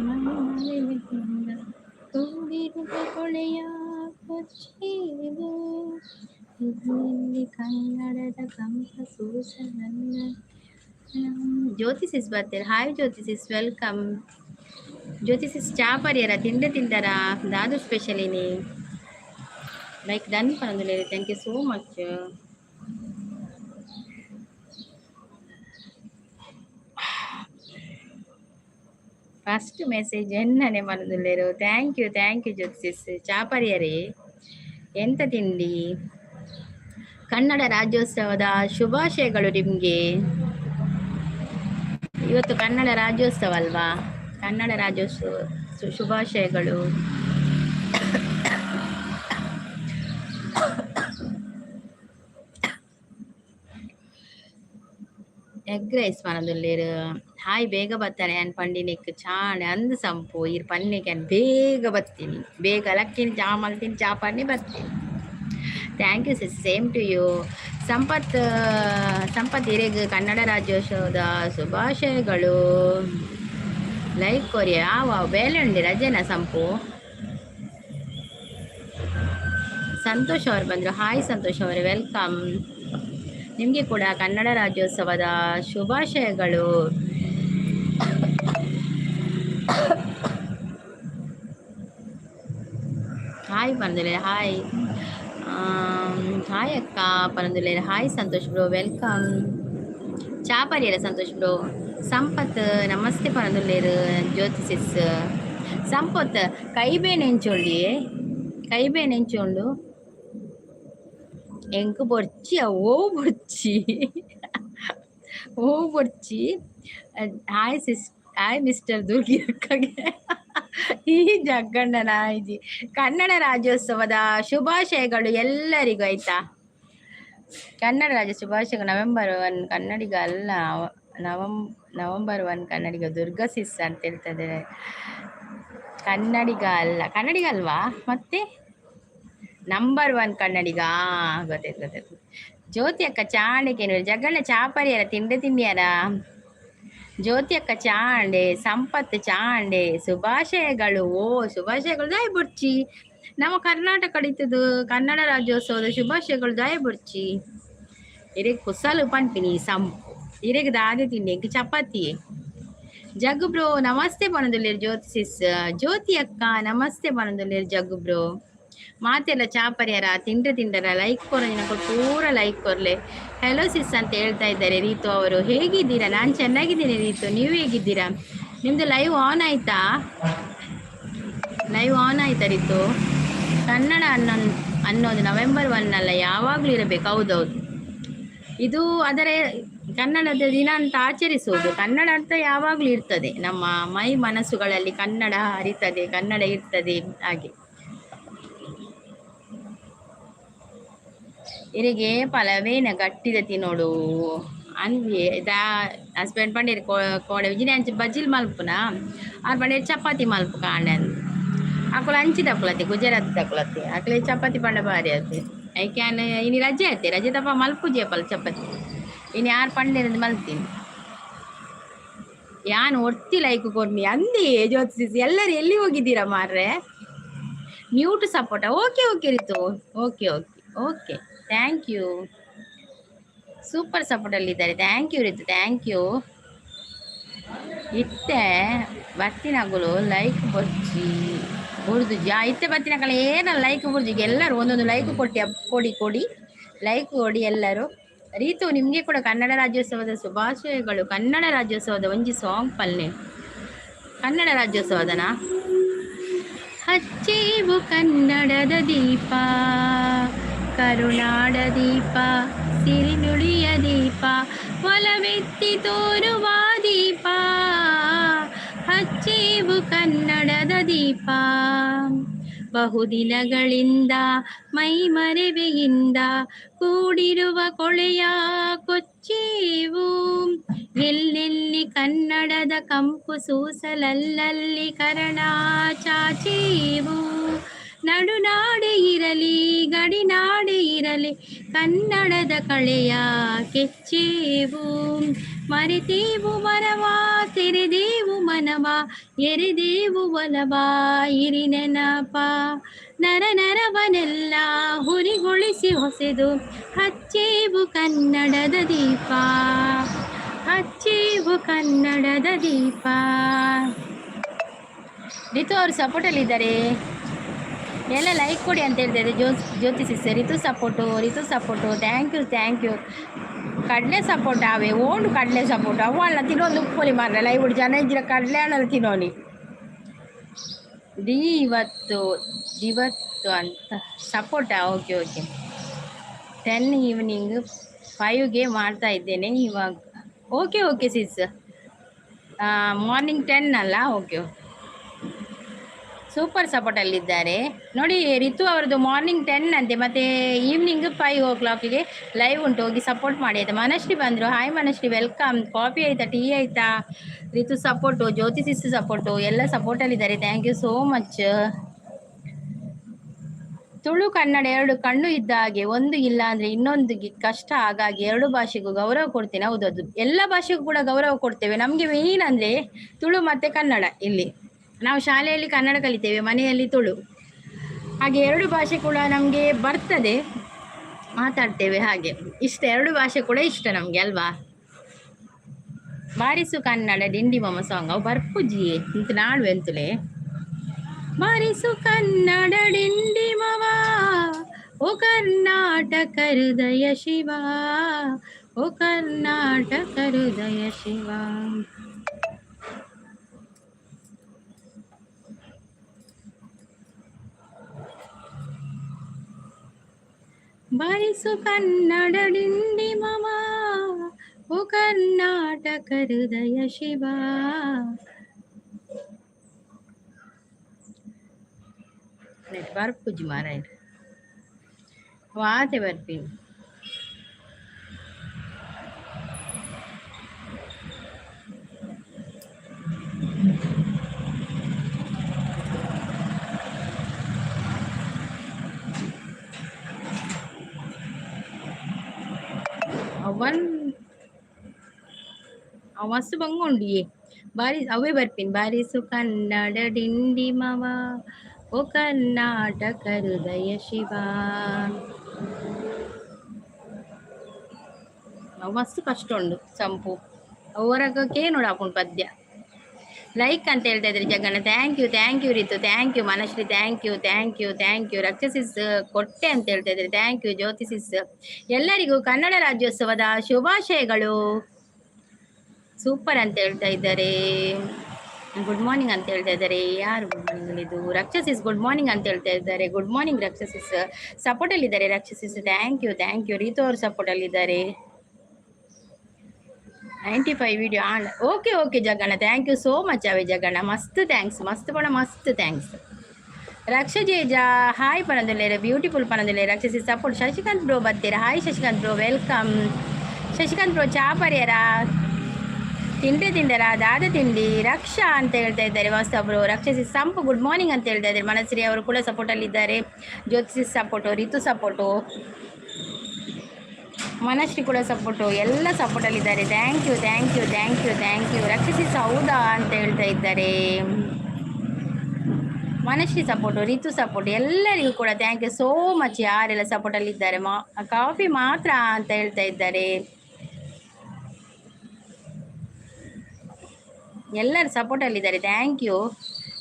ಮೈ ಕೂಡಿರುವ ಕೊಳೆಯ ಕೊಚ್ಚೇವು ಎಲ್ಲೆಲ್ಲಿ ಕನ್ನಡದ ಕಂಪ ಸೂಸಲಲ್ಲ. ಜ್ಯೋತಿ ಸಿಸ್ ಬರ್ತೀರ. Hi Jyothi sis, welcome. Jyothi sis ಚಾ ಪರಿಯರ ತಿಂಡೆ ತಿಂದರಾ? ದಾದು ಸ್ಪೆಷಲ್ ಇನಿ? ಲೈಕ್ ಡನ್ ಪನೊಂದುಲ್ಲೆರ್. Thank you so much. First message ಎನ್ನನೆ ಪನೊಂದುಲ್ಲೆರ್. Thank you, thank you Jyothi sis. ಚಾ ಪರಿಯರೆ? ಎಂತ ತಿಂಡಿ? ಕನ್ನಡ ರಾಜ್ಯೋತ್ಸವದ ಶುಭಾಶಯಗಳು ನಿಮಗೆ. ಇವತ್ತು ಕನ್ನಡ ರಾಜ್ಯೋತ್ಸವ ಅಲ್ವಾ? ಕನ್ನಡ ರಾಜ್ಯೋತ್ಸವ ಶುಭಾಶಯಗಳು. Egg rice ಪನೊಂದುಲ್ಲೆರ್. ಹಾಯ್ ಬೇಗ ಬತ್ತಾರೆ ಆನ್ ಪಂಡಿನೆಕ್ ಚಾಣೆ ಅಂದ್ ಸಂಪು ಇರ್ ಪನ್ನೆಕ್ ಆನ್ ಬೇಗ ಬತ್ತೀನಿ. ಬೇಗ ಲಕ್ಕಿನಿ ಚಾ ಮಲ್ತೀನಿ, ಚಾ ಪನ್ನಿ ಬತ್ತೀನಿ. Thank you sis, same to you. Sampath Sampath ಇರೆಗ್ ಕನ್ನಡ ರಾಜ್ಯೋತ್ಸವದ ಶುಭಾಶಯಗಳು. ಲೈಕ್ ಕೊರಿಯಾ ವಾ ಬೇಲೆ ಉಂಡಿ ರಜೆನಾ ಸಂಪು? ಸಂತೋಷ್ ಅವರು ಬಂದರು. ಹಾಯ್ ಸಂತೋಷ್ ಅವರೇ, welcome. ನಿಮಗೆ ಕೂಡ ಕನ್ನಡ ರಾಜ್ಯೋತ್ಸವದ ಶುಭಾಶಯಗಳು. ಹಾಯ್ ಬಂದಿಲ್ಲ. ಹಾಯ್ ಹಾಯ್ ಅಕ್ಕ ಪನೊಂದುಲ್ಲೆರ್. Hi Santosh bro, welcome. ಚಾ ಪರಿಯರ ಸಂತೋಷ್ ಬ್ರೋ? ಸಂಪತ್ ನಮಸ್ತೆ ಪನೊಂದುಲ್ಲೆರ್. ಜ್ಯೋತಿ ಸಿಸ್ ಸಂಪತ್ ಕೈಬೇನೆ ಎಂಚೊಳ್ಳಿ? ಕೈಬೇನೆ ಎಂಚುಂಡು? ಎಂಕ್ ಬೊರ್ಚಿ ಅವು ಬೊರ್ಚಿ ಓ ಬೊರ್ಚಿ. Hi sis, hi mister Durgi ಅಕ್ಕಗೆ. ಈ ಜಗ್ಗಣ್ಣನ ಇಜಿ. ಕನ್ನಡ ರಾಜ್ಯೋತ್ಸವದ ಶುಭಾಶಯಗಳು ಎಲ್ಲರಿಗೂ ಆಯ್ತಾ? ಕನ್ನಡ ರಾಜ್ಯ ಶುಭಾಶಯಗಳು. ನವೆಂಬರ್ 1 ಕನ್ನಡಿಗ ಅಲ್ಲ, ನವೆಂಬರ್ 1 ಕನ್ನಡಿಗ ದುರ್ಗಾ ಸಿಸ್ ಅಂತ ಹೇಳ್ತಾ. ಕನ್ನಡಿಗ ಅಲ್ಲ, ಕನ್ನಡಿಗ ಅಲ್ವಾ? ಮತ್ತೆ ನಂಬರ್ 1 ಕನ್ನಡಿಗ. ಗೊತ್ತಾಯ್ತು ಗೊತ್ತಾಯ್ತು. ಜ್ಯೋತಿ ಅಕ್ಕ ಚಾಣಕ್ಕೆ ಜಗ್ಗಣ್ಣ ಚಾಪರಿಯರ ತಿಂಡಿ ತಿಂಡಿಯರ? ಜ್ಯೋತಿ ಅಕ್ಕ ಚಾಂಡೆ, ಸಂಪತ್ ಚಾಂಡೆ ಶುಭಾಶಯಗಳು. ಓ ಶುಭಾಶಯಗಳು ದಾಯ ಬುರ್ಚಿ. ನಮ್ಮ ಕರ್ನಾಟಕ ಇತ್ತದು ಕನ್ನಡ ರಾಜ್ಯೋತ್ಸವದ ಶುಭಾಶಯಗಳು ದಾಯ ಬುರ್ಚಿ. ಇರೆಗ್ ಕುಸಲು ಪನ್ಪಿನಿ ಸಂಪು. ಇರೆಗ್ ದಾದೆ ತಿಂಡಿ? ಎಂಕ್ ಚಪಾತಿ. ಜಗ್ಗು ಬ್ರೋ ನಮಸ್ತೆ ಪನೊಂದುಲ್ಲೆರ್. ಜ್ಯೋತಿ ಸಿಸ್, ಜ್ಯೋತಿ ಅಕ್ಕ ನಮಸ್ತೆ ಪನೊಂದುಲ್ಲೆರ್. ಜಗ್ಗು ಬ್ರೋ ಮಾತೆಲ್ಲ ಚಾಪರ್ಯಾರ ತಿಂಡ್ರೆ ತಿಂಡರ? ಲೈಕ್ ಕೊರ ಪೂರ ಲೈಕ್ ಕೊರ್ಲೆ. ಹೆಲೋ ಸಿಸ್ ಅಂತ ಹೇಳ್ತಾ ಇದ್ದಾರೆ ರೀತು ಅವರು. ಹೇಗಿದ್ದೀರಾ? ನಾನು ಚೆನ್ನಾಗಿದ್ದೀನಿ ರೀತು, ನೀವು ಹೇಗಿದ್ದೀರಾ? ನಿಮ್ಮದು ಲೈವ್ ಆನ್ ಆಯ್ತಾ? ಲೈವ್ ಆನ್ ಆಯ್ತಾ ರೀತು? ಕನ್ನಡ ಅನ್ನೋದು ನವೆಂಬರ್ 1 ಅಲ್ಲ, ಯಾವಾಗಲೂ ಇರಬೇಕು. ಹೌದೌದು, ಇದು ಅದರ ಕನ್ನಡದ ದಿನ ಅಂತ ಆಚರಿಸುವುದು. ಕನ್ನಡ ಅಂತ ಯಾವಾಗಲೂ ಇರ್ತದೆ ನಮ್ಮ ಮೈ ಮನಸ್ಸುಗಳಲ್ಲಿ. ಕನ್ನಡ ಹರಿತದೆ, ಕನ್ನಡ ಇರ್ತದೆ ಹಾಗೆ. ಇರೆಗೆ ಪಲವೇನ ಗಟ್ಟಿದ ತಿನ್ನೋಡು ಅಂದ್ವಿ ದಾ ಹಸ್ಬೆಂಡ್ ಪಂಡೇರು ಕೋಡೆ ವಿಜಿನಿ ಅಂಚ ಬಜಿಲ್ ಮಲ್ಪುನ ಆರ್ ಪಂಡೇರು ಚಪಾತಿ ಮಲ್ಪು ಕಾಂಡೆ ಅಂದ್. ಅಕುಲು ಅಂಚಿ ತಕುಲತಿ, ಗುಜರಾತ್ ತಕುಲತಿ. ಅಕ್ಲೆ ಚಪಾತಿ ಪಂಡ ಬಾರಿ ಆತೆ. ಐಕೆ ಆನ್ ಇನಿ ರಜೆ ಆತೆ, ರಜೆ ತಪ್ಪ ಮಲ್ಪುಜಿ ಪಲ್ ಚಪಾತಿ. ಇನಿ ಆರ್ ಪಂಡೇರಂದು ಮಲ್ತೀನಿ. ಯಾನ್ ಒರ್ತಿ ಲೈಕ್ ಕೊರ್ನಿ ಅಂದಿ ಜ್ಯೋತಿಸ್. ಎಲ್ಲರೂ ಎಲ್ಲಿ ಹೋಗಿದ್ದೀರಾ ಮಾರ್ರೆ? Mute support. Okay okay Ritu, okay okay okay, thank you. Super support ಅಲ್ಲಿ ಇದ್ದಾರೆ. Thank you Ritu, thank you. ಇತ್ತೆ ಬತ್ತಿನಗುಲು ಲೈಕ್ ಬೊರ್ಚಿ ಬುರ್ದು ಜಾ ಇತ್ತೆ ಬತ್ತಿನಕಲ ಏನ ಲೈಕ್ ಬುರ್ಜಿ. ಎಲ್ಲರೂ ಒಂದೊಂದು ಲೈಕ್ ಕೊಟ್ಟಿ ಕೊಡಿ ಕೊಡಿ ಲೈಕ್ ಕೊಡಿ ಎಲ್ಲರೂ. ರೀತು ನಿಮಗೆ ಕೂಡ ಕನ್ನಡ ರಾಜ್ಯೋತ್ಸವದ ಶುಭಾಶಯಗಳು. ಕನ್ನಡ ರಾಜ್ಯೋತ್ಸವದ ಒಂಜಿ ಸಾಂಗ್ ಪಲ್ನೆ. ಕನ್ನಡ ರಾಜ್ಯೋತ್ಸವದನ ಹಚ್ಚೇವು ಕನ್ನಡದ ದೀಪ, ಕರುಣಾಡ ದೀಪ, ಸಿರಿನುಡಿಯ ದೀಪ, ಒಲವೆತ್ತಿ ತೋರುವ ದೀಪ, ಹಚ್ಚೇವು ಕನ್ನಡದ ದೀಪ. ಬಹುದಿನಗಳಿಂದ ಮೈ ಮರೆವೆಯಿಂದ ಕೂಡಿರುವ ಕೊಳೆಯ ಕೊಚ್ಚೇವು, ಎಲ್ಲೆಲ್ಲಿ ಕನ್ನಡದ ಕಂಪು ಸೂಸಲಲ್ಲಲ್ಲಿ ಕರಣ ಚಾಚೇವು. ನಡುನಾಡೆ ಇರಲಿ ಗಡಿನಾಡೆ ಇರಲಿ, ಕನ್ನಡದ ಕಳೆಯ ಕೆಚ್ಚೇವು. ಮರೆತೇವು ಮರವ, ತೆರೆದೇವು ಮನವ, ಎರೆದೇವು ಒಲವ, ಇರಿ ನೆನಪ. ನರ ನರವನೆಲ್ಲ ಹುರಿಗೊಳಿಸಿ ಹೊಸೆದು ಹಚ್ಚೇವು ಕನ್ನಡದ ದೀಪ, ಹಚ್ಚೇವು ಕನ್ನಡದ ದೀಪ. ರಿತು ಅವರು ಸಪೋರ್ಟಲ್ಲಿದ್ದಾರೆ. ಎಲ್ಲ ಲೈಕ್ ಕೊಡಿ ಅಂತ ಹೇಳ್ತಾ ಇದ್ದಾರೆ. ಜ್ಯೋತಿ sister, Ritu support, Ritu support. Thank you, thank you. ಕಡಲೆ ಸಪೋರ್ಟ್ ಅವೆ ಓಂಡು ಕಡಲೆ ಸಪೋರ್ಟ್ ಅವು ಅಲ್ಲ ತಿನ್ನೊಂದು ಉಪ್ಪುಲಿ ಮಾರ್ರೆ. ಲೈವ್ ಜನ ಇಜ್ಜಿರ ಕಡಲೆ ಹಣ್ಣಲ್ಲಿ ತಿನ್ನೋನಿ. ಡಿ ಇವತ್ತು ಇವತ್ತು ಅಂತ ಸಪೋರ್ಟಾ? Okay okay. 10 ಈವ್ನಿಂಗ್ 5ಗೆ ಮಾಡ್ತಾ ಇದ್ದೇನೆ ಇವಾಗ. ಓಕೆ ಓಕೆ ಸಿಸ್, ಮಾರ್ನಿಂಗ್ 10 ಅಲ್ಲ? ಓಕೆ, ಸೂಪರ್ ಸಪೋರ್ಟಲ್ಲಿದ್ದಾರೆ ನೋಡಿ. ರಿತು ಅವರದ್ದು ಮಾರ್ನಿಂಗ್ 10 ಅಂತೆ, ಮತ್ತು ಈವ್ನಿಂಗ್ 5 ಓ ಕ್ಲಾಕಿಗೆ ಲೈವ್ ಉಂಟು, ಹೋಗಿ ಸಪೋರ್ಟ್ ಮಾಡಿ ಆಯ್ತಾ. ಮನಶ್ರೀ ಬಂದರು. Hi Manashree, welcome. Coffee ಆಯ್ತಾ? ಟೀ ಆಯ್ತಾ? Ritu support, Jyothi sis support, ಎಲ್ಲ ಸಪೋರ್ಟಲ್ಲಿದ್ದಾರೆ. Thank you so much. Tulu Kannada ಎರಡು ಕಣ್ಣು ಇದ್ದ ಹಾಗೆ, ಒಂದು ಇಲ್ಲ ಅಂದ್ರೆ ಇನ್ನೊಂದು ಕಷ್ಟ. ಹಾಗಾಗಿ ಎರಡು ಭಾಷೆಗೂ ಗೌರವ ಕೊಡ್ತೇನೆ. ಹೌದದು, ಎಲ್ಲ ಭಾಷೆಗೂ ಕೂಡ ಗೌರವ ಕೊಡ್ತೇವೆ. ನಮಗೆ ಮೇನ್ ಅಂದ್ರೆ ತುಳು ಮತ್ತೆ ಕನ್ನಡ. ಇಲ್ಲಿ ನಾವು ಶಾಲೆಯಲ್ಲಿ ಕನ್ನಡ ಕಲಿತೇವೆ, ಮನೆಯಲ್ಲಿ ತುಳು. ಹಾಗೆ ಎರಡು ಭಾಷೆ ಕೂಡ ನಮಗೆ ಬರ್ತದೆ, ಮಾತಾಡ್ತೇವೆ. ಹಾಗೆ ಇಷ್ಟ, ಎರಡು ಭಾಷೆ ಕೂಡ ಇಷ್ಟ ನಮಗೆ ಅಲ್ವಾ? ಬಾರಿಸು ಕನ್ನಡ ಡಿಂಡಿ ಮಮ ಸಾಂಗ್ ಅವು ಬರ್ಪುಜಿ ಇಂತ ನಾಡು ಎಂತಲೇ. ಬಾರಿಸು ಕನ್ನಡ ಡಿಂಡಿ ಮವ, ಓ ಕರ್ನಾಟಕ ಹೃದಯ ಶಿವ, ಓ ಕರ್ನಾಟಕ ಹೃದಯ ಶಿವ. ಬಾರಿಸು ಕನ್ನಡ ಡಿಂಡಿ ಮಮ, ಓ ಕರ್ನಾಟಕ ಹೃದಯ ಶಿವ. ನೆಟ್ ಬರ್ಪುಜಿ ಮಾರಾಯ, ವಾತೆ ಬರ್ಪಿನಿ. ಅವನ್ ಅವ ಮಸ್ತ್ ಬಂಗುಂಡು. ಬಾರಿ ಅವೇ ಬರ್ಪಿನಿ. ಬಾರಿಸು ಕನ್ನಡ ಡಿಂಡಿ ಮವ, ಓ ಕರ್ನಾಟಕ ಹೃದಯ ಶಿವ. ಅವು ಮಸ್ತ್ ಕಷ್ಟ ಉಂಡು ಸಂಪು ಅವರಕ್ಕೆ ನೋಡು ಪದ್ಯ. ಲೈಕ್ ಅಂತ ಹೇಳ್ತಾ ಇದ್ದಾರೆ ಜಗನ್ನ. Thank you, thank you Ritu, thank you Manashree, thank you, thank you, thank you. ರಕ್ಷಸಿಸ್ ಕೊಟ್ಟೆ ಅಂತ ಹೇಳ್ತಾ ಇದ್ದಾರೆ. Thank you ಜ್ಯೋತಿಸಿಸ್. ಎಲ್ಲರಿಗೂ ಕನ್ನಡ ರಾಜ್ಯೋತ್ಸವದ ಶುಭಾಶಯಗಳು. ಸೂಪರ್ ಅಂತ ಹೇಳ್ತಾ ಇದ್ದಾರೆ. ಗುಡ್ ಮಾರ್ನಿಂಗ್ ಅಂತ ಹೇಳ್ತಾ ಇದ್ದಾರೆ. ಯಾರು ಗುಡ್ ಮಾರ್ನಿಂಗ್ ಹೇಳಿದ್ದು? ರಕ್ಷಸಿಸ್ ಗುಡ್ ಮಾರ್ನಿಂಗ್ ಅಂತ ಹೇಳ್ತಾ ಇದ್ದಾರೆ. Good morning Raksha sis. ಸಪೋರ್ಟಲ್ಲಿದ್ದಾರೆ Raksha sis. Thank you, thank you. Ritu ಅವರು ಸಪೋರ್ಟಲ್ಲಿದ್ದಾರೆ. 95 video on. Okay okay Jaganna, thank you so much. ಅವೆ ಜಗಣ್ಣ, ಮಸ್ತ್ thanks, ಮಸ್ತ್ ಪಣ ಮಸ್ತ್ thanks. ರಕ್ಷಜೇಜ ಹಾಯ್ ಪಣಂದುಲ್ಲೇರ, ಬ್ಯೂಟಿಫುಲ್ ಪಣಂದುಲ್ಲೇರ. ರಕ್ಷಸಿ ಸಪೋರ್ಟ್. ಶಶಿಕಾಂತ್ ಬ್ರೋ ಬರ್ತೀರಾ? Hi Shashikant bro, welcome. Shashikant bro ಚಾ ಪರ್ಯರ? ತಿಂಡಿ ತಿಂದರ? ದಾದ ತಿಂಡಿ? ರಕ್ಷಾ ಅಂತ ಹೇಳ್ತಾ ಇದ್ದಾರೆ ವಾಸ್ತವ ಬ್ರೋ. ರಕ್ಷಸಿ ಸಂಪು ಗುಡ್ ಮಾರ್ನಿಂಗ್ ಅಂತ ಹೇಳ್ತಾ ಇದ್ದಾರೆ. ಮನಶ್ರೀ ಅವರು ಕೂಡ ಸಪೋರ್ಟಲ್ಲಿದ್ದಾರೆ. ಜ್ಯೋತಿಸಿ ಸಪೋರ್ಟು, ರಿತು ಸಪೋರ್ಟು, ಮನಶ್ರೀ ಕೂಡ ಸಪೋರ್ಟು, ಎಲ್ಲ ಸಪೋರ್ಟಲ್ಲಿದ್ದಾರೆ. Thank you, thank you, thank you, thank you. ರಕ್ಷಸಿ ಹೌದಾ ಅಂತ ಹೇಳ್ತಾ ಇದ್ದಾರೆ. ಮನಶ್ರೀ ಸಪೋರ್ಟು, ರಿತು ಸಪೋರ್ಟ್, ಎಲ್ಲರಿಗೂ ಕೂಡ thank you so much. ಯಾರೆಲ್ಲ ಸಪೋರ್ಟಲ್ಲಿದ್ದಾರೆ. ಕಾಫಿ ಮಾತ್ರ ಅಂತ ಹೇಳ್ತಾ ಇದ್ದಾರೆ. ಎಲ್ಲರೂ ಸಪೋರ್ಟಲ್ಲಿದ್ದಾರೆ. Thank you.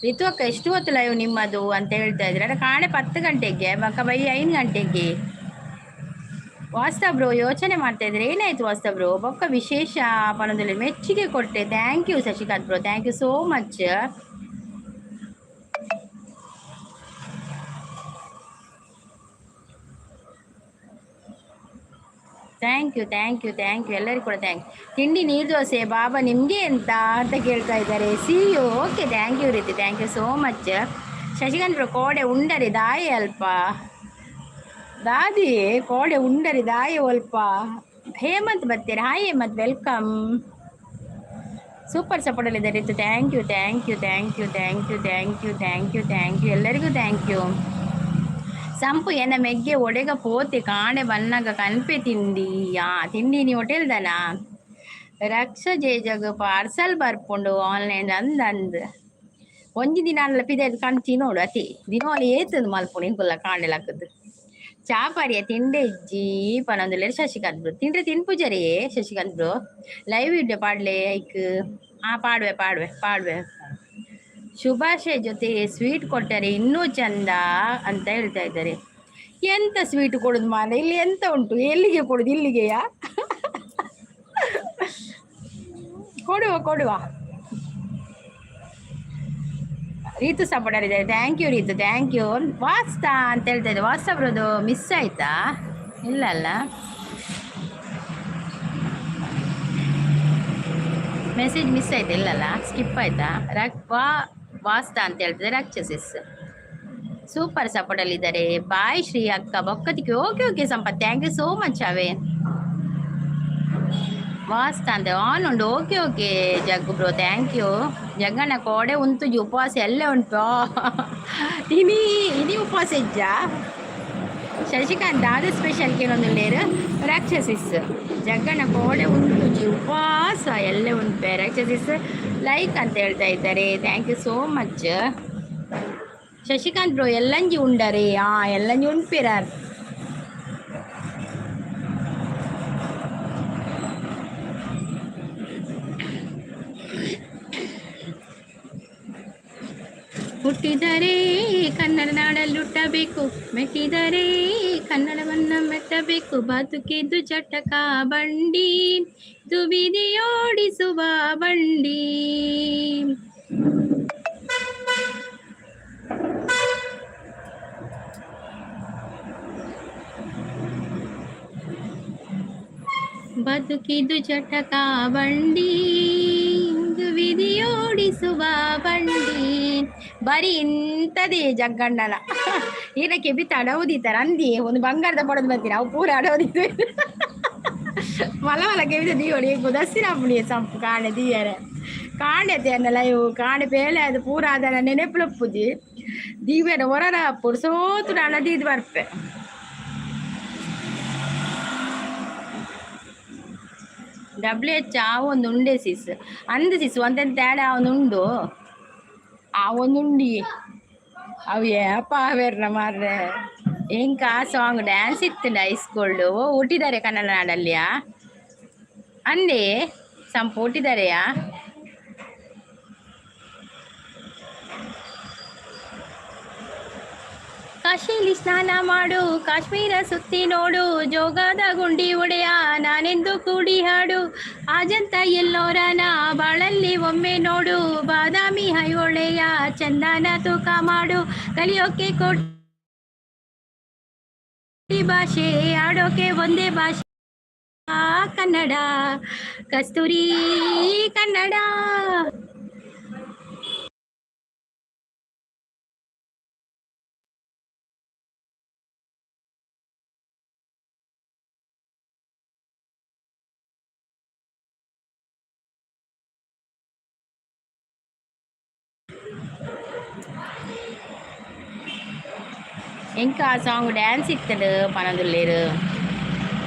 Ritu ಅಕ್ಕ ಎಷ್ಟು ಹೊತ್ತು ಲೈವ್ ನಿಮ್ಮದು ಅಂತ ಹೇಳ್ತಾ ಇದ್ದಾರೆ. ಕಾಣೆ 10 ಗಂಟೆಗೆ ಬಕ್ಕ ಬೈ 5 ಗಂಟೆಗೆ. ವಾಸ್ತವ ಬ್ರೋ ಯೋಚನೆ ಮಾಡ್ತಾ ಇದ್ದಾರೆ. ಏನಾಯ್ತು ವಾಸ್ತವ ಬ್ರೋ? ಬೊಕ್ಕ ವಿಶೇಷ ಪಣದಲ್ಲಿ ಮೆಚ್ಚುಗೆ ಕೊಟ್ಟೆ. Thank you Shashikant bro, thank you so much. Thank you, thank you, thank you ಎಲ್ಲರಿಗೂ ಕೂಡ thank. ತಿಂಡಿ ನೀರು ದೋಸೆ ಬಾಬಾ ನಿಮಗೆ ಅಂತ ಅಂತ ಕೇಳ್ತಾ ಇದ್ದಾರೆ. See you. Okay, thank you ರೀತಿ, thank you so much. Shashikant bro ಕೋಡೆ ಉಂಡರಿ ದಾಯಿ ಅಲ್ಪ ದಾದಿ ಕೋಡೆ ಉಂಡರಿ ದಾಯಿ ಅಲ್ಪ. ಹೇಮಂತ್ ಬರ್ತೀರಾ? Hi Hemanth, welcome. Super ಸಪೋರ್ಟಲ್ಲಿದ್ದಾರೆ Ritu. Thank you, thank you, thank you, thank you, thank you, thank you, thank you ಎಲ್ಲರಿಗೂ thank you. ಸಂಪು ಎನ್ನ ಮೆಗ್ಗೆ ಒಡೆಗ ಪೋತೆ ಕಾಣೆ ಬನ್ನಗ ಕನ್ಪೆ ತಿಂಡಿ. ಆ ತಿಂಡಿ ನೀ ಹೋಟೆಲ್ದನಾ? ರಕ್ಷ ಜೇಜಗ್ ಪಾರ್ಸಲ್ ಬರ್ಪುಂಡು ಆನ್ಲೈನ್ ಅಂದ್ ಅಂದ್. ಒಂಜಿ ದಿನ ಅಲ್ಲ ಪಿದೆಡ್ ಕಣ್ ತಿನೋಡು ಅತಿ ದಿನೋಲಿ ಏತಂದು ಮಲ್ಪುಂಡು ಇಂಕುಲ್ಲ ಕಾಂಡೆ ಲಕ್ಕದು. ಚಾಪರಿಯ ತಿಂಡೆ ಇಜ್ಜಿ ಪನೊಂದುಲ್ಲೆರ್ ಶಶಿಕಾಂತ್ ಬ್ರೋ. ತಿಂಡ್ರೆ ತಿನ್ಪುಜರೇ ಶಶಿಕಾಂತ್ ಬ್ರೋ. ಲೈವ್ ವಿಡಿಯೋ ಪಾಡ್ಲೆ ಐಕ್. ಆ ಪಾಡುವೆ ಪಾಡುವೆ ಪಾಡುವೆ. ಶುಭಾಶಯ ಜೊತೆ ಸ್ವೀಟ್ ಕೊಟ್ಟರೆ ಇನ್ನೂ ಚಂದ ಅಂತ ಹೇಳ್ತಾ ಇದ್ದಾರೆ. ಎಂತ ಸ್ವೀಟ್ ಕೊಡುದು ಮಾರ್ರೆ, ಇಲ್ಲಿ ಎಂತ ಉಂಟು? ಎಲ್ಲಿಗೆ ಕೊಡುದು? ಇಲ್ಲಿಗೆಯಾ? ಕೊಡುವ ಕೊಡುವ. ರೀತು ಸಪೋರ್ಟರ್ ಇದ್ದಾರೆ. Thank you Ritu, thank you. ವಾಸ್ತಾ ಅಂತ ಹೇಳ್ತಾ ಇದ್ದೆ. ವಾಸ್ತಾ ಬರೋದು ಮಿಸ್ ಆಯ್ತಾ? ಇಲ್ಲ ಅಲ್ಲ, ಮೆಸೇಜ್ ಮಿಸ್ ಆಯ್ತಾ? ಇಲ್ಲಲ್ಲ, ಸ್ಕಿಪ್ ಆಯ್ತಾ? ರಕ್ ವಾ ವಾಸ್ತಾ ಅಂತ ಹೇಳ್ತಿದ್ದಾರೆ. ರಾಕ್ಷಸಿಸ್ ಸೂಪರ್ ಸಪೋರ್ಟಲ್ಲಿ ಇದ್ದಾರೆ. ಬಾಯ್ ಶ್ರೀ ಅಕ್ಕ ಬೊಕ್ಕತಿಗೆ. Okay okay Sampath, thank you so much. ಅವೇ ವಾಸ್ತಾ ಅಂತ ಆನ್ ಉಂಟು. Okay okay Jaggu bro, thank you. Jagganna ಕೋಡೆ ಉಂತುಜಿ ಉಪವಾಸ ಎಲ್ಲೇ ಉಂಟು. ಇನಿ ಇನಿ ಉಪವಾಸ ಇಜ್ಜ? ಶಶಿಕಾಂತ್ ದಾದ ಸ್ಪೆಷಲ್ ಕೇಳೊಂದುಲ್ಲೇರು. ರಾಕ್ಷಸಿಸ್ ಜಗ್ಗಣ್ಣ ಕೋಡೆ ಉಂತುಜಿ ಉಪವಾಸ ಎಲ್ಲೇ ಉಂಟೆ. ರಾಕ್ಷಸಿಸ್ ಲೈಕ್ ಅಂತ ಹೇಳ್ತಾ ಇದ್ದಾರೆ. Thank you so much Shashikant bro. ಎಲ್ಲಂಜಿ ಉಂಡರಿ? ಆ ಎಲ್ಲಂಜಿ ಉಣ್ಪಿರ. ಹುಟ್ಟಿದರೆ ಕನ್ನಡ ನಾಡಲ್ಲಿ ಹುಟ್ಟಬೇಕು, ಮೆಟ್ಟಿದರೆ ಕನ್ನಡವನ್ನ ಮೆಟ್ಟಬೇಕು. ಬದುಕಿದ್ದು ಚಟಕ ಬಂಡಿ, ದುಬಿದಿಯೋಡಿಸುವ ಬಂಡಿ. ಬದುಕಿದು ಚಟಕ ಬಂಡಿ, ವಿಧಿಯೋಡಿಸುವ ಬಂಡಿ. ಬರೀ ಇಂಥದೇ ಜಗ್ಗಣ್ಣನ. ಏನಕ್ಕೆ ಬಿತ್ತ ಅಡವುದಿತ್ತಾರೆ ಅಂದಿ ಒಂದು ಬಂಗಾರದ ಪಡೋದು ಬರ್ತೀನಿ ಅವು ಪೂರ ಅಡವುದಿತ್ತು. ಮಲ ಮಲ ಕೆಬಿತ ದೀವಡಿ ದಸ್ಸಿನ ಪುಡಿ ಸಂಪು ಕಾಣೆ ದೀಯರೆ ಕಾಣೆ ಅನ್ನಲ್ಲ ಇವು ಕಾಣೆ ಬೇಲೆ ಅದು ಪೂರ ಅದನ್ನ ನೆನೆಪುಲಪ್ಪುಜಿ ದೀವೇನ ಹೊರರ ಪುರ್ಸೋತು ನಾನು ದೀದ್ ಬರ್ಪೆ. ಡಬ್ಲ್ಯೂ ಎಚ್ ಆ ಒಂದು ಉಂಡೆ ಸಿಸ್ ಅಂದ ಸಿಸ್ ಒಂದೆಂತ ತೇಡ ಒಂದು ಉಂಡು ಆ ಒಂದು ಉಂಡಿ ಅವು ಏಪ ಅವೇರ್ನ ಮಾರ್ರೆ. ಇಂಕ ಆ ಸಾಂಗ್ ಡ್ಯಾನ್ಸ್ ಇತ್ತು ಐಸ್ಗೋಲ್ಡ್. ಓ ಹುಟ್ಟಿದ್ದಾರೆ ಕನ್ನಡ ನಾಡಲ್ಲಿಯಾ ಅಂದೇ ಸಂಪು ಹುಟ್ಟಿದಾರೆಯಾ? ಕಾಶಿಲಿ ಸ್ನಾನ ಮಾಡು, ಕಾಶ್ಮೀರ ಸುತ್ತಿ ನೋಡು, ಜೋಗದ ಗುಂಡಿ ಒಡೆಯ ನಾನೆಂದು ಕೂಡಿ ಹಾಡು, ಅಜಂತ ಎಲ್ಲೋರನ ಬಾಳಲ್ಲಿ ಒಮ್ಮೆ ನೋಡು, ಬಾದಾಮಿ ಐಹೊಳೆಯ ಚಂದನ ತೂಕ ಮಾಡು, ಕಲಿಯೋಕೆ ಕೋಟಿ ಭಾಷೆ ಆಡೋಕೆ ಒಂದೇ ಭಾಷೆ ಕನ್ನಡ, ಕಸ್ತೂರಿ ಕನ್ನಡ. ఇంకా ఆ సాంగ్ ಡ್ಯಾನ್ಸ್ ಇತ್ತಡು ಪನದುಲ್ಲೇರು.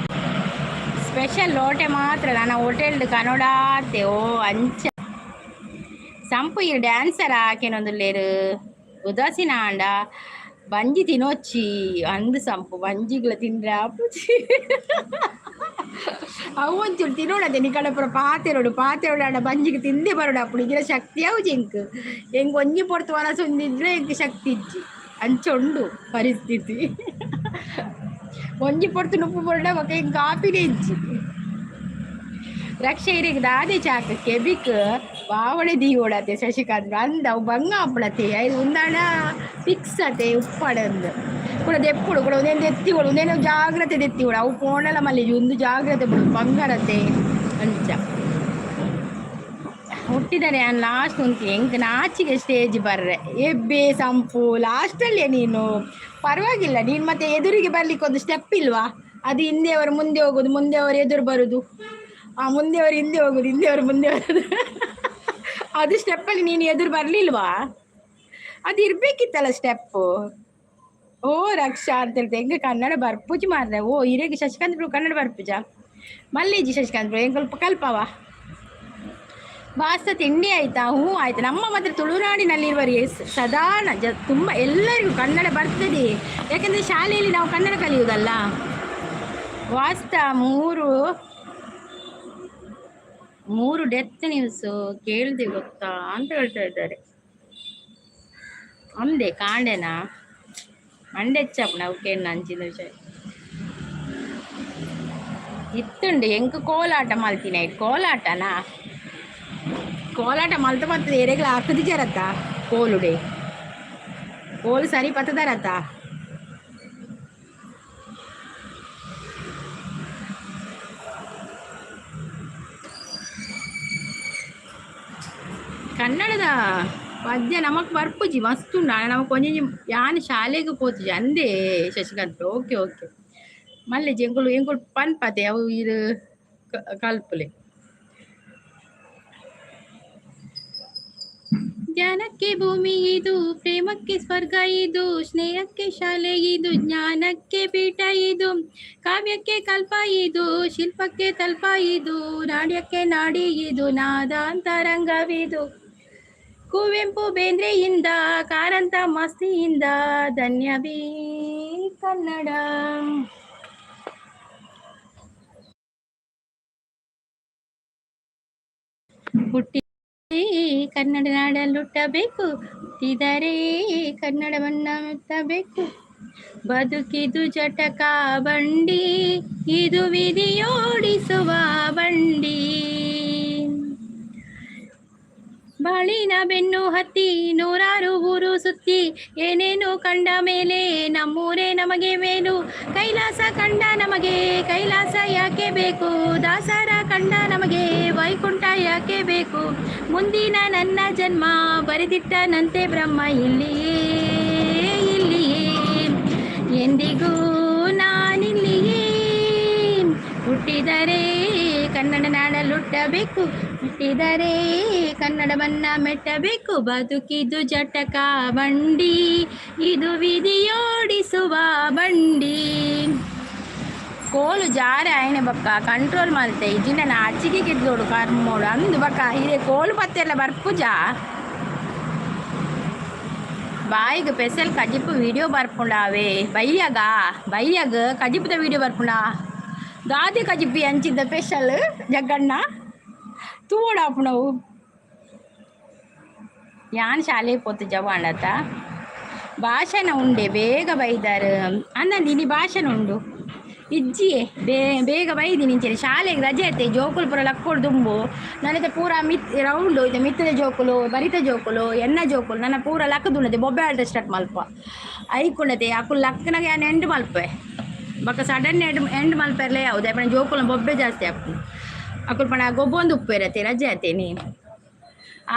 ಸ್ಪೆಷಲ್ ಲೋಟೆ ಮಾತ್ರ ನನ್ನ ಹೋಟೆಲ್ಡ್ ಕನ್ನಡಾತೆ. ಓ ಅಂಚ ಸಂಪು ಈ ಡ್ಯಾನ್ಸರ್ ಆಕೆನೊಂದುಲ್ಲೇರು. ಉದಾಸೀನ ಆಂಡ ಬಂಜಿ ತಿನ್ನೋಚಿ ಅಂದು ಸಂಪು ಬಂಜಿಗಳ ತಿಂದ್ರೆ ಆಪುಜಿ. ಅವು ಒಂಚೂರು ತಿನ್ನೋಣದೆ ನಿಕಡ ಪೂರ ಪಾತೆರೋಡು ಪಾತೆರೋಡು ಆಂಡ ಬಂಜಿಗೆ ತಿಂದೆ ಬರೋಡು. ಅప్పుడు ಇಗಿನ ಶಕ್ತಿ ಅವು ಎಂಕ್ ಎಂಕ್ ಒಂಜಿ ಪೊರ್ತು ವನಸ ಒಂದಿದ್ರೆ ಎಂಕ್ ಶಕ್ತಿ ಇಜ್ಜಿ. ಅಂಚ ಉಂಡು ಪರಿಸ್ಥಿತಿ. ಒಂಜಿ ಪೊರ್ತು ನುಪ್ಪು ಬೊರ್ಡ ಬೊಕ ಎಂಕ್ ಕಾಪಿನೇ ಇಜ್ಜಿ. ರಕ್ಷೆ ಇರೆಗ್ ದಾದೆ ಚಾಕ ಕೆಬಿಕ್ ಬಾವಡೆ ದೀವೊಡತೆ ಶಶಿಕಾಂತ್ ಅಂದ್ ಅವು ಬಂಗ ಆಪುಣತೆ ಐದು ಉಂದಾಂಡ ಫಿಕ್ಸ್ ಅತೆ ಉಪ್ಪಡಂದು ಕೂಡ ದೆಪ್ಪುಡು ಕೂಡ ಒಂದೇನು ದೆತ್ತಿಗೊಡು ಒಂದೇನು ಜಾಗ್ರತೆ ದೆತ್ತಿಗೊಡು ಅವು ಪೋಣಲ ಮಲ್ಲಿ ಒಂದು ಜಾಗ್ರತೆ ಬಿಡು ಬಂಗಾರತೆ ಅಂಚ ಹುಟ್ಟಿದರೆ ನಾನು ಲಾಸ್ಟ್ ಉಂಟು ಎಂಕ್ ನಾಚಿಗೆ ಸ್ಟೇಜ್ ಬರ್ರೆ ಎಬ್ಬೆ ಸಂಪು ಲಾಸ್ಟಲ್ಲೇ ನೀನು ಪರವಾಗಿಲ್ಲ. ನೀನು ಮತ್ತೆ ಎದುರಿಗೆ ಬರ್ಲಿಕ್ಕೆ ಒಂದು ಸ್ಟೆಪ್ ಇಲ್ವಾ? ಅದು ಹಿಂದೆಯವರು ಮುಂದೆ ಹೋಗುದು, ಮುಂದೆಯವರು ಎದುರು ಬರುದು, ಆ ಮುಂದೆಯವರು ಹಿಂದೆ ಹೋಗುದು, ಹಿಂದೆಯವರು ಮುಂದೆ ಬರುದು. ಅದು ಸ್ಟೆಪ್ಪಲ್ಲಿ ನೀನು ಎದುರು ಬರ್ಲಿಲ್ವಾ? ಅದು ಇರ್ಬೇಕಿತ್ತಲ್ಲ ಸ್ಟೆಪ್ಪು. ಓ ರಕ್ಷಾ ಅಂತ ಹೇಳ್ತೆ ಹೆಂಗೆ ಕನ್ನಡ ಬರ್ಪುಜಿ ಮಾರ್ರೆ. ಓ ಇರೇಗ ಶಶಿಕಾಂತ್ ಬ್ರೋ ಕನ್ನಡ ಬರ್ಪುಜ ಮಲ್ಲಿಜಿ ಶಶಿಕಾಂತ್ ಬ್ರೋ ಎಂಕಲ್ಪ ಕಲ್ಪವ. ವಾಸ್ತ ತಿಂಡಿ ಆಯ್ತಾ? ಹ್ಞೂ ಆಯ್ತು. ನಮ್ಮ ಮಾತ್ರ ತುಳುನಾಡಿನಲ್ಲಿರುವವರಿಗೆ ಸದಾನ ತುಂಬ ಎಲ್ಲರಿಗೂ ಕನ್ನಡ ಬರ್ತದೆ, ಯಾಕಂದರೆ ಶಾಲೆಯಲ್ಲಿ ನಾವು ಕನ್ನಡ ಕಲಿಯುವುದಲ್ಲ. ವಾಸ್ತ ಮೂರು ಮೂರು ಡೆತ್ ನ್ಯೂಸು ಕೇಳಿದೆ ಗೊತ್ತಾ ಅಂತ ಹೇಳ್ತಾ ಇದ್ದಾರೆ. ಅಂದೆ ಕಾಂಡೆನಾ ಮಂಡೆಚ್ಚಪ್ಪ ನಾವು ಕೇಳ ಅಂಚಿನ ವಿಷಯ ಇತ್ತುಂಡು. ಎಂಕ್ ಕೋಲಾಟ ಮಲ್ತಿನ ಕೋಲಾಟನಾ? ಕೋಲಾಟ ಮಲ್ತ ಮಲ್ತದೆ ಎರೆಗ್ಲ ಹಾಕುದಿಜರತ್ತ ಕೋಲುಡೆ ಕೋಲು ಸರಿ ಪತ್ತದಾರತ್ತ. ಕನ್ನಡದ ಪದ್ಯ ನಮಕ್ ಬರ್ಪುಜಿ ಮಸ್ತ್ ಉಂಡು. ನಮಕ್ ಒಂಜಿ ಯಾನ್ ಶಾಲೆಗೆ ಪೋತುಜಿ ಅಂದೇ ಶಶಿಕಾಂತ್. ಓಕೆ ಓಕೆ ಮಲ್ಲೆಜಿ ಎಂಕುಲು ಎಂಕುಲು ಪನ್ಪತೆ ಅವು ಇರು ಕಲ್ಪುಲೆ. ಜ್ಞಾನಕ್ಕೆ ಭೂಮಿ ಇದು, ಪ್ರೇಮಕ್ಕೆ ಸ್ವರ್ಗ ಇದು, ಸ್ನೇಹಕ್ಕೆ ಶಾಲೆ ಇದು, ಜ್ಞಾನಕ್ಕೆ ಪೀಠ ಇದು, ಕಾವ್ಯಕ್ಕೆ ಕಲ್ಪ ಇದು, ಶಿಲ್ಪಕ್ಕೆ ತಲ್ಪ ಇದು, ನಾಡ್ಯಕ್ಕೆ ನಾಡಿ ಇದು, ನಾದಾಂತರಂಗವಿದು. ಕುವೆಂಪು ಬೇಂದ್ರೆಯಿಂದ ಕಾರಂತ ಮಸ್ತಿಯಿಂದ ಧನ್ಯವೀ ಕನ್ನಡ. ಹುಟ್ಟಿ ಕನ್ನಡ ನಾಡಲ್ಲುಟ್ಟಬೇಕು, ಹುಟ್ಟಿದರೆ ಕನ್ನಡವನ್ನ ಮೆತ್ತಬೇಕು. ಬದುಕಿದು ಜಟಕ ಬಂಡಿ, ಇದು ವಿಧಿಯೋಡಿಸುವ ಬಂಡಿ. ಬಾಳಿನ ಬೆನ್ನು ಹತ್ತಿ ನೂರಾರು ಊರು ಸುತ್ತಿ ಏನೇನು ಕಂಡ ಮೇಲೆ ನಮ್ಮೂರೇ ನಮಗೆ ಮೇಲು. ಕೈಲಾಸ ಕಂಡ ನಮಗೆ ಕೈಲಾಸ ಯಾಕೆ ಬೇಕು? ದಾಸರ ಕಂಡ ನಮಗೆ ವೈಕುಂಠ ಯಾಕೆ ಬೇಕು? ಮುಂದಿನ ನನ್ನ ಜನ್ಮ ಬರೆದಿಟ್ಟನಂತೆ ಬ್ರಹ್ಮ, ಇಲ್ಲಿಯೇ ಇಲ್ಲಿಯೇ ಎಂದಿಗೂ ನಾನಿಲ್ಲಿಯೇ. ಹುಟ್ಟಿದರೆ ಕನ್ನಡ ನಾಡಲುಟ್ಟಬೇಕು, ಹುಟ್ಟಿದರೆ ಕನ್ನಡವನ್ನ ಮೆಟ್ಟಬೇಕು. ಬದುಕಿದು ಜಟಕ ಬಂಡಿ, ಇದು ವಿಧಿಯೋಡಿಸುವ ಬಂಡಿ. ಕೋಲು ಜಾರ ಆಯ್ನೆ ಬಕ್ಕ ಕಂಟ್ರೋಲ್ ಮಲ್ತೆ ಇಜಿನ ಅಚ್ಚಿಗೆ ಕಿದ್ಲೋಡು ಕರ್ಮೋಡು ಅಂದು ಬಕ್ಕ ಹಿರೇ ಕೋಲು ಪತ್ತೆಲ್ಲ ಬರ್ಪುಜ. ಬಾಯಿಗೆ ಪೆಸಲ್ ಕಜಿಪು ವಿಡಿಯೋ ಬರ್ಪುಂಡಾವೆ ಬೈಯಾಗ ಬೈಯಾಗ ಕಜಿಪುದ ವಿಡಿಯೋ ಬರ್ಪುಂಡ. ದಾದಿ ಕಜಿಪಿ ಅಂಚಿದ್ದ ಸ್ಪೆಷಲ್ ಜಗ್ಗಣ್ಣ ತೂವೊಡಾಪುನವು. ಯಾನ್ ಶಾಲೆ ಪೋತು ಜವಾಂಡತ ಭಾಷಣ ಉಂಡೆ ಬೇಗ ಬೈದಾರು ಅಂದಂದು ಇನಿ ಭಾಷಣ ಉಂಡು ಇಜ್ಜಿಯೇ ಬೇಗ ಬೈದಿನಿ. ಇಂಚನೆ ಶಾಲೆಗೆ ರಜೆ ಐತೆ, ಜೋಕುಲು ಪೂರ ಲಕ್ಕೋಡು ದುಂಬು ನನಗೆ ಪೂರ ಮಿತ್ ರೌಂಡು ಇದು ಮಿತ್ತದ ಜೋಕುಲು ಬರಿತ ಜೋಕುಲು ಎನ್ನ ಜೋಕುಲು ನನ್ನ ಪೂರ ಲಕ್ಕದುಂಡತೆ ಬೊಬ್ಬೆ ಆಟ ಸ್ಟಾರ್ಟ್ ಮಲ್ಪ ಐಕುಂಡತೆ. ಅಕುಲು ಲಕ್ಕನಾಗ ಯಾನ್ ಎಂಡ್ ಮಲ್ಪೆ ಬೊಕ್ಕ ಸಡನ್ ಎಂಡ್ ಎಂಡ್ ಮಲ್ಪೆರ್ಲೆ ಯಾವ್ದು ಅಪ್ಪಣ ಜೋಕುಲು ಬೊಬ್ಬೆ ಜಾಸ್ತಿ ಆಪುಂಡು. ಅಕುಲು ಪಣ ಗೊಬ್ಬೊಂದು ಉಪ್ಪು ರಜೆ ಆತೇನಿ.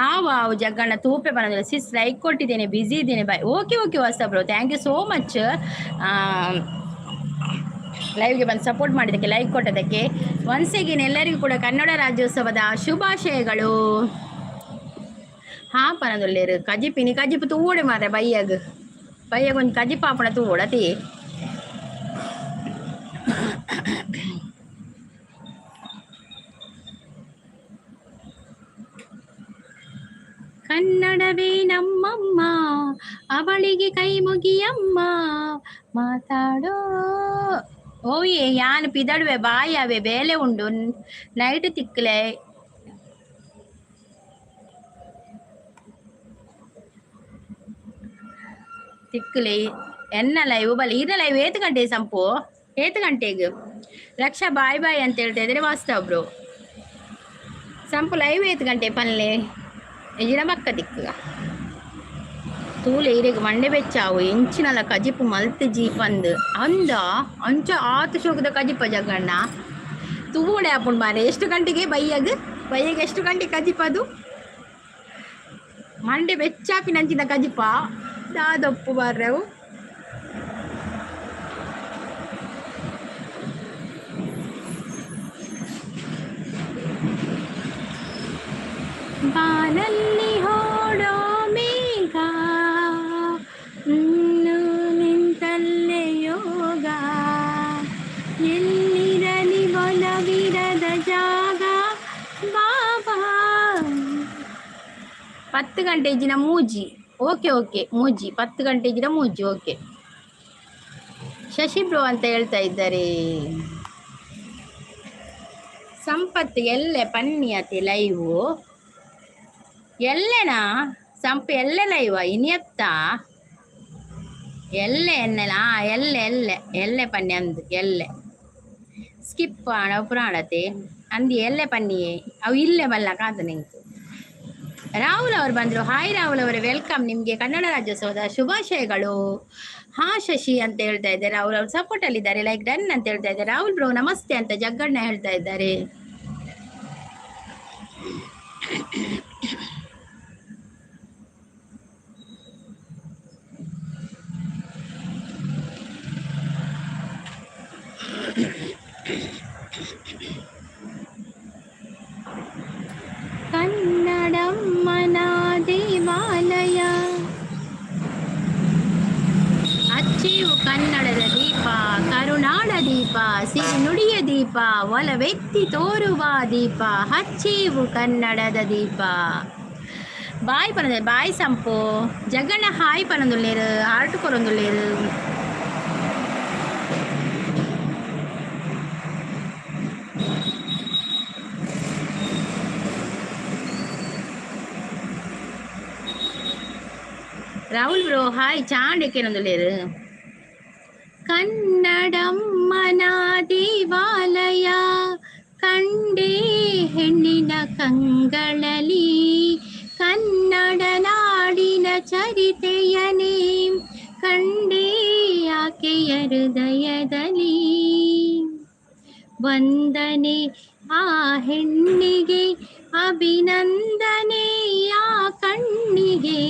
ಆವು ಜಗ್ಗಣ್ಣ ತೂಪೆ ಬಂದಿಲ್ಲ. ಸಿಸ್ ಲೈಕ್ ಕೊಟ್ಟಿದ್ದೇನೆ, ಬ್ಯುಸಿ ಇದ್ದೇನೆ, ಬಾಯ್. ಓಕೆ ಓಕೆ ವಾಸ್ತ bro, thank you so much ಲೈವ್ಗೆ ಬಂದು ಸಪೋರ್ಟ್ ಮಾಡಿದ್ದಕ್ಕೆ, ಲೈಕ್ ಕೊಟ್ಟದಕ್ಕೆ. ಒನ್ಸ್ ಅಗೇನ್ ಎಲ್ಲರಿಗೂ ಕೂಡ ಕನ್ನಡ ರಾಜ್ಯೋತ್ಸವದ ಶುಭಾಶಯಗಳು. ಹಾಂ ಪನದೊಲ್ಲೇರು ಕಜಿಪಿನಿ ಕಜಿಪು ತೂಡೆ ಮಾರೆ ಬೈಯಾಗ ಬೈಯಾಗ ಒಂದು ಕಜಿಪ ಆಪಣ ತೂಡತಿ. ಕನ್ನಡವೇ ನಮ್ಮಮ್ಮ, ಅವಳಿಗೆ ಕೈ ಮುಗಿಯಮ್ಮ ಮಾತಾಡೋ. ಓಯೆ ಯಾನ್ ಪಿದಡುವೆ ಬಾಯವೆ ಬೇಲೆ ಉಂಡು ನೈಟ್ ತಿಕ್ಲೆ. ತಿಕ್ಲೆ ಎನ್ನ ಲೈವ್ ಬಲೆ ಈರ ಲೈವ್ ಏತು ಗಂಟೆ ಸಂಪು ಏತು ಗಂಟೆಗೆ ರಕ್ಷಾ ಬಾಯ್ ಬಾಯ್ ಅಂತ ಹೇಳ್ತಾ ಇದ್ದಾರೆ ವಾಸ್ತವ ಬ್ರೋ. ಸಂಪು ಲೈವ್ ಏತು ಗಂಟೆ ಪನ್ಲೆ ಎಜಿನ ಬಕ್ಕ ತಿಕ್ಕುಗ ತೂಲೆ ಇರೆಗ್ ಮಂಡೆ ಬೆಚ್ಚಾವು ಎಂಚಿನಲ ಕಜಿಪು ಮಲ್ತ್ ಜೀಪಂದ್ ಅಂದ ಅಂಚ ಆತು ಶೋಕದ ಕಜಿಪ ಜಗಣ್ಣ ತೂವಡೆ ಆಪುಂಡು ಮಾರೆ. ಎಷ್ಟು ಗಂಟೆಗೆ ಬೈಯಾಗ ಬೈಯಾಗ ಎಷ್ಟು ಗಂಟೆ ಕಜಿಪದು ಮಂಡೆ ಬೆಚ್ಚಾಪಿನಂಚಿನ ಕಜಿಪ ದಾದೊಪ್ಪು ಬಾರ್ರೆವು. ಬಾನಲ್ಲಿ ಹೊಡೋ ಮೇಘ ಇನ್ನು ನಿಂತಲ್ಲೇ 10 ಗಂಟೆ ಇಜ್ಜಿನ 3. Okay okay, 3. 10 ಗಂಟೆ ಇಜ್ಜಿನ 3. ಓಕೆ. ಶಶಿ ಬ್ರೋ ಅಂತ ಹೇಳ್ತಾ ಇದ್ದಾರೆ. ಸಂಪತ್ ಎಲ್ಲೆ ಪನ್ನಿ ಅತಿ ಲೈವು ಎಲ್ಲೆನಾ? ಸಂಪ್ ಎಲ್ಲೆ ಲೈವ ಇನಿಯತ್ತ ಎಲ್ಲೆ ಎನ್ನೆಲ? ಆ ಎಲ್ಲೆ ಎಲ್ಲೆ ಎಲ್ಲೆ ಪನ್ನಿ ಅಂದು ಎಲ್ಲೆ ಸ್ಕಿಪ್ ಆಣ ಪುರಾಣತೆ ಅಂದಿ ಎಲ್ಲೆ ಪನ್ನಿಯೇ ಅವು ಇಲ್ಲೇ ಬಲ್ಲ ಕಾಂತ ನಿಂಕು. ರಾಹುಲ್ ಅವರು ಬಂದರು. ಹಾಯ್ ರಾಹುಲ್ ಅವರೇ, welcome. ನಿಮಗೆ ಕನ್ನಡ ರಾಜ್ಯೋತ್ಸವದ ಶುಭಾಶಯಗಳು. ಹಾ ಶಶಿ ಅಂತ ಹೇಳ್ತಾ ಇದ್ದಾರೆ. ರಾಹುಲ್ ಅವರು ಸಪೋರ್ಟ್ ಅಲ್ಲಿ ಇದ್ದಾರೆ. ಲೈಕ್ ಡನ್ ಅಂತ ಹೇಳ್ತಾ ಇದ್ದಾರೆ. ರಾಹುಲ್ ಬ್ರೋ ನಮಸ್ತೆ ಅಂತ ಜಗ್ಗಣ್ಣ ಹೇಳ್ತಾ ಇದ್ದಾರೆ. ಕನ್ನಡಮ್ಮನ ದೇವಾಲಯ ಅಚ್ಚೇವು ಕನ್ನಡದ ದೀಪ, ಕರುನಾಡ ದೀಪ, ಸಿರಿನುಡಿಯ ದೀಪ, ಒಲವೆತ್ತಿ ತೋರುವ ದೀಪ, ಹಚ್ಚೇವು ಕನ್ನಡದ ದೀಪ. ಬಾಯ್ ಪನಂದ ಬಾಯ್ ಸಂಪು. ಜಗಣ್ಣ ಹಾಯ್ ಪನಂದುಲ್ಲೇರು, ಹಾರ್ಟ್ ಕೊರೊಂದುಲ್ಲೇರು. Rahul bro hi. ಚಾಂಡಕ್ಯನೊಂದುಲ್ಲೇರು. ಕನ್ನಡಮ್ಮನ ದೇವಾಲಯ ಕಂಡೇ ಹೆಣ್ಣಿನ ಕಂಗಳಲಿ, ಕನ್ನಡ ನಾಡಿನ ಚರಿತೆಯನೇ ಕಂಡೇ ಆಕೆಯ ಹೃದಯದಲ್ಲಿ. ವಂದನೆ ಆ ಹೆಣ್ಣಿಗೆ, ಅಭಿನಂದನೆ ಆ ಕಣ್ಣಿಗೆ.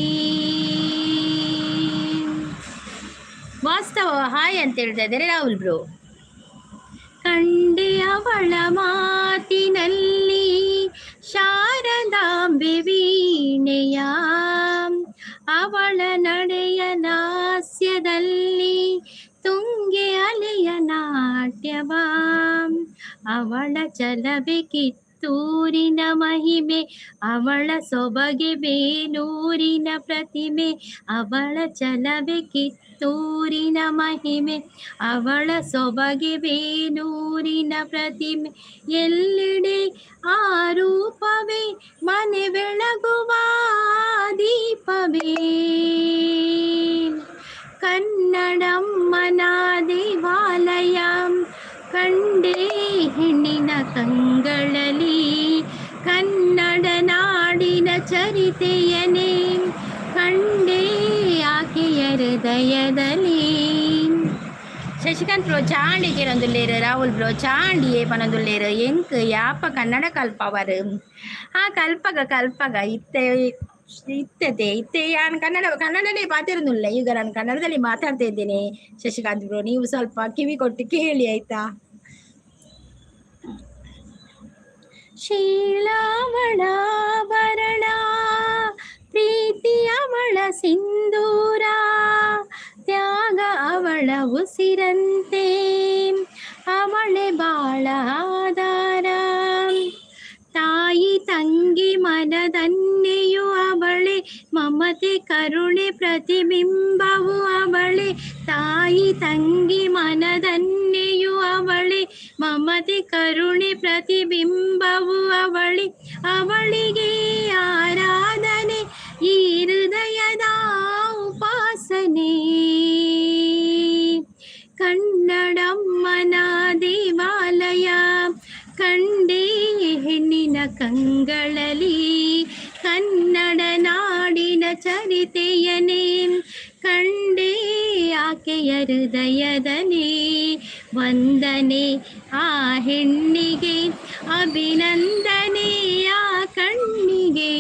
ವಾಸ್ತವ ಹಾಯ್ ಅಂತ ಹೇಳ್ತಾ ಇದ್ದಾರೆ ರಾಹುಲ್ ಬ್ರೋ. ಕಂಡೆ ಅವಳ ಮಾತಿನಲ್ಲಿ ಶಾರದಾಂಬೆ ವೀಣೆಯ, ಅವಳ ನಡೆಯ ಲಾಸ್ಯದಲ್ಲಿ ತುಂಗೆ ಅಲೆಯ ನಾಟ್ಯವ, ಅವಳ ಚಲವೆ ಕಿತ್ತೂರಿನ ಮಹಿಮೆ, ಅವಳ ಸೊಬಗೆ ಬೇಲೂರಿನ ಪ್ರತಿಮೆ, ಅವಳ ಚಲವೆ ಕಿತ್ತೂರಿನ ಮಹಿಮೆ, ಅವಳ ಸೊಬಗೆ ಬೇಲೂರಿನ ಪ್ರತಿಮೆ. ಎಲ್ಲೆಡೆ ಆ ರೂಪವೇ, ಮನೆ ಬೆಳಗುವ ದೀಪವೇ. ಕನ್ನಡಮ್ಮನ ದೇವಾಲಯ ಕಂಡೇ ಹೆಣ್ಣಿನ ಕಂಗಳಲಿ, ಕನ್ನಡ ನಾಡಿನ ಚರಿತೆಯನೇ ಕಂಡೇ ಆಕೆಯ ಹೃದಯದಲ್ಲಿ. ಶಶಿಕಾಂತ್ ಬ್ರೋ ಚಾಂಡಿಗೆ ರಾಹುಲ್ ಬ್ರೋ ಚಾಂಡಿಯೇ ಪನೊಂದುಲ್ಲೇರು. ಎಂಕ್ ಯಾಪ ಕನ್ನಡ ಕಲ್ಪವರು? ಆ ಕಲ್ಪಗ ಕಲ್ಪಗ ಇತ್ತೆ ಇತ್ತತೆ ಇತ್ತೆ ನಾನು ಕನ್ನಡ ಕನ್ನಡನೇ ಮಾತಾಡೋದಿಲ್ಲ. ಈಗ ನಾನು ಕನ್ನಡದಲ್ಲಿ ಮಾತಾಡ್ತಾ ಇದ್ದೇನೆ ಶಶಿಕಾಂತ್ ಬ್ರೋ, ನೀವು ಸ್ವಲ್ಪ ಕಿವಿ ಕೊಟ್ಟು ಕೇಳಿ, ಆಯ್ತಾ? ಶೀಲಾವಳ ಪ್ರೀತಿ ಅವಳ ಸಿಂಧೂರ, ತ್ಯಾಗ ಅವಳ ಉಸಿರಂತೆ, ಅವಳೆ ಬಾಳ ಆಧಾರ. ತಾಯಿ ತಂಗಿ ಮನದನ್ನೆಯು ಅವಳೆ, ಮಮತೆ ಕರುಣೆ ಪ್ರತಿಬಿಂಬವು ಅವಳೆ. ತಾಯಿ ತಂಗಿ ಮನದನ್ನೆಯು ಅವಳೆ, ಮಮತೆ ಕರುಣೆ ಪ್ರತಿಬಿಂಬವು ಅವಳೆ. ಅವಳಿಗೆ ಆರಾಧನೆ ಈ ಹೃದಯದ ಉಪಾಸನೆ. ಕನ್ನಡಮ್ಮನ ದೇವಾಲಯ ಕಂಡೇ ಹೆಣ್ಣಿನ ಕಂಗಳಲಿ, ಕನ್ನಡ ನಾಡಿನ ಚರಿತೆಯನೇ ಕಂಡೇ ಆಕೆಯ ಹೃದಯದಲ್ಲಿ. ವಂದನೆ ಆ ಹೆಣ್ಣಿಗೆ, ಅಭಿನಂದನೆ ಆ ಕಣ್ಣಿಗೆ.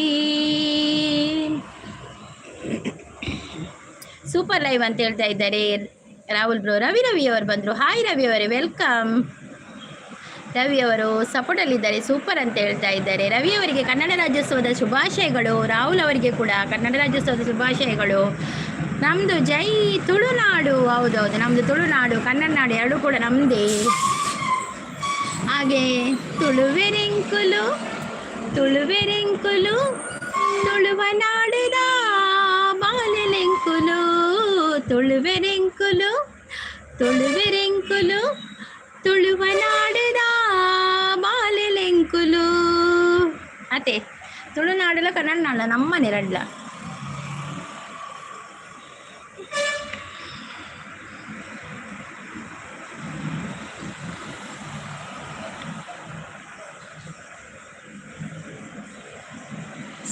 ಸೂಪರ್ ಲೈವ್ ಅಂತ ಹೇಳ್ತಾ ಇದ್ದಾರೆ ರಾಹುಲ್ ಬ್ರೋ. ರವಿ ರವಿ ಅವರು ಬಂದರು. ಹಾಯ್ ರವಿ ಅವರೇ, welcome. Ravi ಅವರು ಸಪೋರ್ಟಲ್ಲಿದ್ದಾರೆ, ಸೂಪರ್ ಅಂತ ಹೇಳ್ತಾ ಇದ್ದಾರೆ. ರವಿ ಅವರಿಗೆ ಕನ್ನಡ ರಾಜ್ಯೋತ್ಸವದ ಶುಭಾಶಯಗಳು. ರಾಹುಲ್ ಅವರಿಗೆ ಕೂಡ ಕನ್ನಡ ರಾಜ್ಯೋತ್ಸವದ ಶುಭಾಶಯಗಳು. ನಮ್ಮದು ಜೈ ತುಳುನಾಡು. ಹೌದೌದು, ನಮ್ಮದು ತುಳುನಾಡು, ಕನ್ನಡ ನಾಡು ಎರಡೂ ಕೂಡ ನಮ್ಮದೇ. ಹಾಗೆ ತುಳುವೆರೆಂಕುಲು ತುಳುವೆರೆಂಕುಲು. ತುಳುವ ನಾಡದ ಬಾಲೆಲೆಂಕುಲು, ತುಳುವೆರೆಂಕುಲು, ತುಳುವೆರೆಂಕುಲು, ತುಳುವ ನಾಡದ ಬಾಲೆಲೆಂಕುಲು. ಅತೆ ತುಳುನಾಡಲ ಕನ್ನಡ ನಾಡ ನಮ್ಮನೆ ರಡ್ಲ.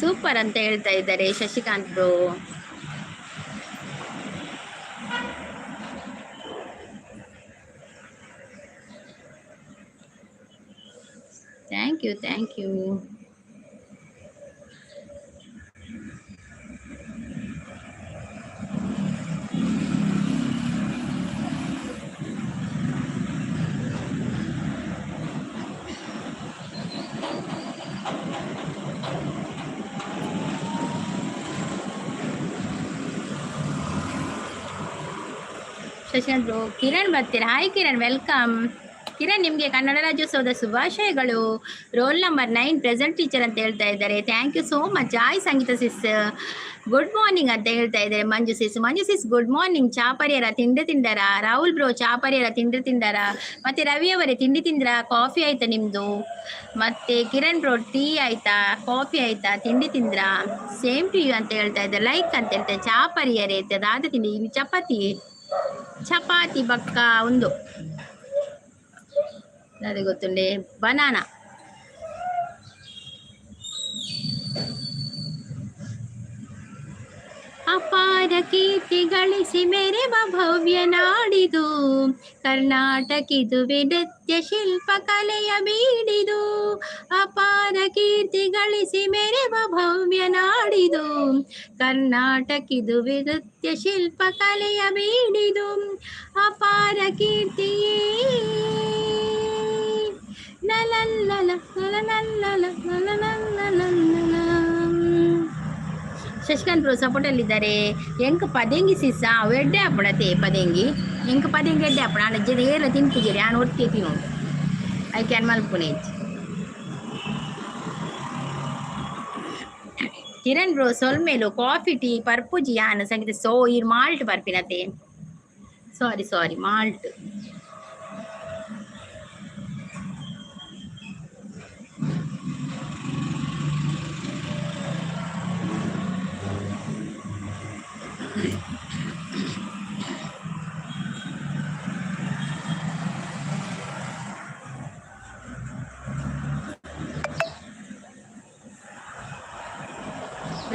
ಸೂಪರ್ ಅಂತ ಹೇಳ್ತಾ ಇದ್ದಾರೆ Shashikant bro. Thank you, thank you. Shashikant bro, Kiran ಬರ್ತೀರಾ? Hi Kiran, welcome. Kiran, ನಿಮಗೆ ಕನ್ನಡ ರಾಜ್ಯೋತ್ಸವದ ಶುಭಾಶಯಗಳು. ರೋಲ್ ನಂಬರ್ 9 ಪ್ರೆಸೆಂಟ್ ಟೀಚರ್ ಅಂತ ಹೇಳ್ತಾ ಇದ್ದಾರೆ. Thank you so much. Hi Sangeetha sis, good morning ಅಂತ ಹೇಳ್ತಾ ಇದ್ದಾರೆ. Manju sis, Manju sis good morning. ಚಾಪರಿಯರ ತಿಂಡಿ ತಿಂದರ? ರಾಹುಲ್ ಬ್ರೋ ಚಾಪರಿಯರ ತಿಂಡಿ ತಿಂದರ? ಮತ್ತೆ ರವಿ ಅವರೇ ತಿಂಡಿ ತಿಂದ್ರ? ಕಾಫಿ ಆಯ್ತಾ ನಿಮ್ಮದು? ಮತ್ತೆ ಕಿರಣ್ ಬ್ರೋ ಟೀ ಆಯ್ತಾ, ಕಾಫಿ ಆಯ್ತಾ, ತಿಂಡಿ ತಿಂದ್ರಾ? ಸೇಮ್ ಟು you ಅಂತ ಹೇಳ್ತಾ ಇದ್ದಾರೆ. ಲೈಕ್ ಅಂತ ಹೇಳ್ತಾರೆ. ಚಾಪರಿಯರೇ ದಾದ ತಿಂಡಿ ಚಪಾತಿ, ಚಪಾತಿ ಬಕ್ಕ ಒಂದು ಅದು ಗೊತ್ತುಂಡೆ ಬನಾನಾ. ಅಪಾರ ಕೀರ್ತಿ ಗಳಿಸಿ ಮೆರೆವ ಭವ್ಯ ನಾಡಿದು, ಕರ್ನಾಟಕಿದುವೆ ನೃತ್ಯ ಶಿಲ್ಪ ಕಲೆಯ ಬೀಡಿದು. ಅಪಾರ ಕೀರ್ತಿ ಗಳಿಸಿ ಮೆರೆವ ಭವ್ಯ ನಾಡಿದು, ಕರ್ನಾಟಕಿದುವೆ ನೃತ್ಯ ಶಿಲ್ಪ ಕಲೆಯ ಬೀಡಿದು. ಅಪಾರ ಕೀರ್ತಿಯೇ ನಲಲ್ಲಲ ನಲನಲ್ಲಲ ನಲನಲ್ಲಲಲ್ಲಲ. ಶಶಿಕಾಂತ್ ಬ್ರೋ ಸಪೋರ್ಟಲ್ಲಿದ್ದಾರೆ. ಎಂಕ್ ಪದೆಂಗಿ ಸಿಸ್ಸ ಅವು ಎಡ್ಡೆ ಆಪುಣತೆ ಪದೆಂಗಿ, ಎಂಕ್ ಪದೆಂಗಿ ಎಡ್ಡೆ ಆಪುಣ. ಆಂಡ ಜೆದ ಏರ್ಲ ತಿನ್ಪುಜೆರ್, ಯಾನ್ ಒರ್ತಿ ತಿನ್ನೋಡು, ಐಕ್ ಯಾನ್ ಮಲ್ಪುನೆ ಇಜ್ಜಿ. ಕಿರಣ್ ಬ್ರೋ ಸೊಲ್ಮೆಲು. ಕಾಫಿ ಟೀ ಪರ್ಪುಜಿ ಯಾನ್ ಸಂಗೀತ ಸೋ ಈರ್ ಮಾಲ್ಟ್ ಪರ್ಪಿನತೆ, sorry sorry malt.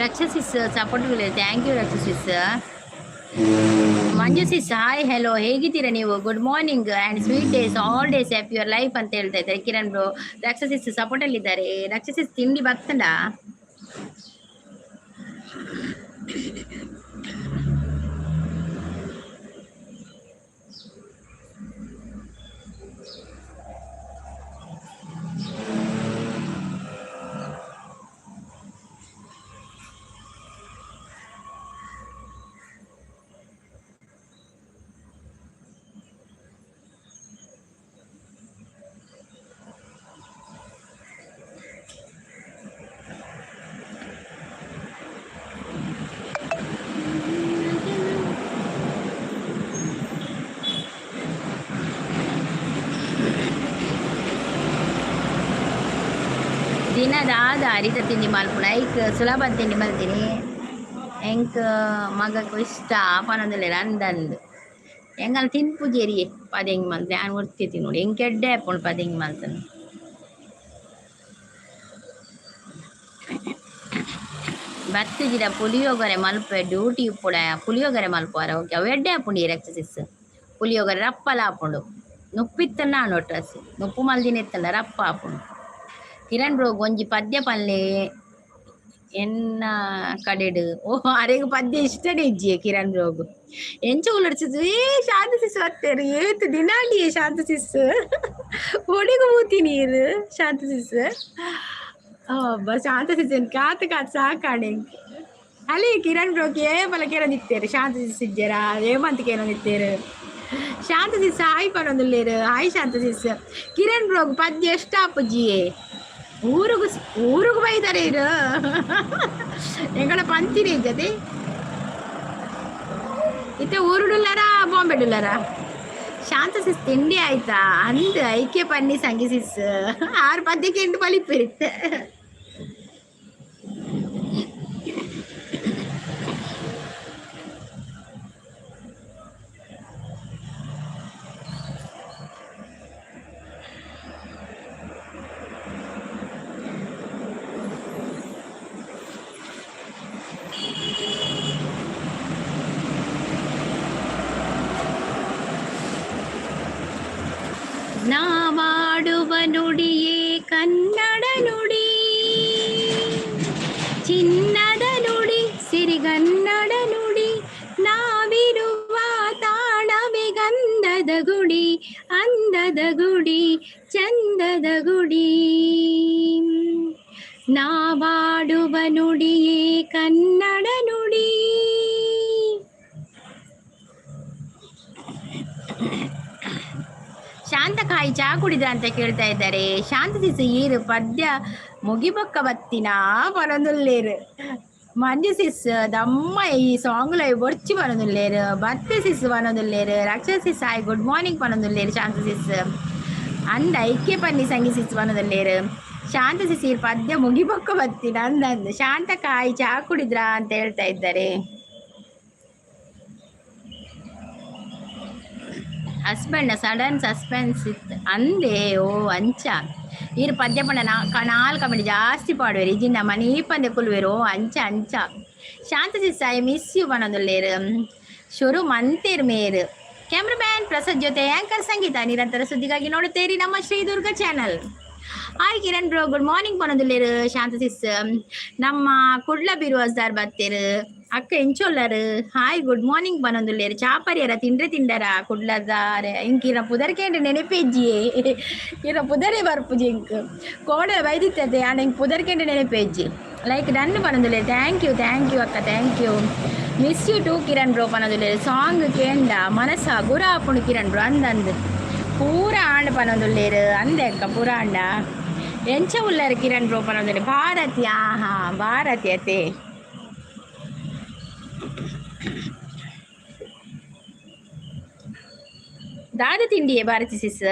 Raksha sis support. Thank you ರಕ್ಷಸಿಸ್. Manju sis hi hello, ಹೇಗಿದ್ದೀರಾ ನೀವು? Good morning and sweet days, all days of your life ಅಂತ ಹೇಳ್ತಾ ಇದ್ದಾರೆ ಕಿರಣ್ ಬ್ರೋ. ರಕ್ಷಸಿಸ್ ಸಪೋರ್ಟಲ್ಲಿದ್ದಾರೆ. ರಕ್ಷಸಿಸ್ ತಿಂಡಿ ಬರ್ತಂಡ? ದಿನದಾದ ಅರಿತ ತಿಂಡಿ ಮಲ್ಪುಣ ಐಕ್ ಸುಲಭ ತಿಂಡಿ ಮಲ್ತೀನಿ. ಎಂಕ್ ಮಗಕ್ ಇಷ್ಟ ಪನೊಂದುಲ್ಲೆರ್ ಅಂದಂದು ಎಂಕಲ್ ತಿನ್ಪುಜೆರಿಯೆ ಪದೆಂಗಿ ಮಲ್ತ್ ಯಾನ್ ಒರ್ತಿ ತಿನ್ನೋಡು, ಎಂಕ್ ಎಡ್ಡೆ ಆಪುಂಡು ಪದೆಂಗಿ ಮಲ್ತುಂಡ. ಬತ್ತಿಜಿಡ ಪುಳಿಯೋಗರೆ ಮಲ್ಪೆ ಡ್ಯೂಟಿ ಇಪ್ಪುಡ ಪುಳಿಯೋಗರೆ ಮಲ್ಪುವರ ಓಕೆ, ಅವು ಎಡ್ಡೆ ಆಪುಂಡು ಈ ಎಕ್ಸಸೈಸ್. ಪುಳಿಯೋಗರೆ ರಪ್ಪಲ ಆಪುಂಡು, ನುಪ್ಪಿತ್ತಂಡ ಆಂಡ್ ನುಪ್ಪು ಮಲ್ದಿನ ಇತ್ತಂಡ ರಪ್ಪ ಆಪುಂಡು. ಕಿರಣ್ ಬ್ರೋ ಒಂಜಿ ಪದ್ಯ ಪಲ್ಲೆ ಎನ್ನ ಕಡೆಡ್. ಓ ಅರೆಗ್ ಪದ್ಯ ಇಷ್ಟನೇ ಇಜ್ಜಿ ಕಿರಣ್ ಬ್ರೋಗು. ಎಂಚ ಉಲ್ಲಡ್ಸಿಸ್ ಏ ಶಾಂತ ಸಿಸ್ ಬತ್ತೇರು ಏತ್ ದಿನಾಂಡಿ ಶಾಂತ ಸಿಸ್ ಒಡೆಗು ಮೂತಿ ನೀರು ಶಾಂತ ಸಿಸ್. ಅಬ್ಬಾ ಶಾಂತ ಸಿಸ್ ಕಾತು ಕಾತು ಸಾಕಾಣೆ. ಅಲ್ಲಿ ಕಿರಣ್ ಬ್ರೋಕ್ ಏ ಬಲ ಕೇರೊಂದಿತ್ತೇರು ಶಾಂತ ಸಿಸ್ ಇಜ್ಜೆರ ಹೇಮಂತ್ ಕೇರೊಂದಿತ್ತೇರು. ಶಾಂತ ಸಿಸ್ ಹಾಯ್ ಪನೊಂದುಲ್ಲೇರು. ಹಾಯ್ ಶಾಂತ ಸಿಸ್. ಕಿರಣ್ ಬ್ರೋಗ್ ಪದ್ಯ ಎಷ್ಟ ಆಪುಜಿಯೇ. ಊರುಗು ಊರುಗು ಬೈದಾರೆ ಇರು. ಎಂಗಳ ಪಂತಿನ ಜತೆ ಇತ್ತೆ ಊರುಡುಲ್ಲಾರ, ಬಾಂಬೆಡುಲ್ಲಾರ? ಶಾಂತ ಸಿಸ್, ತಿಂಡಿ ಆಯ್ತಾ? ಅಂದ್ ಐಕ್ಯ ಪನ್ನಿ ಸಂಗಿ ಸಿಸ್. ಆರು ಪದ್ಯಕ್ಕೆ ಎಂಟು ಬಲಿಪಿರುತ್ತೆ. ನಾವಾಡುವ ನುಡಿಯೇ ಕನ್ನಡ ನುಡಿ, ಚಿನ್ನದ ನುಡಿ, ಸಿರಿಗನ್ನಡ ನುಡಿ. ನಾವಿರುವ ತಾಣವೇ ಗಂಧದ ಗುಡಿ, ಅಂದದ ಗುಡಿ, ಚಂದದ ಗುಡಿ. ನಾವಾಡುವ ನುಡಿಯೇ ಕನ್ನಡ ನುಡಿ. ಶಾಂತಕಾಯಿ ಚಾ ಕುಡಿದ ಅಂತ ಕೇಳ್ತಾ ಇದ್ದಾರೆ. ಶಾಂತ ಸಿಸು, ಈರು ಪದ್ಯ ಮುಗಿಬೊಕ್ಕ ಬತ್ತಿನ ಪನೊಂದುಲ್ಲೇರು. ಮಂಜು ಸಿಸ್, ದಮ್ಮ ಈ ಸಾಂಗ್ ಲೈ ಬೊರ್ಚಿ ಪನೊಂದುಲ್ಲೇರು. ಬತ್ತೆ ಸಿಸ್ ಪನೊಂದುಲ್ಲೇರು. ರಕ್ಷಾ ಸಿಸ್ ಹಾಯ್, ಗುಡ್ ಮಾರ್ನಿಂಗ್ ಪನೊಂದುಲ್ಲೇರು. ಶಾಂತ ಸಿಸ್ ಅಂದ ಐಕ್ಯ ಪನ್ನಿ ಸಂಗಿ ಸಿಸ್ ಪನೊಂದುಲ್ಲೇರು. ಶಾಂತ ಸಿಸ್, ಈರು ಪದ್ಯ ಮುಗಿಬೊಕ್ಕ ಬತ್ತಿನ ಅಂದಂದು. ಶಾಂತಕಾಯಿ ಚಾ ಕುಡಿದ್ರ ಅಂತ ಹೇಳ್ತಾ ಇದ್ದಾರೆ. ಹಸ್ಬೆಂಡ್ ಸಡನ್ ಸಸ್ಪೆನ್ಸ್ ಇತ್ತು ಅಂದೆ. ಓ ಅಂಚ ಈರು ಪದ್ಯ ಪಂಡ ನಾ ನಾಲ್ಕು ಕಮೆಂಟ್ ಜಾಸ್ತಿ ಪಾಡುವೆರು. ಇಜಿಂದ ಮನೀ ಪಂದೆ ಕುಲ್ವೆರು. ಓ ಅಂಚ ಅಂಚ. ಶಾಂತ ಸಿಸ್, I miss you ಪನೊಂದುಲ್ಲೇರು. ಶುರು ಮಂತೇರ್ ಮೇರು. ಕ್ಯಾಮ್ರಾಮ್ಯಾನ್ ಪ್ರಸಾದ್ ಜೊತೆ ಆಂಕರ್ ಸಂಗೀತ. ನಿರಂತರ ಸುದ್ದಿಗಾಗಿ ನೋಡುತ್ತೀರಿ ನಮ್ಮ Shri Durga channel. Hi Kiran bro, good morning ಪನೊಂದುಲ್ಲೇರು. ಶಾಂತ ಸಿಸ್, ನಮ್ಮ ಕುಡ್ಲ ಬಿರುವಸ್ದಾರ್ ಬತ್ತೇರು. ಅಕ್ಕ ಎಂಚೊಲ್ಲರು? ಹಾಯ್, ಗುಡ್ ಮಾರ್ನಿಂಗ್ ಪನೊಂದುಲ್ಲೇರು. ಚಾಪರಿಯರ ತಿಂಡ್ರೆ ತಿಂಡರ ಕುಡ್ಲದಾರೆ? ಇಂಕ್ ಇರ ಪುದರ್ಕೇಂಡ ನೆನಪೇಜ್ಜಿಯೇ. ಇರ ಪುದರೇ ಬರ್ಪುಜಿ ಇಂಕ್. ಕೋಡೆ ಬೈದಿತ್ತತೆ ಆಂಡ ಇಂಕ್ ಪುದರ್ಕೇಂಡ ನೆನಪೇಜ್ಜಿ. ಲೈಕ್ ಡನ್ ಪನೊಂದುಲ್ಲೇರು. Thank you, thank you ಅಕ್ಕ, thank you. Miss you too Kiran bro ಪನೊಂದುಲ್ಲೇರು. Song ಕೇಂಡ ಮನಸ್ಸ ಗುರ ಆಪುಂಡು ಕಿರಣ್ ಬ್ರೋ ಅಂದಂದು. ಪೂರ ಆಂಡ ಪನೊಂದುಲ್ಲೇರು. ಅಂದೆ ಅಕ್ಕ, ಪೂರ ಆಂಡ. ಎಂಚ ಉಲ್ಲರು ಕಿರಣ್ ಬ್ರೋ ಪನೊಂದುಲ್ಲೆ. ಭಾರತಿ, ಆಹಾ, ಭಾರತಿ ಅತೆ. ದಾದ ತಿಂಡಿಯೇ ಭಾರತಿ ಸಿಸ್?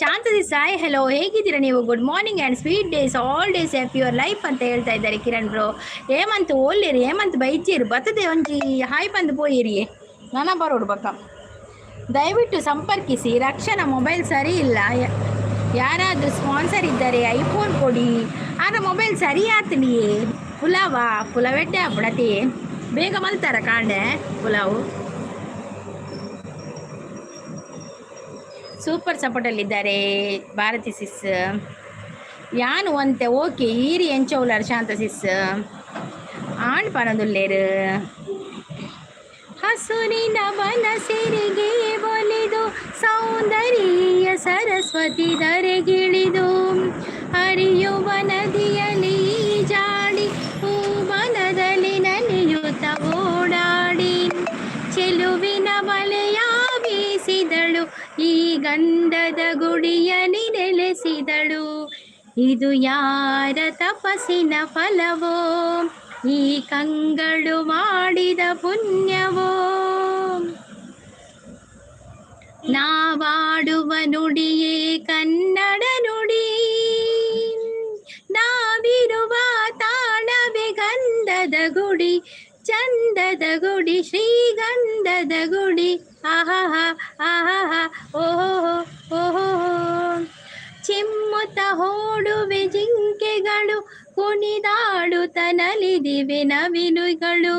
ಶಾಂತ ಸಿಸ್ ಹಾಯ್, ಹಲೋ, ಹೇಗಿದ್ದೀರಾ ನೀವು? Good morning and sweet days, all days happy your life ಅಂತ ಹೇಳ್ತಾ ಇದ್ದಾರೆ ಕಿರಣ್ ಬ್ರೋ. ಹೇಮಂತ್ ಓಲ್ಲೇರಿ? ಹೇಮಂತ್ ಬೈಜೇರು ಬತ್ತದೆ. ಒಂಜಿ ಹಾಯ್ ಬಂದು ಪೋಯಿರಿ, ನನ್ನ ಬರೋಡು ಬಕ್ಕ. ದಯವಿಟ್ಟು ಸಂಪರ್ಕಿಸಿ. ರಕ್ಷಣಾ ಮೊಬೈಲ್ ಸರಿ ಇಲ್ಲ, ಯಾರಾದರೂ ಸ್ಪಾನ್ಸರ್ ಇದ್ದರೆ ಐಫೋನ್ ಕೊಡಿ. ಆದ್ರೆ ಮೊಬೈಲ್ ಸರಿ ಆತನಿಯೇ. ಪುಲಾವ? ಪುಲಾವೆಡ್ಡೆ ಆಪುಡತಿ. ಬೇಗ ಮಲ್ತಾರ ಕಾಂಡೆ ಪುಲಾವು. ಸೂಪರ್ ಸಪೋರ್ಟಲ್ಲಿದ್ದಾರೆ ಭಾರತಿ ಸಿಸ್. ಯಾನು ಒಂತೆ ಓಕೆ. ಈರಿ ಎಂಚೌಲಾರ್ ಶಾಂತ ಸಿಸ್? ಆಣ್ ಪನೊಂದುಲ್ಲೇರು. ಹಸುರಿನ ಬನ ಸಿರಿಗೆ ಒಲಿದು, ಸೌಂದರ್ಯ ಸರಸ್ವತಿ ಧರೆಗಿಳಿದು, ಹರಿಯುವ ನದಿಯಲ್ಲಿ ಜಾಡಿ, ಹೂವನದಲ್ಲಿ ನಲಿಯುತ್ತ ಓಡಾಡಿ, ಚೆಲುವಿನ ಬಲೆಯ ಬೀಸಿದಳು, ಈ ಗಂಧದ ಗುಡಿಯಲ್ಲಿ ನೆಲೆಸಿದಳು. ಇದು ಯಾರ ತಪಸ್ಸಿನ ಫಲವೋ, ಈ ಕಂಗಳು ಮಾಡಿದ ಪುಣ್ಯವೋ? ನಾವಾಡುವ ನುಡಿಯೇ ಕನ್ನಡ ನುಡಿ, ನಾವಿರುವ ತಾಣವೇ ಗಂಧದ ಗುಡಿ, ಚಂದದ ಗುಡಿ, ಶ್ರೀಗಂಧದ ಗುಡಿ. ಆಹಾ ಆಹಾ ಓಹೋ ಓಹೋ. ಚಿಮ್ಮುತ್ತ ಓಡುವೆ ಜಿಂಕೆಗಳು, ಕುಣಿದಾಡುತ್ತ ನಲಿದಿವೆ ನವಿಲುಗಳು,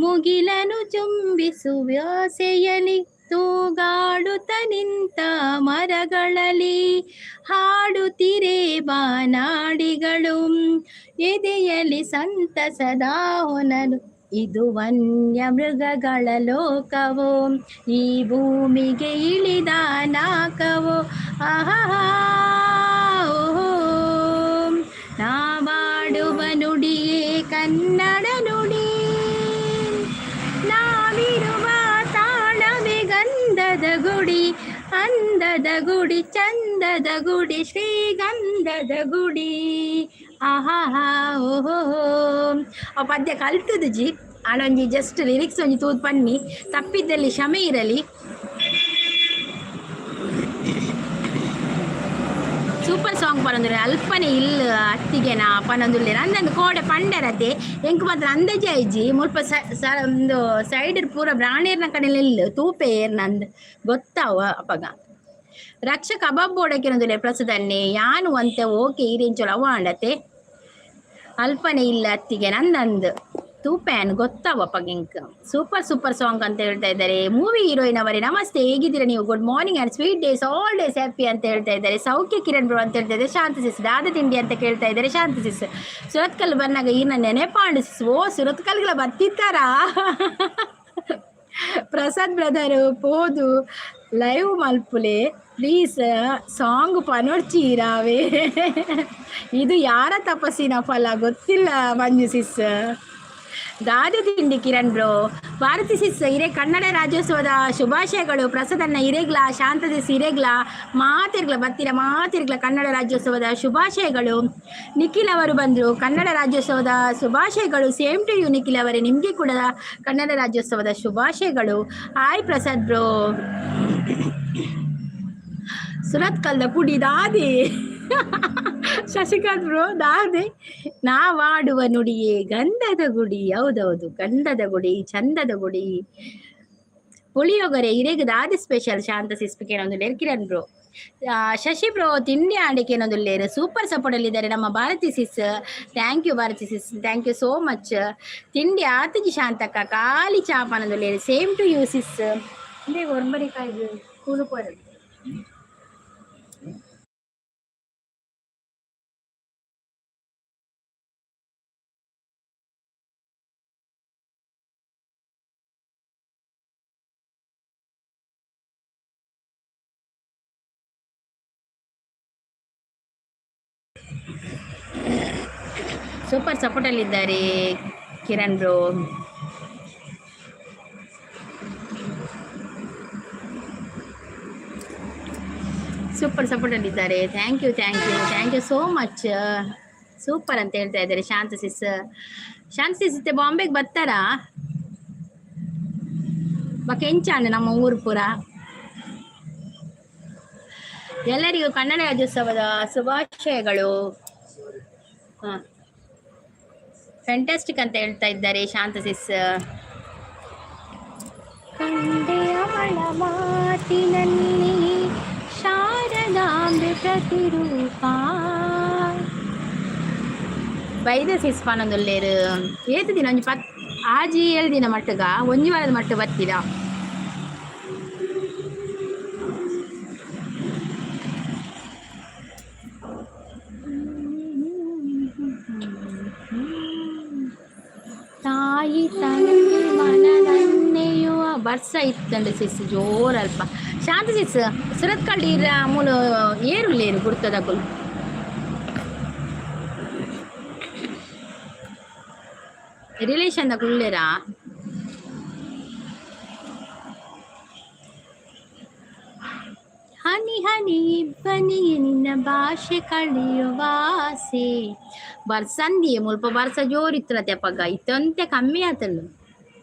ಮುಗಿಲನು ಚುಂಬಿಸುವ ಆಸೆಯಲಿ ತೂಗಾಡುತ್ತ ನಿಂತ ಮರಗಳಲ್ಲಿ ಹಾಡುತ್ತಿರೆ ಬಾನಾಡಿಗಳು, ಎದೆಯಲ್ಲಿ ಸಂತಸದ ಹೊನಲು. ಇದು ವನ್ಯ ಮೃಗಗಳ ಲೋಕವೋ, ಈ ಭೂಮಿಗೆ ಇಳಿದ ನಾಕವೋ? ಆಹಾ ಓಹೋ. ನಾವಾಡುವ ನುಡಿಯೇ ಕನ್ನಡ ನುಡಿ, ನಾವಿರುವ ತಾಣವೇ ಗಂಧದ ಗುಡಿ. ಅಂದದ ಗುಡಿ ಚಂದದ ಗುಡಿ ಶ್ರೀಗಂಧದ ಗುಡಿ ಆಹಾ ಓಹೋ. ಆ ಪದ್ಯ ಕಲ್ತದ ಜಿ ಆಡೊಂಜಿ ಜಸ್ಟ್ ಲಿರಿಕ್ಸ್ ಒಂಜಿ ತೂದ್ ಪನ್ನಿ, ತಪ್ಪಿದ್ದಲ್ಲಿ ಕ್ಷಮೆ ಇರಲಿ. ಸೂಪರ್ ಸಾಂಗ್ ಪನೊಂದುಲ್ಲೆ ಅಲ್ಪನೆ ಇಲ್ಲ ಅತ್ತಿಗೆನ ಪನೊಂದುಲ್ಲೆರ್ ಅಂದಂದು ಕೋಡೆ ಪಂಡರತೆ ಎಂಕ್ ಮಾತ್ರ ಅಂದಾಜೆ ಆಯ್ಜಿ. ಮುಲ್ಪ ಒಂದು ಸೈಡ್ ಪೂರ ಬ್ರಾಣೇರ್ನ ಕಡೆ ಇಲ್ಲ ತೂಪೆ ಏರ್ನ ಅಂದ್ ಗೊತ್ತಾವ ಅಪಗ. ರಕ್ಷ ಕಬಾಬ್ ಬೋಡಕಿನೊಂದುಲ್ಲೆ ಪ್ರಸದನ್ನೇ ಯಾನು ಅಂತೆ ಓಕೆ ಈರೆಂಚೋಲ ಅವ ಅಂಡತೆ ಅಲ್ಪನೆ ಇಲ್ಲ ಅತ್ತಿಗೆ ನಂದಂದು ತೂಪ್ಯಾನ್ ಗೊತ್ತಾವಪ್ಪ ಗಿಂಕ್. ಸೂಪರ್ ಸೂಪರ್ ಸಾಂಗ್ ಅಂತ ಹೇಳ್ತಾ ಇದ್ದಾರೆ. ಮೂವಿ ಹೀರೋಯಿನ್ ಅವರೇ ನಮಸ್ತೆ, ಹೇಗಿದ್ದೀರಾ ನೀವು? Good morning and sweet days, all days happy ಅಂತ ಹೇಳ್ತಾ ಇದ್ದಾರೆ. ಸೌಖ್ಯ ಕಿರಣ್ ಬ್ರೋ ಅಂತ ಹೇಳ್ತಾ ಇದ್ದಾರೆ. ಶಾಂತ ಸಿಸ್ ದಾದ ತಿಂಡಿ ಅಂತ ಕೇಳ್ತಾ ಇದ್ದಾರೆ. ಶಾಂತ ಸಿಸ್ ಸುರತ್ಕಲ್ ಬಂದಾಗ ಈನ ನೆನೆಪಾಂಡು ಸಿಸ್. ಓ ಸುರತ್ಕಲ್ಗಳ ಬರ್ತಿತ್ತಾರಾ? ಪ್ರಸಾದ್ ಬ್ರದರ್ ಪೋದು ಲೈವ್ ಮಲ್ಪುಲೆ ಪ್ಲೀಸ್, ಸಾಂಗ್ ಪನೊಡ್ಚೀರಾವೆ. ಇದು ಯಾರ ತಪಸ್ಸಿನ ಫಲ ಗೊತ್ತಿಲ್ಲ. ಮಂಜು ಸಿಸ್ ದಾದೆ ತಿಂಡಿ ಕಿರಣ್ ಬ್ರೋ. ಭಾರತಿ ಸಿಸ್ ಹಿರೇ ಕನ್ನಡ ರಾಜ್ಯೋತ್ಸವದ ಶುಭಾಶಯಗಳು. ಪ್ರಸಾದನ್ನ ಹಿರೇಗ್ಲ, ಶಾಂತ ಸಿಸ್ ಹಿರೇಗ್ಲ, ಮಾತಿರ್ಗ್ಲ ಬತ್ತಿರ ಮಾತಿರ್ಗ್ಲ ಕನ್ನಡ ರಾಜ್ಯೋತ್ಸವದ ಶುಭಾಶಯಗಳು. ನಿಖಿಲ್ ಅವರು ಬಂದರು, ಕನ್ನಡ ರಾಜ್ಯೋತ್ಸವದ ಶುಭಾಶಯಗಳು. ಸೇಮ್ ಟು you Nikhil ಅವರೇ, ನಿಮಗೆ ಕೂಡ ಕನ್ನಡ ರಾಜ್ಯೋತ್ಸವದ ಶುಭಾಶಯಗಳು. Hi Prasad bro. ಸುರತ್ ಕಲ್ದ ಪುಡಿ ದಾದೆ ಶಶಿಕಾಂತ್ ಬ್ರೋ ದಾದೆ. ನಾವಾಡುವ ನುಡಿಯೇ ಗಂಧದ ಗುಡಿ. ಹೌದೌದು, ಗಂಧದ ಗುಡಿ ಚಂದದ ಗುಡಿ. ಪುಳಿಯೋಗರೆ ಇರೆಗ್ ದಾದೆ ಸ್ಪೆಷಲ್? ಶಾಂತ ಸಿಸ್ಪಿಕೆ ಕಿರಣ್ ಬ್ರೋ. ಶಶಿ ಬ್ರೋ ತಿಂಡಿ ಆಂಡಿಕೆ ಸೂಪರ್ ಸಪೋರ್ಟ್ ಅಲ್ಲಿ ನಮ್ಮ ಭಾರತಿ ಸಿಸ್. Thank you Bharati sis, thank you so much. ತಿಂಡಿ ಆತಜಿ ಶಾಂತಕ್ಕ, ಖಾಲಿ ಚಾಪನದುಲ್ಲೇರು. Same to you sis. ಒರ್ಮರಿಕಾಯಿ ಕೂಲು ಪೋರದು. ಸೂಪರ್ ಸಪೋರ್ಟಲ್ಲಿದ್ದಾರೆ ಕಿರಣ್ ಬ್ರೋ. ಸೂಪರ್ ಸಪೋರ್ಟಲ್ಲಿದ್ದಾರೆ. Thank you thank you thank you so much. Super ಅಂತ ಹೇಳ್ತಾ ಇದ್ದಾರೆ ಶಾಂತ ಸಿಸ್. ಶಾಂತ ಸಿಸ್ ಬಾಂಬೆಗೆ ಬರ್ತಾರಾ? ಬಕೆಂಚಾಂಡ್ ನಮ್ಮ ಊರು ಪೂರ. ಎಲ್ಲರಿಗೂ ಕನ್ನಡ ರಾಜ್ಯೋತ್ಸವದ ಶುಭಾಶಯಗಳು. ಹಾಂ, ಫ್ಯಾಂಟಾಸ್ಟಿಕ್ ಅಂತ ಹೇಳ್ತಾ ಇದ್ದಾರೆ ಶಾಂತ ಸಿಸ್. ಕಂಡೆ ಅವಳ ಮಾತಿನಲ್ಲಿ ಶಾರದಾಂಬೆ ಪ್ರತಿರೂಪ. ಬೈದ ಸಿಸ್ ಪನೊಂದುಲ್ಲೇರು. ಏತು ದಿನ? ಒಂಜಿ ಪತ್ ಆಜಿ ಏಳು ದಿನ ಮಟ್ಟಗ, ಒಂಜಿ ವಾರದ ಮಟ್ಟ ಬತ್ತಿದ. ತಾಯಿ ತಂದೆ ಮನದನ್ನೆಯುವ ಬರ್ಸ ಇತ್ತಂಡೆ ಸಿಸ್ ಜೋರಲ್ಪ. ಶಾಂತ ಸಿಸ್ ಸುರತ್ಕಲ್ ಇರ ಮೂಲು ಏರುಲ್ಲೇರು ಗುರ್ತದಕುಲು. ರಿಲೇಷನ್ ದಕುಲ್ಲೇರಾ? ಹನಿ ಹನಿ ಇಬ್ಬನಿಗೆ ನಿನ್ನ ಭಾಷೆ ಕಲಿಯುವ ಆಸೆ. ಬರ್ಸಂದಿಯೇ ಮುಲ್ಪ ಬರ್ಸ ಜೋರಿತ್ತಲತೆ ಅಪ್ಪಗ, ಇತ್ತಂತೆ ಕಮ್ಮಿ ಆತಂಡು,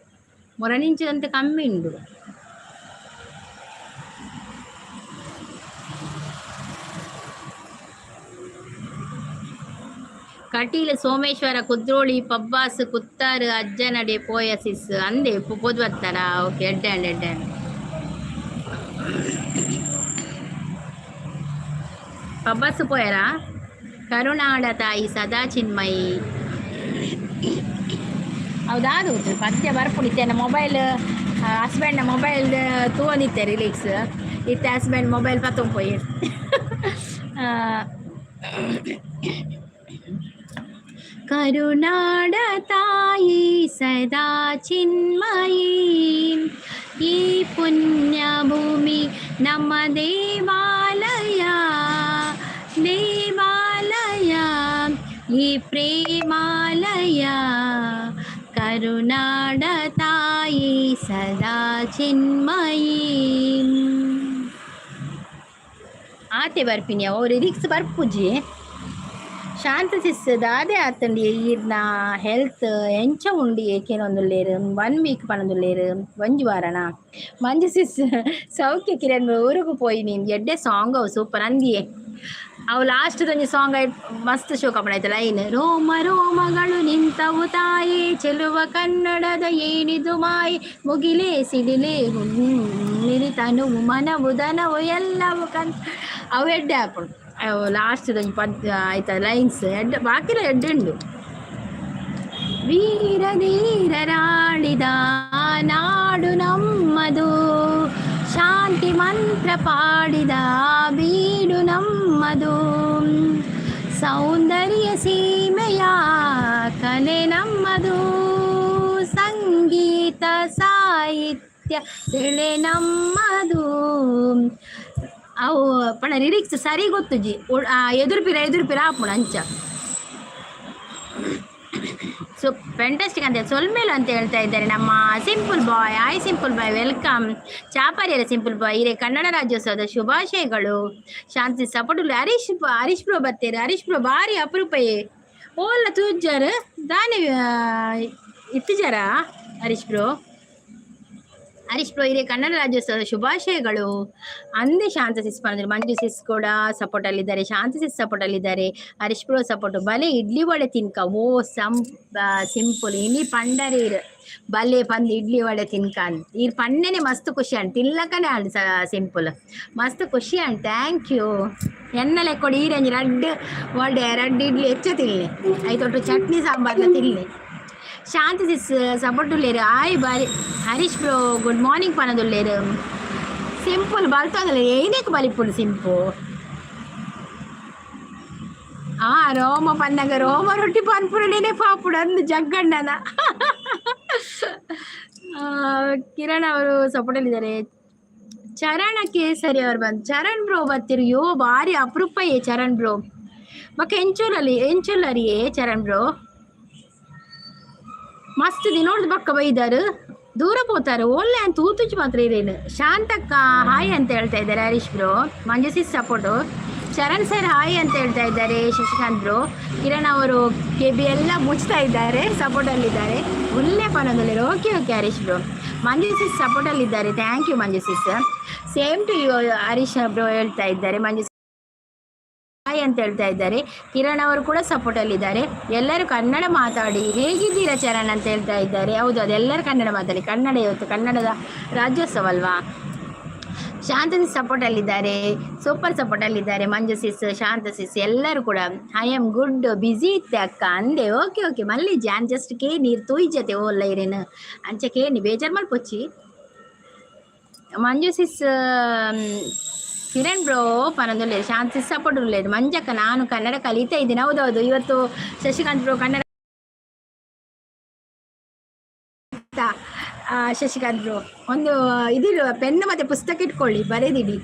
ಮೊರನಿಂಚದಂತೆ ಕಮ್ಮಿ ಉಂಡು. ಕಟೀಲ್ ಸೋಮೇಶ್ವರ ಕುದ್ರೋಳಿ ಪಬ್ಬಾಸ್ ಕುತ್ತಾರು ಅಜ್ಜನಡೆ ಪೋಯ ಸಿಸ್ ಅಂದೆ ಪೋದು ಬರ್ತಾರ. ಓಕೆ, ಎಡ್ಡೆ ಅಂಡ್ ಎಡ್ಡೆ ಅಂಡ್ ಪಬ್ಬಾಸ್ ಪೋಯರಾ? ಕರುಣಾಡ ತಾಯಿ ಸದಾ ಚಿನ್ಮಯಿ. ಹೌದಾದು ಪದ್ಯ ಬರ್ಪುಣಿತ್ತೆ. ಮೊಬೈಲ್ ಹಸ್ಬೆಂಡ್ನ ಮೊಬೈಲ್ ತೂವೊಂದಿತ್ತೆ ರಿಲೀಕ್ಸ್ ಇತ್ತೆ ಹಸ್ಬೆಂಡ್ ಮೊಬೈಲ್ ಪತ್ತೊಂಪೋಯಿ. ಕರುನಾಡ ತಾಯಿ ಸದಾ ಚಿನ್ಮಯಿ, ಈ ಪುಣ್ಯ ಭೂಮಿ ನಮ್ಮ ದೇವಾಲಯ ದೇವಾಲಯ, ಈ ಪ್ರೇಮಾಲಯ. ಕರುನಾಡ ತಾಯಿ ಸದಾ ಚಿನ್ಮಯಿ. ಆತೆ ಬರ್ಪಿನಿ ಅವು ಲಿರಿಕ್ಸ್ ಬರ್ಪುಜಿ. ಶಾಂತ ಸಿಸ್ ದಾದೆ ಆತಂಡಿ ಈರ್ನ ಹೆಲ್ತ್ ಎಂಚ ಉಂಡು ಏಕೇನೊಂದುಲ್ಲೇರು 1 ವೀಕ್ ಪನೊಂದುಲ್ಲೇರು ಒಂಜಿ ವಾರನ. ಮಂಜು ಸಿಸ್ ಸೌಖ್ಯ ಕಿರಣ್ ಊರುಗು ಪೋಯಿನಿ ಎಡ್ಡೆ ಸಾಂಗ್ ಅವು ಸೂಪರ್ ಅಂದಿಯೇ. ಅವು ಲಾಸ್ಟ್ ಒಂಜಿ ಸಾಂಗ್ ಮಸ್ತ್ ಶೋಕ ಆಯ್ತು ಲೈನ್. ರೋಮ ರೋಮಗಳು ನಿಂತವು ತಾಯಿ ಚೆಲುವ ಕನ್ನಡದ ಏನಿದು ಮಾಯಿ ಮುಗಿಲೇ ಸಿಡಿಲೇ ತನುವು ಮನವು ದನವು ಎಲ್ಲವು ಕನ್ ಅವು ಎಡ್ಡೆ ಆಪುಂಡು. ಅವು ಲಾಸ್ಟ್ ಒಂಜಿ ಪದ್ ಆಯ್ತಾ ಲೈನ್ಸ್ ಎಡ್ಡೆ ಬಾಕಿಲ ಎಡ್ಡೆ ಉಂಡು. ವೀರ ಧೀರರಾಳಿದ ನಾಡು ನಮ್ಮದು, ಶಾಂತಿ ಮಂತ್ರ ಪಾಡಿದ ಬೀಡು ನಮ್ಮದು, ಸೌಂದರ್ಯ ಸೀಮೆಯ ಕಲೆ ನಮ್ಮದು, ಸಂಗೀತ ಸಾಹಿತ್ಯ ಸೆಳೆ ನಮ್ಮದು. ಅವು ಪಣ ಲಿರಿಕ್ಸ್ ಸರಿ ಗೊತ್ತುಜಿ. ಎದುರುಪಿರ ಎದುರುಪಿರ ಆಪುಣ ಅಂಚ. ಸೊ ಫ್ಯಾಂಟಾಸ್ಟಿಕ್ ಅಂತ ಸೊಲ್ಮೇಲು ಅಂತ ಹೇಳ್ತಾ ಇದ್ದಾರೆ ನಮ್ಮ simple boy. Hi simple boy, welcome. ಚಾಪರಿಯರ simple ಬಾಯ್ ಹಿರೇ ಕನ್ನಡ ರಾಜ್ಯೋತ್ಸವದ ಶುಭಾಶಯಗಳು. ಶಾಂತಿ ಸಪೋರ್ಟ್ ಹರೀಶ್ ಹರೀಶ್ ಬ್ರೋ ಬತ್ತೇರು. ಹರೀಶ್ ಬ್ರೋ ಭಾರಿ ಅಪರೂಪಯೇ ಓಲ್ಲ ತೂಜಾರ್ ದಾನೆ ಇತ್ತುಜಾರ ಹರೀಶ್ ಬ್ರೋ. ಹರೀಶ್ ಬ್ರೋ ಹಿರೇ ಕನ್ನಡ ರಾಜ್ಯೋತ್ಸವದ ಶುಭಾಶಯಗಳು ಅಂದೇ. ಶಾಂತ ಸಿಸ್ ಬಂದ್ರು. ಮಂಜು ಸಿಸ್ ಕೂಡ ಸಪೋರ್ಟ್ ಅಲ್ಲಿದ್ದಾರೆ, ಶಾಂತ ಸಿಸ್ ಸಪೋರ್ಟ್ ಅಲ್ಲಿದ್ದಾರೆ, ಹರೀಶ್ ಬ್ರೋ ಸಪೋರ್ಟ್. ಬಲೆ ಇಡ್ಲಿ ವಡೆ ತಿನ್ಕ ಓ ಸಂ ಸಿಂಪಲ್ ಇನಿ ಪಂಡರೀರ್ ಬಲೆ ಪಂದ್ ಇಡ್ಲಿ ವಡೆ ತಿನ್ಕ ಅಂತ ಈರ್ ಪಣ್ಣೆನೆ ಮಸ್ತ್ ಖುಷಿ ಅಂಡ್ ತಿನ್ಲಕನೆ ಅಂಡ್ ಸಿಂಪಲ್ ಮಸ್ತ್ ಖುಷಿ ಅಂಡ್ thank you. ಎನ್ನಲೆ ಕೊಡಿ ಈರಂಜಿ ರಡ್ಡ್ ವಡೆ ರಡ್ಡ್ ಇಡ್ಲಿ ಹೆಚ್ಚ ತಿನ್ಲಿ ಐತೊಟ್ಟು ಚಟ್ನಿ ಸಾಂಬಾರ್ಲ ತಿನ್ಲಿ. ಶಾಂತಿ ಸಿಸ್ ಸಪೋರ್ಟ್ ಉಲ್ಲೇರು. ಆಯ್ ಬಾರಿ ಹರೀಶ್ ಬ್ರೋ ಗುಡ್ ಮಾರ್ನಿಂಗ್ ಪನದುಲ್ಲೇರು. ಸಿಂಪಲ್ ಬಲ್ತೊಂದುಲ್ಲೇರು ಏನೇಕ್ ಬಲಿಪುಂಡು ಸಿಂಪು. ಆ ರೋಮ ಪನ್ನಗ ರೋಮ ರೊಟ್ಟಿ ಪನ್ಪುರನೇನೆ ಪಾಪುಡು ಅಂದು ಜಗ್ಗಣ್ಣನ. ಕಿರಣ್ ಅವರು ಸಪೋರ್ಟ್ ಅಲ್ಲಿದ್ದಾರೆ. ಚರಣ ಕೇಸರಿ ಅವರು ಬಂದು ಚರಣ್ ಬ್ರೋ ಬರ್ತಿರು. ಯೋ ಭಾರಿ ಅಪರೂಪಯೇ ಚರಣ್ ಬ್ರೋ. ಬೊಕ ಎಂಚೋಲಲ್ಲಿ ಎಂಚೋಲರಿಯೇ ಚರಣ್ ಬ್ರೋ ಮಸ್ತ್ ದಿನೋಡ್ದು ಬಕ್ಕ ಬೈದಾರು ದೂರ ಪೋತಾರೆ ಒಳ್ಳೆ ಅಂತ ತೂತುಚು ಮಾತ್ರ ಇರೇನು. ಶಾಂತಕ್ಕ ಹಾಯ್ ಅಂತ ಹೇಳ್ತಾ ಇದ್ದಾರೆ ಹರೀಶ್ ಬ್ರೋ. ಮಂಜು ಸಿಸ್ ಸಪೋರ್ಟು. ಚರಣ್ ಸರ್ ಹಾಯ್ ಅಂತ ಹೇಳ್ತಾ ಇದ್ದಾರೆ ಶಶಿಕಾಂತ್ ಬ್ರೋ. ಕಿರಣ್ ಅವರು ಕೆ ಬಿ ಎಲ್ಲ ಮುಚ್ತಾ ಇದ್ದಾರೆ, ಸಪೋರ್ಟಲ್ಲಿದ್ದಾರೆ. ಒಳ್ಳೆ ಪನದಲ್ಲಿ. Okay okay Harish bro. Manju sis ಸಪೋರ್ಟಲ್ಲಿದ್ದಾರೆ. Thank you Manju sis. Same to you Harish bro ಹೇಳ್ತಾ ಇದ್ದಾರೆ. ಮಂಜು ಹಾಯ್ ಅಂತ ಹೇಳ್ತಾ ಇದ್ದಾರೆ. ಕಿರಣ್ ಅವರು ಕೂಡ ಸಪೋರ್ಟಲ್ಲಿದ್ದಾರೆ. ಎಲ್ಲರೂ ಕನ್ನಡ ಮಾತಾಡಿ. ಹೇಗಿದ್ದೀರಾ ಚರಣ್ ಅಂತ ಹೇಳ್ತಾ ಇದ್ದಾರೆ. ಹೌದು, ಅದೆಲ್ಲರೂ ಕನ್ನಡ ಮಾತಾಡಿ. ಕನ್ನಡ ಇವತ್ತು ಕನ್ನಡದ ರಾಜ್ಯೋತ್ಸವ ಅಲ್ವಾ. ಶಾಂತ ಸಿಸ್ ಸಪೋರ್ಟಲ್ಲಿದ್ದಾರೆ, ಸೂಪರ್ ಸಪೋರ್ಟಲ್ಲಿದ್ದಾರೆ ಮಂಜು ಸಿಸ್, ಶಾಂತ ಸಿಸ್ ಎಲ್ಲರೂ ಕೂಡ. I am good, busy ಇತ್ತೆ ಅಕ್ಕ ಅಂದೆ. ಓಕೆ ಓಕೆ ಮಲ್ಲಿ ಜಾನ್ ಜಸ್ಟ್ ಕೇ ನೀರು ತೂಯ್ಜತೆ ಓಲ್ಲ ಇರೇನು ಅಂಚೆ ಕೇನಿ ಬೇಜಾರು ಮಲ್ಪೊಚ್ಚಿ. ಮಂಜು ಸಿಸ್ ಕಿರಣ್ ಬ್ರೋ ಪನೊಂದುಲ್ಲೇರು. ಶಾಂತಿ ಸಪೋರ್ಟ್ ಉಲ್ಲೇರು. ಮಂಜಕ್ಕ ನಾನು ಕನ್ನಡ ಕಲಿತಾ ಇದ್ದೀನಿ. ಹೌದೌದು, ಇವತ್ತು ಶಶಿಕಾಂತ್ ಬ್ರೋ ಕನ್ನಡ. ಶಶಿಕಾಂತ್ ಬ್ರೋ ಒಂದು ಇದು ಪೆನ್ ಮತ್ತೆ ಪುಸ್ತಕ ಇಟ್ಕೊಳ್ಳಿ, ಬರೆದಿಡಿ.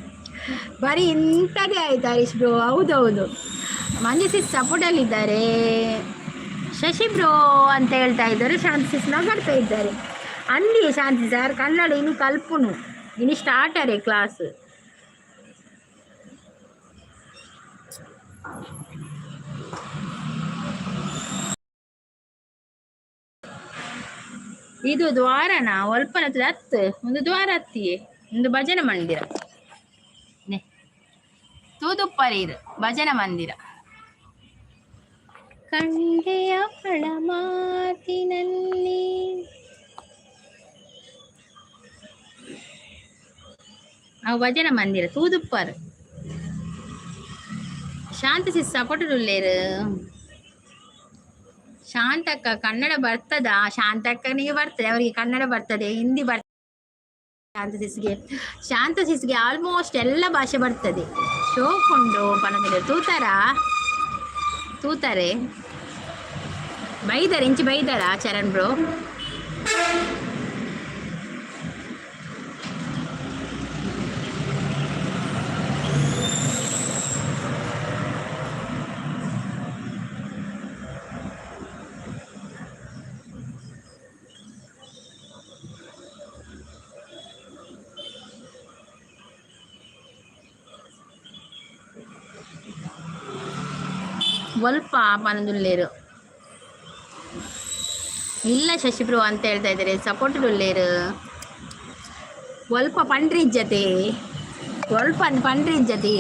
ಬರೀ ಇಂಥದ್ದೇ ಆಯ್ತು ಹರೀಶ್ ಬ್ರೋ. ಹೌದೌದು, ಮಂಜು ಸಿಸ್ ಸಪೋರ್ಟಲ್ಲಿದ್ದಾರೆ. ಶಶಿ ಬ್ರೋ ಅಂತ ಹೇಳ್ತಾ ಇದ್ದಾರೆ. ಶಾಂತಿ ಸಿಸ್ ನಗಾಡ್ತಾ ಇದ್ದಾರೆ. ಅಲ್ಲಿ ಶಾಂತಿ ಸರ್ ಕನ್ನಡ ಇನ್ನು ಕಲ್ಪುನು ಇನ್ನು ಸ್ಟಾರ್ಟರೇ ಕ್ಲಾಸ್. ಇದು ದ್ವಾರನ ಒಲ್ಪನ ಹತ್ತು ಒಂದು ದ್ವಾರ ಹತ್ತಿಯೇ ಒಂದು ಭಜನೆ ಮಂದಿರ ತೂದುಪ್ಪರೀರು ಭಜನೆ ಮಂದಿರ. ಕಂಡೆಯ ಫಳ ಮಾತಿನಲ್ಲಿ ಅವು ಭಜನೆ ಮಂದಿರ ತೂದುಪ್ಪರು. ಶಾಂತ ಸಿಸ್ ಸಪೋರ್ಟ್ ಉಲ್ಲೇರು. ಶಾಂತಕ್ಕ ಕನ್ನಡ ಬರ್ತದ? ಶಾಂತಕ್ಕನಿಗೆ ಬರ್ತದೆ, ಅವರಿಗೆ ಕನ್ನಡ ಬರ್ತದೆ, ಹಿಂದಿ ಬರ್ತದೆ. ಶಾಂತ ಸಿಸ್ಗೆ ಶಾಂತ ಸಿಸ್ಗೆ ಆಲ್ಮೋಸ್ಟ್ ಎಲ್ಲ ಭಾಷೆ ಬರ್ತದೆ. ಶೋಕುಂಡು ಪನೊಂದುಲ್ಲೆರ್. ತೂತಾರ ತೂತಾರೆ ಬೈದಾರೆ ಇಂಚಿ ಬೈದಾರ ಚರಣ್ ಬ್ರೋ. ಒಲ್ಪ ಪನೊಂದುಲ್ಲೆರ್ ಇಲ್ಲ ಶಶಿಪ್ರು ಅಂತ ಹೇಳ್ತಾ ಇದ್ದಾರೆ ಸಪೋರ್ಟ್ ಉಲ್ಲೇರು ಒಲ್ಪ ಪಂಡ್ರಿ ಇಜ್ಜತೆ ಒಲ್ಪ ಪಂಡ್ರಿ ಇಜ್ಜತೆ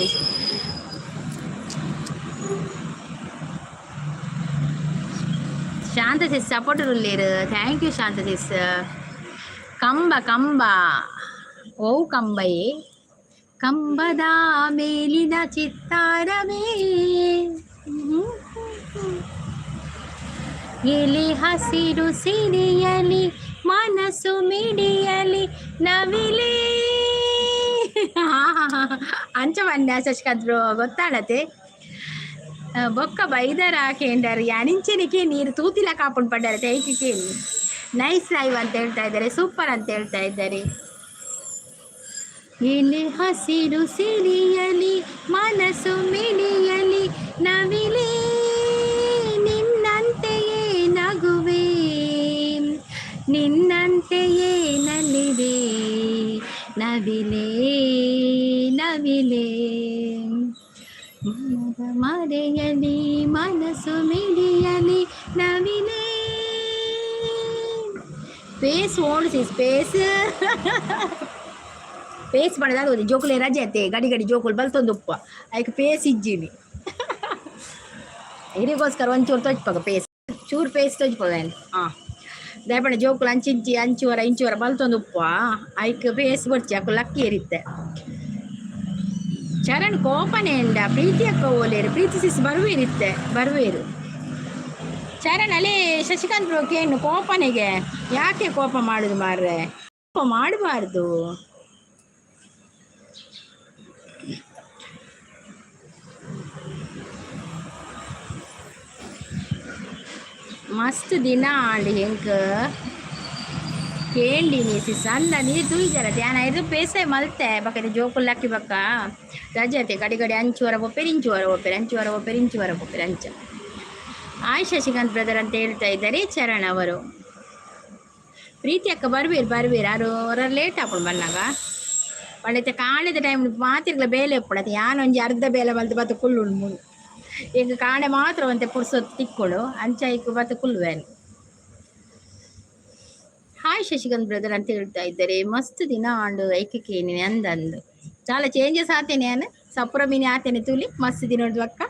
ಶಾಂತ ಸಿಸ್ ಸಪೋರ್ಟ್ ಉಲ್ಲೇರು thank you Shanta sis. Kamba Kamba ಓ ಕಂಬಯೇ ಕಂಬದ ಮೇಲಿನ ಚಿತ್ತಾರವೇ ಎಲೆ ಹಸಿರು ಸಿರಿಯಲಿ ಮನಸ್ಸು ಮಿಡಿಯಲಿ ನವಿಲೇ. ಅಂಚ ಬಂದ ಶಶಿಕಾಂತ್ ಬ್ರೋ ಗೊತ್ತಾಡತೆ. ಬೊಕ್ಕ ಬೈದರ ಕೇಂಡರ್ ಯಾನಿಂಚನಿಕೆ ನೀರು ತೂತಿಲ ಕಾಪುಂಡು ಪಡ್ಡಾರ ತೈಕಿಕೆ. ನೈಸ್ ಲೈವ್ ಅಂತ ಹೇಳ್ತಾ ಇದ್ದಾರೆ, ಸೂಪರ್ ಅಂತ ಹೇಳ್ತಾ ಇದ್ದಾರೆ. ಎಲೆ ಹಸಿರು ಸಿರಿಯಲಿ ಮನಸ್ಸು ಮಿಡಿಯಲಿ ನವಿಲೇ ನಿನ್ನಂತೆಯೇ ನಗುವೆ ನಿನ್ನಂತೆಯೇ ನಲಿವೆ ನವಿಲೇ ನವಿಲೇ ಮನದ ಮರೆಯಲಿ ಮನಸ್ಸು ಮಿಡಿಯಲಿ ನವಿಲೇ. ಪೇಸ್ ಓಡಿಸಿ ಸ್ಪೇಸ್ ಪೇಸ್ ಪಡೆದಾಗ ಜೋಕುಲೆ ರಜೆ ಅತ್ತೆ ಗಡಿ ಗಡಿ ಜೋಕುಲು ಬಲ್ತೊಂದು ಉಪ್ಪ ಐಕ್ ಪೇಸ್ ಇಜ್ಜಿನಿ ಇರಿಗೋಸ್ಕರ ಒಂಚೂರು ತೊಜ್ಪಾಗ ಪೇಸ್ ಚೂರು ಪೇಸ್ ತೊಜ್ಪಾಗ ಹಾಂ ದಯಪಂಡ ಜೋಕುಲು ಅಂಚಿಂಚಿ ಅಂಚುವರ ಇಂಚುವರ ಬಲ್ತೊಂದು ಉಪ್ಪ ಐಕ್ ಪೇಸ್ ಬೊಡ್ಚಿ ಅಕ್ಕು ಲಕ್ಕಿ ಏರಿತ್ತೆ. ಚರಣ್ ಕೋಪನೆ ಎಂಡ ಪ್ರೀತಿ ಅಕ್ಕ ಓಲೇರು ಪ್ರೀತಿ ಸಿಸ್ ಬರುವೇರಿತ್ತೆ ಬರುವೇರು ಚರಣ್ ಅಲೇ ಶಶಿಕಾಂತ್ ಬ್ರೋ ಕೇನು ಕೋಪನೆಗೆ ಯಾಕೆ ಕೋಪ ಮಾಡುದು ಮಾರ್ರೆ, ಕೋಪ ಮಾಡಬಾರ್ದು. ಮಸ್ತ್ ದಿನ ಆಂಡ್ ಹೆಂಕ್ ಕೇಂಡಿನಿ ಸಿಸ್ ಅಂದ ನೀರು ತೂಯಿಜರ ಧ್ಯಾನ ಇದು ಪೇಸೆ ಮಲ್ತೆ ಬಕ್ಕ ಜೋಕುಲ್ ಲಕ್ಕಿ ಬಕ್ಕ ರಜೆ ಅತ್ತೆ ಗಡಿ ಗಡಿ ಅಂಚುವರ ಪೋಪೆರ್ ಇಂಚುವರ ಪೋಪೆರ್ ಅಂಚುವರ ಪೋಪೆರ್ ಇಂಚುವರ ಪೋಪೆರ್ ಅಂಚ. ಆಯ್ ಶಶಿಕಾಂತ್ ಬ್ರದರ್ ಅಂತ ಹೇಳ್ತಾ ಇದ್ದಾರೆ ಚರಣ್ ಅವರು. ಪ್ರೀತಿ ಅಕ್ಕ ಬರ್ವೀರ್ ಬರ್ವೀರ್ ಯಾರು ಹೊರ ಲೇಟ್ ಆಪುಂಡು ಬನ್ನಾಗ ಪಂಡಿತ ಕಾಣದ ಟೈಮ್ ಮಾತಿರ್ಲ ಬೇಲೆ ಉಪ್ಪುಡತ್ತೆ ಯಾನೊಂಜಿ ಅರ್ಧ ಬೇಲೆ ಬಲ್ತು ಬತ್ತ ಕುಳ್ಳುಂಡು ಮುನ್ ಈಗ ಕಾಣೆ ಮಾತ್ರ ಒಂತೆ ಪುರ್ಸೊತ್ತು ತಿಕ್ಕೊಡು ಅಂಚ ಐಕ್ ಬತ್ತ ಕುಲ್ಲುವೇನು. ಹಾಯ್ ಶಶಿಕಾಂತ್ ಬ್ರದರ್ ಅಂತ ಹೇಳ್ತಾ ಇದ್ದಾರೆ. ಮಸ್ತ್ ದಿನ ಆಂಡು ಐಕಕ್ಕೆ ಅಂದಂದು చాలా ಚೇಂಜಸ್ ಆತೇನೆ ನಾನು ಸಪುರ ಮೀನಿ ಆತೇನೆ ತೂಲಿ ಮಸ್ತ್ ದಿನ ಅಕ್ಕ.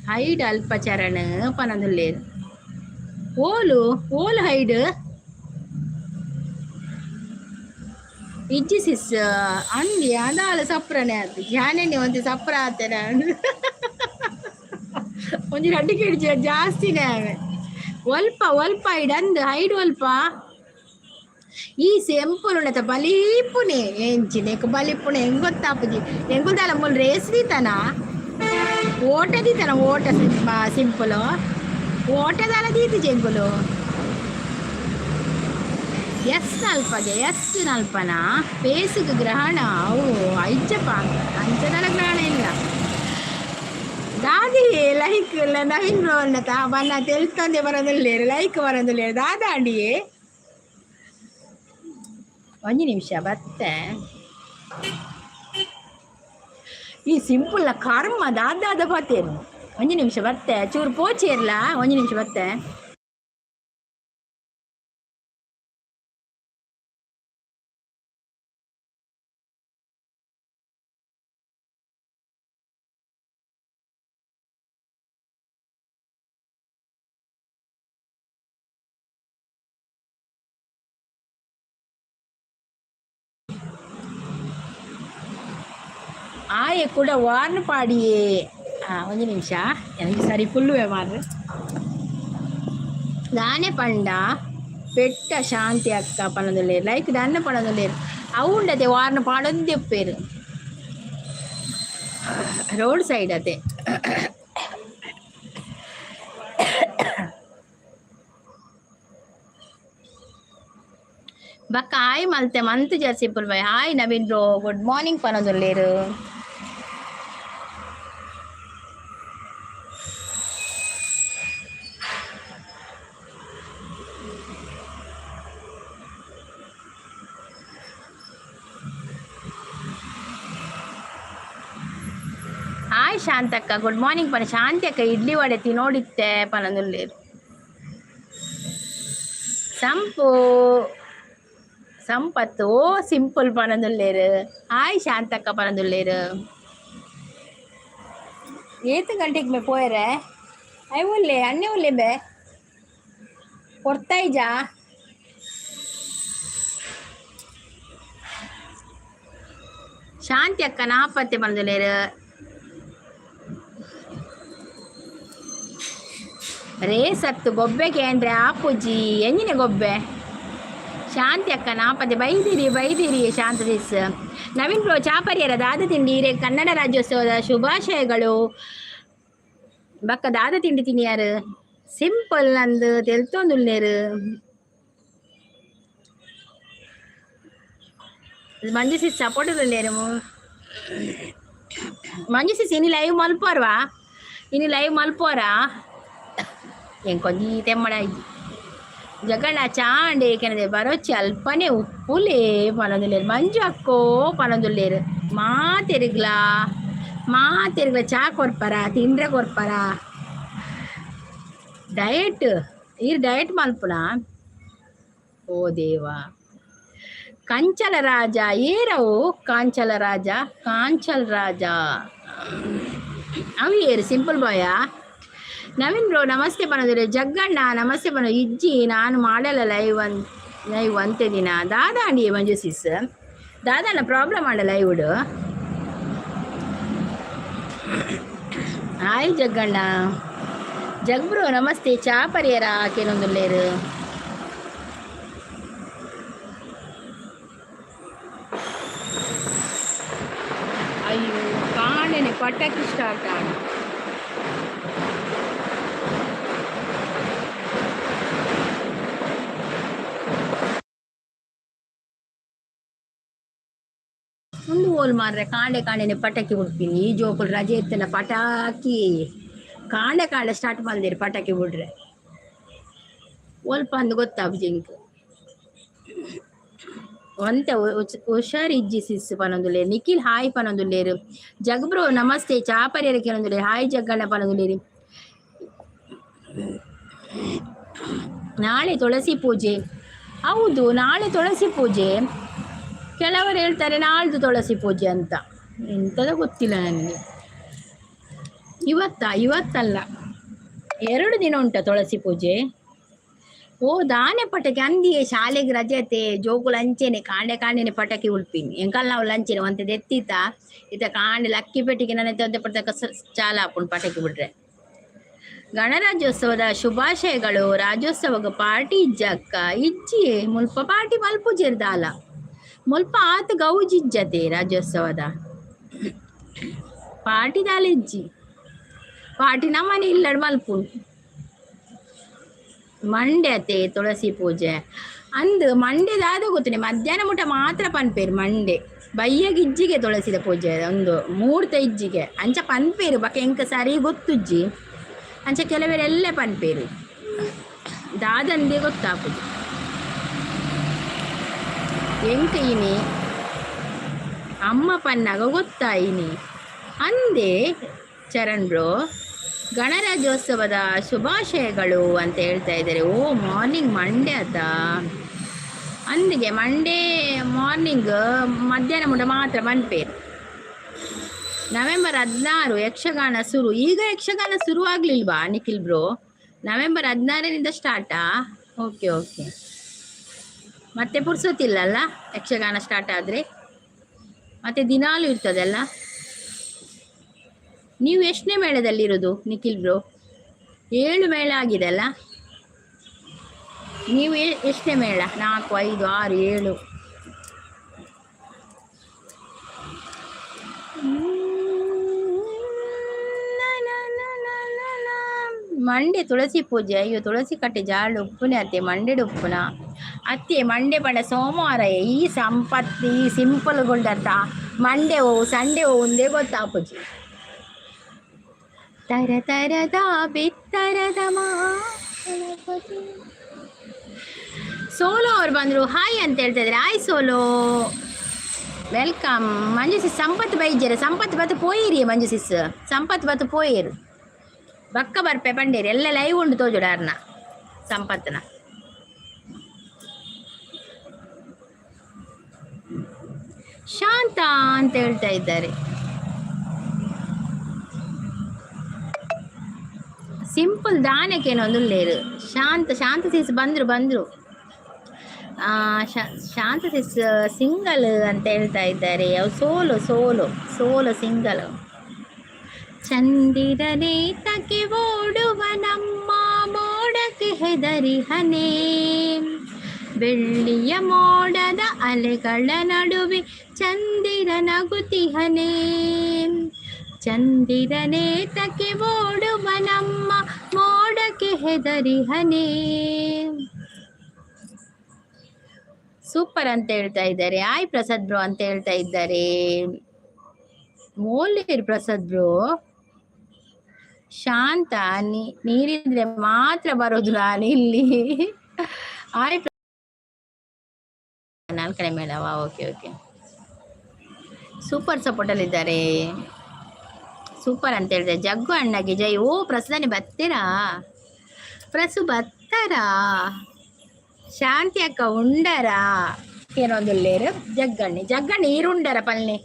ಹೈಡ್ ಅಲ್ಪ ಚರಣ ಪನೊಂದುಲ್ಲೆರ್ ಓಲು ಓಲು ಹೈಡ್ ಇಜ್ಜಿ ಸಿಸ್ ಅಂದಿ ಅದಾಲ ಸಪ್ರನೆ ಆತು ಜಾನೆನೆ ಒಂತೆ ಸಪ್ರ ಆತೆ ನಾನು ಒಂಜಿ ರಡ್ಡ್ ಕೆಜಿ ಜಾಸ್ತಿನೇ ಆವೆ ಒಲ್ಪ ಒಲ್ಪ ಹೈಡ್ ಅಂದ್ ಹೈಡ್ ಒಲ್ಪ ಈ ಸೆಂಪುಲ್ ಉಂಡತ ಬಲಿಪುನೆ ಎಂಚಿನ ಬಲಿಪುನೆ ಹೆಂಗ್ ಗೊತ್ತಾಪುಜಿ ಎಂಕುಲ್ ದಾಲ ಮೂಲು ರೇಸ್ ದೀತನ ಓಟ ದೀತನ ಓಟ ಸಿಂಪಲ್ ಓಟದಾಲ ದೀತಿಜಿ ಎಂಕುಲು ಎಸ್ ನಲ್ಪಗೆ ಎಸ್ ನಲ್ಪನ ಪೇಸುಗ್ ಗ್ರಹಣ ಅವು ಐಚಪ್ಪ ಅಂಚದಲ ಗ್ರಹಣ ಇಲ್ಲ ದಾದಿ ಲೈಕ್ ನವೀನ್ ಬ್ರೋ ಅನ್ನತ ಬನ್ನ ತೆಲ್ತೊಂದೆ ಬರೋದಿಲ್ಲೇರು ಲೈಕ್ ಬರೋದಿಲ್ಲೇರು ದಾದಾಂಡಿಯೇ ಒಂಜಿ ನಿಮಿಷ ಬತ್ತೆ ಈ ಸಿಂಪಲ್ ಕರ್ಮ ದಾದಾದ ಬತ್ತೇನು ಒಂಜಿ ನಿಮಿಷ ಬತ್ತೆ ಚೂರು ಪೋಚೇರ್ಲ ಒಂಜಿ ನಿಮಿಷ ಬತ್ತೆ. ಆಯೆ ಕೂಡ ವಾರ್ನ್ ಪಾಡಿಯೇ ಒಂಜಿ ನಿಮಿಷ ನನಗೆ ಸರಿ ಕುಲ್ಲುವೆ ಮಾರ್ರೆ ದಾನೆ ಪಂಡ ಪೆಟ್ಟ ಶಾಂತಿ ಅಕ್ಕ ಪನೊಂದುಲ್ಲೆರ್ ಲೈಕ್ ದಾನ್ನ ಪನೊಂದುಲ್ಲೆರ್ ಅವು ಉಂಡತೆ ವಾರ್ನ ಪಾಡೊಂದೇ ಉಪ್ಪೇರು ರೋಡ್ ಸೈಡ್ ಅತೆ. ಬಕ್ಕ ಹಾಯ್ ಮಲ್ತೆ ಮಂತ್ ಜರ್ simple bye hi Naveen bro good morning ಪನೊಂದುಲ್ಲೆರ್. Hi ಶಾಂತಕ್ಕ, ಗುಡ್ ಮಾರ್ನಿಂಗ್ ಪನ. ಶಾಂತಿ ಅಕ್ಕ ಇಡ್ಲಿ ವಡೆ ತಿನೋಡಿತ್ತೆ ಪನಂದುಲ್ಲೇರು. ಸಂಪು ಸಂಪತ್ತು ಓ ಸಿಂಪಲ್ ಪನಂದುಲ್ಲೇರು. ಹಾಯ್ ಶಾಂತಕ್ಕ ಪನಂದುಲ್ಲೇರು. ಏತ್ ಗಂಟೆಗೆ ಮೇ ಪೋಯರೆ? I ಉಲ್ಲೆ ಅಣ್ಣೆ ಉಲ್ಲೆ ಬೇ ಕೊಡ್ತಾಯಿಜಾ? ಶಾಂತಿ ಅಕ್ಕ ನಾಪತ್ತೆ ಪನಂದುಲ್ಲೇರು. ರೇಸತ್ತು ಗೊಬ್ಬೆ ಕೇಂದ್ರ ಆಪುಜಿ ಎಂಜಿನ ಗೊಬ್ಬೆ. ಶಾಂತಿ ಅಕ್ಕ ನಾಪತ್ತೆ ಬೈದಿರಿ ಬೈದಿರಿ ಶಾಂತ ಸಿಸ್. ನವೀನ್ ಬ್ರೋ ಚಾಪರಿಯರ ದಾದ ತಿಂಡಿ ರೇ ಕನ್ನಡ ರಾಜ್ಯೋತ್ಸವದ ಶುಭಾಶಯಗಳು. ಬಕ್ಕ ದಾದ ತಿಂಡಿ ತಿನ್ನಿಯಾರು? ಸಿಂಪಲ್ ಅಂದು ತೆಲ್ತೊಂದುಲ್ಲೇರು. ಮಂಜು ಸಿಸ್ ಸಪೋರ್ಟ್ ಉಲ್ಲೇರು. ಮಂಜು ಸಿಸ್ ಇನಿ ಲೈವ್ ಮಲ್ಪೋರ್ವಾ? ಇನಿ ಲೈವ್ ಮಲ್ಪೋರಾ? ಎಂಕೊಂಜಿ ತೆಮ್ಮಡ ಜಗಳ ಚಾಂಡೆ ಕೆನದೆ ಬರೋಚಿ ಅಲ್ಪನೆ ಉಪ್ಪುಲೇ ಪನೊಂದುಲ್ಲೇರು. ಮಂಜು ಅಕ್ಕೋ ಪನೊಂದುಲ್ಲೇರು. ಮಾತೆರಿಗ್ಲಾ ಮಾತೆರಿಗ್ಲ ಚಾ ಕೊರ್ಪರ, ತಿಂಡ್ರೆ ಕೊರ್ಪರ? ಡಯಟ್ ಈರ್ ಡಯಟ್ ಮಲ್ಪುನ? ಓ ದೇವಾ. ಕಂಚಲ ರಾಜ ಏರವು? ಕಾಂಚಲ ರಾಜ, ಕಾಂಚಲ್ ರಾಜ ಅವು ಏರು? ಸಿಂಪಲ್ ಬಾಯಾ? ನವೀನ್ ಬ್ರೋ ನಮಸ್ತೆ ಪನೊಂದುಲ್ಲೇರು. ಜಗ್ಗಣ್ಣ ನಮಸ್ತೆ ಪನ. ಇಜ್ಜಿ ನಾನು ಮಾಡಲ್ಲ ಲೈವ್ ಅನ್ ಲೈವ್ ಅಂತೆ ದಿನ ದಾದಾ ಅಂಡಿ. ಮಂಜು ಸಿಸ್ ದಾದಾನ ಪ್ರಾಬ್ಲಮ್ ಆಂಡ ಲೈವ್ಡ್? ಹಾಯ್ ಜಗ್ಗಣ್ಣ. ಜಗ್ ಬ್ರೋ ನಮಸ್ತೆ. ಚಾ ಪರಿಯರ ಕೇನೊಂದುಲ್ಲೇರು. ಅಯ್ಯೋ ಕಾಣೆನೆ ಪಟಾಕಿ ಸ್ಟಾರ್ಟ್ ಆಂಡ್. ಉಂದು ಓಲ್ ಮಾರ್ರೆ ಕಾಂಡೆ ಕಾಂಡೆನೆ ಪಟಾಕಿ ಬುಡ್ಪಿನಿ. ಈ ಜೋಕುಲು ರಜೆ ಇತ್ತನ ಪಟಾಕಿ ಕಾಂಡೆ ಕಾಂಡೆ ಸ್ಟಾರ್ಟ್ ಮಲ್ದೇರು ಪಟಾಕಿ ಬುಡ್ರೆ. ಒಲ್ಪ ಅಂದ್ ಗೊತ್ತಾಪುಜಿ ಎಂಕ್. ಒಂತೆ ಹುಷಾರ್ ಇಜ್ಜಿ ಸಿಸ್ ಪನೊಂದುಲ್ಲೇರು. ನಿಖಿಲ್ ಹಾಯ್ ಪನೊಂದುಲ್ಲೇರು. ಜಗ್ ಬ್ರೋ ನಮಸ್ತೆ. ಚಾ ಪರಿಯರ ಕೇಳೊಂದುಲ್ಲೇರು. ಹಾಯ್ ಜಗ್ಗಣ್ಣ ಪನೊಂದುಲ್ಲೇರು. ನಾಳೆ ತುಳಸಿ ಪೂಜೆ. ಹೌದು, ನಾಳೆ ತುಳಸಿ ಪೂಜೆ. ಕೆಲವರು ಹೇಳ್ತಾರೆ ನಾಳ್ದು ತುಳಸಿ ಪೂಜೆ ಅಂತ. ಎಂತದ ಗೊತ್ತಿಲ್ಲ ನನಗೆ. ಇವತ್ತ? ಇವತ್ತಲ್ಲ, 2 ದಿನ ಉಂಟ ತುಳಸಿ ಪೂಜೆ? ಓ ದಾನೆ ಪಟಾಕಿ ಅಂದಿಯೇ ಶಾಲೆಗೆ ರಜೆ ಜೋಕುಲು ಅಂಚೆನೆ ಕಾಂಡೆ ಕಾಂಡೆನೆ ಪಟಾಕಿ ಉಲ್ಪಿನಿ. ಎಂಕಲ್ನ ಅವ್ಲು ಅಂಚೆನೆ ಒಂತೆ ದೆತ್ತಿತ ಇತ್ತ ಕಾಂಡೆ ಲಕ್ಕಿ ಪೆಟ್ಟಿಗೆ ನನ್ನ ಒಂತೆ ಪಟ್ಟಕ ಚಾಲ ಆಪುಂಡು ಪಟಾಕಿ ಬಿಡ್ರೆ. ಗಣರಾಜ್ಯೋತ್ಸವದ ಶುಭಾಶಯಗಳು. ರಾಜ್ಯೋತ್ಸವಗ ಪಾರ್ಟಿ ಇಜ್ಜಕ್ಕ? ಇಜ್ಜಿ, ಮುಲ್ಪ ಪಾರ್ಟಿ ಮಲ್ಪುಜೆರ್ ದಾಲ. ಮುಲ್ಪ ಆತ್ ಗೌಜಿ ಇಜ್ಜತೆ. ರಾಜ್ಯೋತ್ಸವದ ಪಾರ್ಟಿ ದಾಲ ಇಜ್ಜಿ. ಪಾರ್ಟಿ ನಮ್ಮನೆ ಇಲ್ಲಡ್ ಮಲ್ಪುಂಡು. ಮಂಡೆ ಅತೆ ತುಳಸಿ ಪೂಜೆ ಅಂದ್ ಮಂಡೆ ದಾದ ಗೊತ್ತುಂಡೆ ಮಧ್ಯಾಹ್ನ ಮುಟ ಮಾತ್ರ ಪನ್ಪೇರು. ಮಂಡೆ ಬಯ್ಯಗ್ ಇಜ್ಜಿಗೆ ತುಳಸಿದ ಪೂಜೆ ಒಂದು ಮೂರ್ತ ಇಜ್ಜಿಗೆ ಅಂಚ ಪನ್ಪೇರು. ಬಕ ಎಂಕ್ ಸರಿ ಗೊತ್ತುಜ್ಜಿ. ಅಂಚ ಕೆಲವೆರೆಲ್ಲ ಪನ್ಪೇರು. ದಾದಂದೇ ಗೊತ್ತಾಪುಜಿ ಎಂಕ್. ಇನಿ ಅಮ್ಮ ಪನ್ನಾಗ ಗೊತ್ತಾಯಿನಿ ಅಂದೆ. ಚರಣ್ ಬ್ರೋ ಗಣರಾಜ್ಯೋತ್ಸವದ ಶುಭಾಶಯಗಳು ಅಂತ ಹೇಳ್ತಾ ಇದ್ದಾರೆ. ಓ ಮಾರ್ನಿಂಗ್ ಮಂಡೇ ಆತ ಅಂದಿಗೆ ಮಂಡೇ ಮಾರ್ನಿಂಗ್ ಮಧ್ಯಾಹ್ನ ಮುಟ ಮಾತ್ರ ಪನ್ಪೇರು. ನವೆಂಬರ್ 16 ಯಕ್ಷಗಾನ ಶುರು. ಈಗ ಯಕ್ಷಗಾನ ಶುರು ಆಗ್ಲಿಲ್ವಾ ನಿಖಿಲ್ ಬ್ರೋ? ನವೆಂಬರ್ 16ರಿಂದ ಸ್ಟಾರ್ಟಾ? Okay okay. ಮತ್ತೆ ಪುರ್ಸೊತ್ತಿಲ್ಲಲ್ಲ ಯಕ್ಷಗಾನ ಸ್ಟಾರ್ಟ್ ಆದರೆ? ಮತ್ತೆ ದಿನಾಲು ಇರ್ತದಲ್ಲ. ನೀವು ಎಷ್ಟನೇ ಮೇಳದಲ್ಲಿರೋದು ನಿಖಿಲ್ ಬ್ರೋ? 7 ಮೇಳ ಆಗಿದೆ ಅಲ್ಲ? ನೀವು ಎಷ್ಟನೇ ಮೇಳ? 4, 5, 6, 7. ಮಂಡೆ ತುಳಸಿ ಪೂಜೆ. ಅಯ್ಯೋ ತುಳಸಿ ಕಟ್ಟೆ ಜಾಳು ಉಪ್ಪುನೆ ಅತ್ತೆ ಮಂಡೆಡು ಉಪ್ಪುನ ಅತ್ತೆ. ಮಂಡೆ ಪಂಡ ಸೋಮವಾರ. ಈ ಸಂಪತ್ತು ಈ ಸಿಂಪಲ್ ಗುಂಡತ್ತ ಮಂಡೆ ಓ ಸಂಡೆ ಓ ಒಂದೇ ಗೊತ್ತಾಪುಜಿ. ತರ ತರದ ಬಿತ್ತರದ ಗಣಪತಿ. ಸೋಲೋ ಅವ್ರು ಬಂದರು, ಹಾಯ್ ಅಂತ ಹೇಳ್ತಾ ಇದ್ದಾರೆ. Hi solo. Welcome Manju sis. Sampath ಬೈಜರೆ, ಸಂಪತ್ ಬತ್ತು ಪೋಯಿರಿ. ಮಂಜು ಸಿಸ್, ಸಂಪತ್ ಬತ್ತು ಪೋಯಿರು. ಬಕ್ಕ ಬರ್ಪೆ ಪಂಡೇರಿ. ಎಲ್ಲ ಲೈವ್ ಉಂಡು ತೋಜುಡ ಅರ್ನ ಸಂಪತ್ನ. ಶಾಂತ ಅಂತ ಹೇಳ್ತಾ ಇದ್ದಾರೆ. ಸಿಂಪಲ್ ದಾನಕ್ಕೇನೋ ಒಂದು ಶಾಂತ ಶಾಂತ ಸಿಸ್ ಬಂದರು ಬಂದರು. ಶಾಂತ ಸಿಸ್ ಸಿಂಗಲ್ ಅಂತ ಹೇಳ್ತಾ ಇದ್ದಾರೆ. ಅವು ಸೋಲು ಸೋಲು ಸೋಲು ಸಿಂಗಲ್. ಚಂದಿರನೇ ತಕ್ಕೆ ಓಡುವ ನಮ್ಮ ಮೋಡಕ್ಕೆ ಹೆದರಿಹನೇ, ಬೆಳ್ಳಿಯ ಮೋಡದ ಅಲೆಗಳ ನಡುವೆ ಚಂದಿರ ನಗುತಿಹನೇ, ಚಂದಿರನೇ ತಕ್ಕೆ ಓಡುವ ನಮ್ಮ ಮೋಡಕ್ಕೆ ಹೆದರಿಹನೇ. ಸೂಪರ್ ಅಂತ ಹೇಳ್ತಾ ಇದ್ದಾರೆ. ಆಯ್ ಪ್ರಸಾದ್ ಬ್ರೋ ಅಂತ ಹೇಳ್ತಾ ಇದ್ದಾರೆ. ಮೋಲಿರ್ ಪ್ರಸಾದ್ ಬ್ರೋ. ಶಾಂತ, ನೀರಿದ್ರೆ ಮಾತ್ರ ಬರೋದು ನಾನು ಇಲ್ಲಿ. ಆಯ್ ನಾಲ್ಕನೇ ಮೇಡವಾ? ಓಕೆ ಓಕೆ, ಸೂಪರ್ ಸಪೋರ್ಟಲ್ಲಿದ್ದಾರೆ. ಸೂಪರ್ ಅಂತ ಹೇಳಿದೆ. ಜಗ್ಗು ಅಣ್ಣಗೆ ಜೈ. ಓ ಪ್ರಸಾದನೆ ಬರ್ತೀರಾ? ಪ್ರಸು ಬರ್ತಾರಾ? ಶಾಂತಿ ಅಕ್ಕ ಉಂಡರಾ? ಏನೊಂದುಲ್ಲೇರು ಜಗ್ಗಣ್ಣೆ ಜಗ್ಗಣ್ಣೆ ಈರುಂಡರ ಪಲ್ನೆ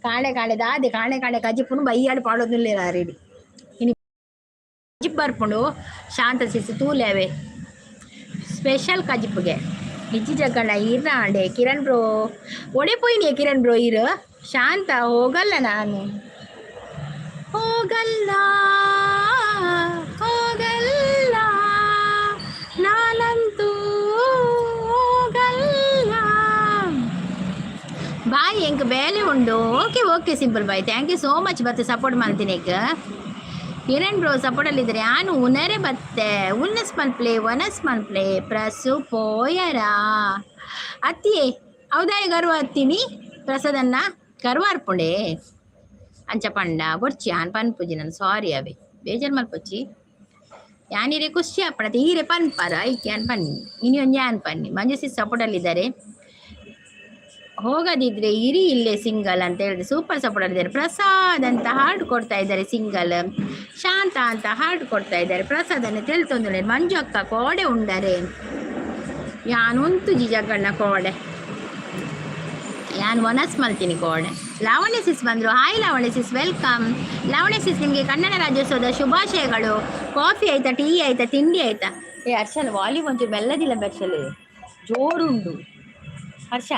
ಕಾಳೆ ಕಾಳೆ ದಾದೆ ಕಾಳೆ ಕಾಳೆ ಕಜಿಪುನು ಬೈಯಾಡು ಪಾಡೊಂದುಲ್ಲೇರು ಆರೇಡಿ. ಇನಿ ಕಜಿಪ್ ಬರ್ಪುಂಡು ಶಾಂತ ಸಿಸು ತೂಲೆವೆ ಸ್ಪೆಷಲ್ ಕಜಿಪುಗೆ. ಇಜ್ಜಿ ಜಗ್ಗಣ್ಣ ಈರ್ನ ಆಂಡೆ. ಕಿರಣ್ ಬ್ರೋ ಒಡೆ ಪೋಯಿನಿ? ಕಿರಣ್ ಬ್ರೋ ಈರು. ಶಾಂತ, ಹೋಗಲ್ಲ, ನಾನು ಹೋಗಲ್ಲ, ಹೋಗಲ್ಲ, ನಾನಂತೂ ಹೋಗಲ್ಲ. ಬಾಯ್, ಎಂಕ್ ಬೇಲೆ ಉಂಡು. Okay okay simple bye. Thank you so much ಬತ್ತೆ ಸಪೋರ್ಟ್ ಮಾಡ್ತೀನಿ. ಈಗ ಕಿರಣ್ ಬ್ರೋ ಸಪೋರ್ಟಲ್ಲಿದ್ದಾರೆ. ಆನು ಉನರೆ ಬತ್ತೆ. ಉನ್ನಸ್ ಮಲ್ಪ್ಲೆ, ವನಸ್ ಮಲ್ಪ್ಲೆ. ಪ್ರಸು ಪೋಯರಾ ಅತ್ತಿಯೇ? ಹೌದಾ? ಗರ್ವ ಅತ್ತೀನಿ ಪ್ರಸಾದನ್ನ ಕರುವಾರ್ಪುಂಡೆ ಅಂಚ ಪಂಡ ಬೊರ್ಚಿ ಆನ್ ಪನ್ಪುಜಿ ನಾನು. ಸಾರಿ ಅವೆ, ಬೇಜಾರು ಮಲ್ಪೊಚ್ಚಿ. ಯಾನಿರೆ ಖುಷಿ ಆಪಣತೆ ಈರೆ ಪನ್ಪರ ಐಕೆ ಯಾನ್ ಪನ್ನಿ ಇನಿ ಒಂಜಿ ಯಾನ್ ಪನ್ನಿ. ಮಂಜು ಸಿಸ್ ಸಪೋರ್ಟಲ್ಲಿದ್ದಾರೆ. ಹೋಗದಿದ್ರೆ ಇರಿ ಇಲ್ಲೇ ಸಿಂಗಲ್ ಅಂತ ಹೇಳಿದ್ರೆ ಸೂಪರ್ ಸಪೋರ್ಟ್ ಇದ್ದಾರೆ. ಪ್ರಸಾದ್ ಅಂತ ಹಾರ್ಟ್ ಕೊಡ್ತಾ ಇದ್ದಾರೆ. ಸಿಂಗಲ್ ಶಾಂತ ಅಂತ ಹಾರ್ಟ್ ಕೊಡ್ತಾ ಇದ್ದಾರೆ. ಪ್ರಸಾದನ್ನು ತೆಲ್ತೊಂದು. ಮಂಜು ಅಕ್ಕ ಕೋಡೆ ಉಂಡರೆ? ಯಾನುಂತು ಜಿಜಗಣ್ಣ ಕೋಡೆ. ಯಾನ್ ವನಸ್ ಮಲ್ತೀನಿ ಕೋಡೆ. ಲಾವಣ್ಯ ಸಿಸ್ ಬಂದರು. Hi Lavanya sis, welcome. Lavanya sis, ನಿಮಗೆ ಕನ್ನಡ ರಾಜ್ಯೋತ್ಸವದ ಶುಭಾಶಯಗಳು. ಕಾಫಿ ಆಯ್ತಾ? ಟೀ ಆಯ್ತಾ? ತಿಂಡಿ ಆಯ್ತಾ? ಏ ಹರ್ಷಲ್, ವಾಲ್ಯೂಮ್ ಒಂಚೂರು ಮೆಲ್ಲದಿಲ್ಲ ಬೆರ್ಷಲ್, ಜೋರುಂಡು ಹರ್ಷ.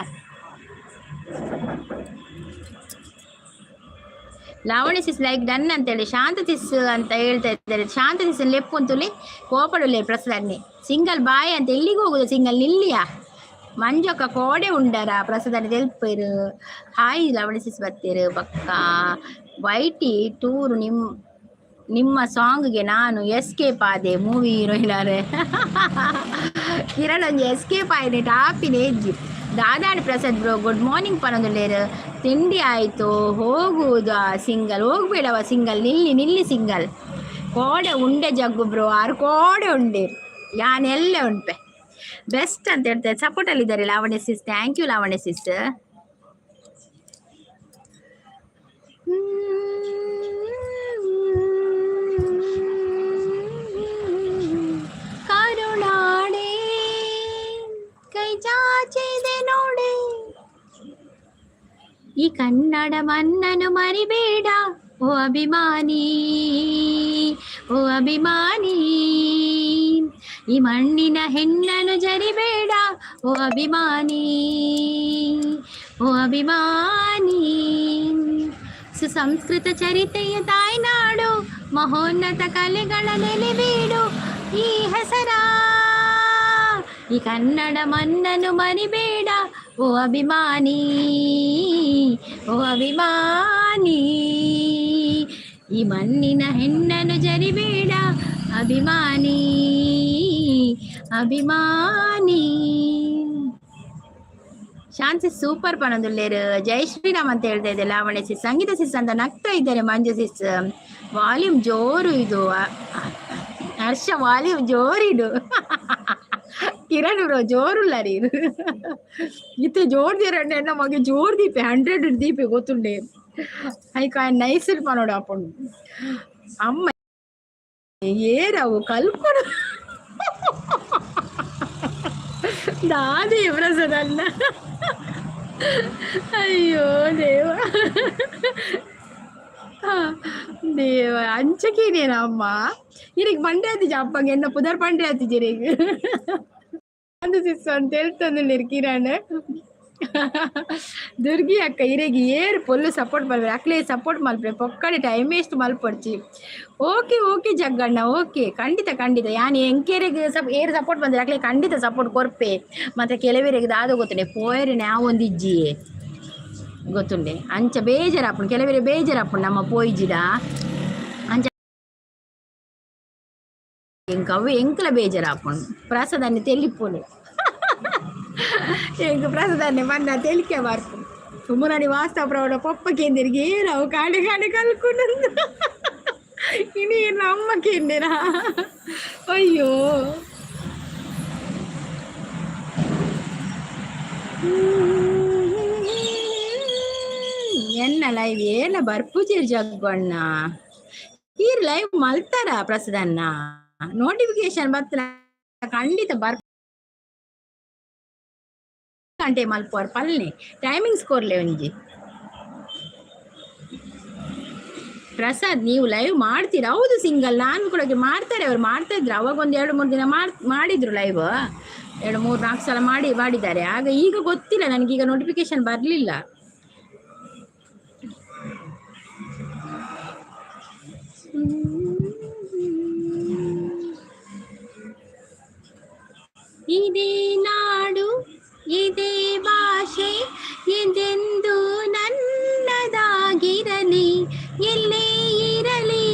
ಲಾವಣ್ಯ ಸಿಸ್ ಲೈಕ್ ಡನ್ ಅಂತೇಳಿ. ಶಾಂತ ಸಿಸ್ ಅಂತ ಹೇಳ್ತಾ ಇದ್ದಾರೆ. ಶಾಂತ ಸಿಸ್ ಲೆಪ್ಪು ಅಂತುಲಿ ಕೋಪಡುಲೆ. ಪ್ರಸಾದನ್ನಿ ಸಿಂಗಲ್ ಬಾಯ್ ಅಂತ. ಎಲ್ಲಿಗೆ ಹೋಗುದು ಸಿಂಗಲ್? ನಿಲ್ಲಿಯಾ. ಮಂಜೊಕ್ಕ ಕೋಡೆ ಉಂಡರ? ಪ್ರಸಾದನೆ ತೆಲ್ಪೇರು. ಹಾಯ್ ಲಾವಣ್ಯ ಸಿಸ್ ಬತ್ತೀರು ಪಕ್ಕ. ವೈಟಿ ಟೂರು ನಿಮ್ಮ ಸಾಂಗ್ಗೆ ನಾನು ಎಸ್ಕೇಪ್ ಆದೆ. ಮೂವಿ ಹೀರೋಯಿನಾರೆ ಕಿರಣ್ ಒಂಜಿ ಎಸ್ಕೇಪ್ ಆಯ್ನೆ ಟಾಪಿನ ಎಜ್ಜಿ. ದಾದಾಡಿ ಪ್ರಸಾದ್ ಬ್ರೋ, ಗುಡ್ ಮಾರ್ನಿಂಗ್ ಪನೊಂದುಲ್ಲೇರು. ತಿಂಡಿ ಆಯಿತು. ಹೋಗುವುದಾ ಸಿಂಗಲ್? ಹೋಗ್ಬೇಡವ ಸಿಂಗಲ್, ನಿಲ್ಲಿ ನಿಲ್ಲಿ ಸಿಂಗಲ್. ಕೋಡೆ ಉಂಡೆ ಜಗ್ಗು ಬ್ರೋ? ಆರು ಕೋಡೆ ಉಂಡೆ ಯಾನೆಲ್ಲ ಉಂಟೆ. ಬೆಸ್ಟ್ ಅಂತ ಹೇಳ್ತಾರೆ. ಸಪೋರ್ಟಲ್ಲಿದ್ದಾರೆ Lavanya sis. Thank you Lavanya sis. ಕರುಣಾಡೆ ಕೈ ಚಾಚಿದೆ ನೋಡೆ, ಈ ಕನ್ನಡ ಮನ್ನನು ಮರಿಬೇಡ ಓ ಅಭಿಮಾನಿ, ಓ ಅಭಿಮಾನಿ. ಈ ಮಣ್ಣಿನ ಹೆಣ್ಣನು ಜರಿಬೇಡ ಓ ಅಭಿಮಾನಿ, ಓ ಅಭಿಮಾನಿ. ಸುಸಂಸ್ಕೃತ ಚರಿತೆಯ ತಾಯ್ನಾಡು, ಮಹೋನ್ನತ ಕಲೆಗಳ ನೆಲೆಬೀಡು ಈ ಹೆಸರ. ಈ ಕನ್ನಡ ಮನ್ನನು ಮರಿಬೇಡ ಓ ಅಭಿಮಾನಿ, ಓ ಅಭಿಮಾನಿ. ಈ ಮಣ್ಣಿನ ಹೆಣ್ಣನು ಜರಿಬೇಡ ಅಭಿಮಾನಿ, ಅಭಿಮಾನಿ. ಶಾಂತಿ ಸೂಪರ್ ಪನೊಂದುಲ್ಲೇರು. ಜೈ ಶ್ರೀರಾಮ್ ಅಂತ ಹೇಳ್ತಾ ಇದ್ದೆ ಲಾವಣ್ಯ ಸಿಸ್. ಸಂಗೀತ ಸಿಸ್ ಅಂತ ನಗ್ತಾ ಇದ್ದಾರೆ. ಮಂಜು ಸಿಸ್ ವಾಲ್ಯೂಮ್ ಜೋರು ಇದು. ಹರ್ಷ, ವಾಲ್ಯೂಮ್ ಜೋರಿಡು. ಕಿರಣ್ ಬ್ರೋ ಜೋರುಲ್ಲ ನೀನು. ಇತ್ತೆ ಜೋರ್ ದೀರಂಡೆ ಎನ್ನ ಮಗೆ ಜೋರ್ ದೀಪೆ 100 ದೀಪೆ ಗೊತ್ತುಂಡೆ. ಐಕ ನೈಸ್ ಪನೋಡು ಅಪ್ಪುಂಡು. ಅಮ್ಮ ಏರವು ಕಲ್ಪಡು ದಾದೆ ಪ್ರಸದಲ್ಲ. ಅಯ್ಯೋ ದೇವ ದೇವ, ಅಂಚಕೇನೇನ ಅಮ್ಮ ಇರಿಗೆ ಬಂಡೆ ಆತಿಜ ಅಪ್ಪಂಗೆ ಎನ್ನ ಪುದರ್ ಪಂಡೆ ಆತಿಜ ಅಂದು ಸಿಸ್ ಅಂತ ಹೇಳ್ತಂದಿರಿ ಕಿರಣ್. ದುರ್ಗಿ ಅಕ್ಕ ಇರೆಗೆ ಏರ್ ಪೊಲ್ಲು ಸಪೋರ್ಟ್ ಮಲ್ಪೆ, ಅಕ್ಲೆ ಸಪೋರ್ಟ್ ಮಲ್ಪೆ, ಪೊಕ್ಕಡೆ ಟೈಮ್ ವೇಸ್ಟ್ ಮಲ್ಪೊಡ್ಚಿ. ಓಕೆ ಓಕೆ ಜಗ್ಗಣ್ಣ, ಓಕೆ, ಖಂಡಿತ ಖಂಡಿತ. ಯಾನ್ ಎಂಕೆರೆಗ್ ಏರ್ ಸಪೋರ್ಟ್ ಬಂದ್ರೆ ಅಕ್ಲೆ ಖಂಡಿತ ಸಪೋರ್ಟ್ ಕೊರ್ಪೆ. ಮತ್ತೆ ಕೆಲವರಿಗೆ ದಾದ ಗೊತ್ತುಂಡೆ ಪೋಯರೆ ಒಂದಿಜ್ಜಿ ಗೊತ್ತುಂಡೆ ಅಂಚ ಬೇಜಾರಾಪುಂಡು, ಕೆಲವರೆ ಬೇಜಾರಾಪುಂಡು ನಮ್ಮ ಪೋಯಿಜಿಡ ಅಂಚ ಎಂಕ್ ಅವು ಎಂಕ್ಲ ಬೇಜಾರಾಪುಂಡು. ಪ್ರಸಾದన్ని ತೆಲಿಪುನು ಎಂಕ್ ಪ್ರಸಾದನ್ನೆ ಮನ್ನ ತೆಲಿಕೆ ಬರ್ಪುಂಡು. ಸುಮ್ಮನಾಡಿ ವಾಸ್ತವ ಪ್ರೌಢ ಪೊಪ್ಪ ಕೇಂದಿರಿಗೆ ಏರವು ಕಾಡೆ ಕಾಡೆ ಕಲ್ಕೊಂಡು ಇನಿ ಅಮ್ಮ ಕೇಂದಿರಾ. ಅಯ್ಯೋ ಎನ್ನ ಲೈವ್ ಏನ ಬರ್ಪುಜೆರ್ ಜಗ್ಗಣ್ಣ, ಈರ್ ಲೈವ್ ಮಲ್ತಾರ ಪ್ರಸಾದನ್ನ? ನೋಟಿಫಿಕೇಶನ್ ಬತ್ತ ಖಂಡಿತ ಬರ್ ಗಂಟೆ ಮಲ್ಪುವರ್ ಪಲ್ನೆ ಟೈಮಿಂಗ್ಸ್ ಕೊರ್ಲೆ ಒಂಜಿ. ಪ್ರಸಾದ್ ನೀವು ಲೈವ್ ಮಾಡ್ತೀರಾ? ಹೌದು ಸಿಂಗಲ್, ನಾನು ಕೂಡ ಮಾಡ್ತಾರೆ, ಅವ್ರು ಮಾಡ್ತಾ ಇದ್ರು ಅವಾಗ ಒಂದು 2-3 ದಿನ ಮಾಡಿದ್ರು ಲೈವ್, 2-3-4 ಸಲ ಮಾಡಿದ್ದಾರೆ. ಆಗ ಈಗ ಗೊತ್ತಿಲ್ಲ ನನಗೀಗ ನೋಟಿಫಿಕೇಶನ್ ಬರಲಿಲ್ಲ. ಇದೇ ನಾಡು ಇದೇ ಭಾಷೆ ಎಂದೆಂದು ನನ್ನದಾಗಿರಲಿ, ಎಲ್ಲೇ ಇರಲಿ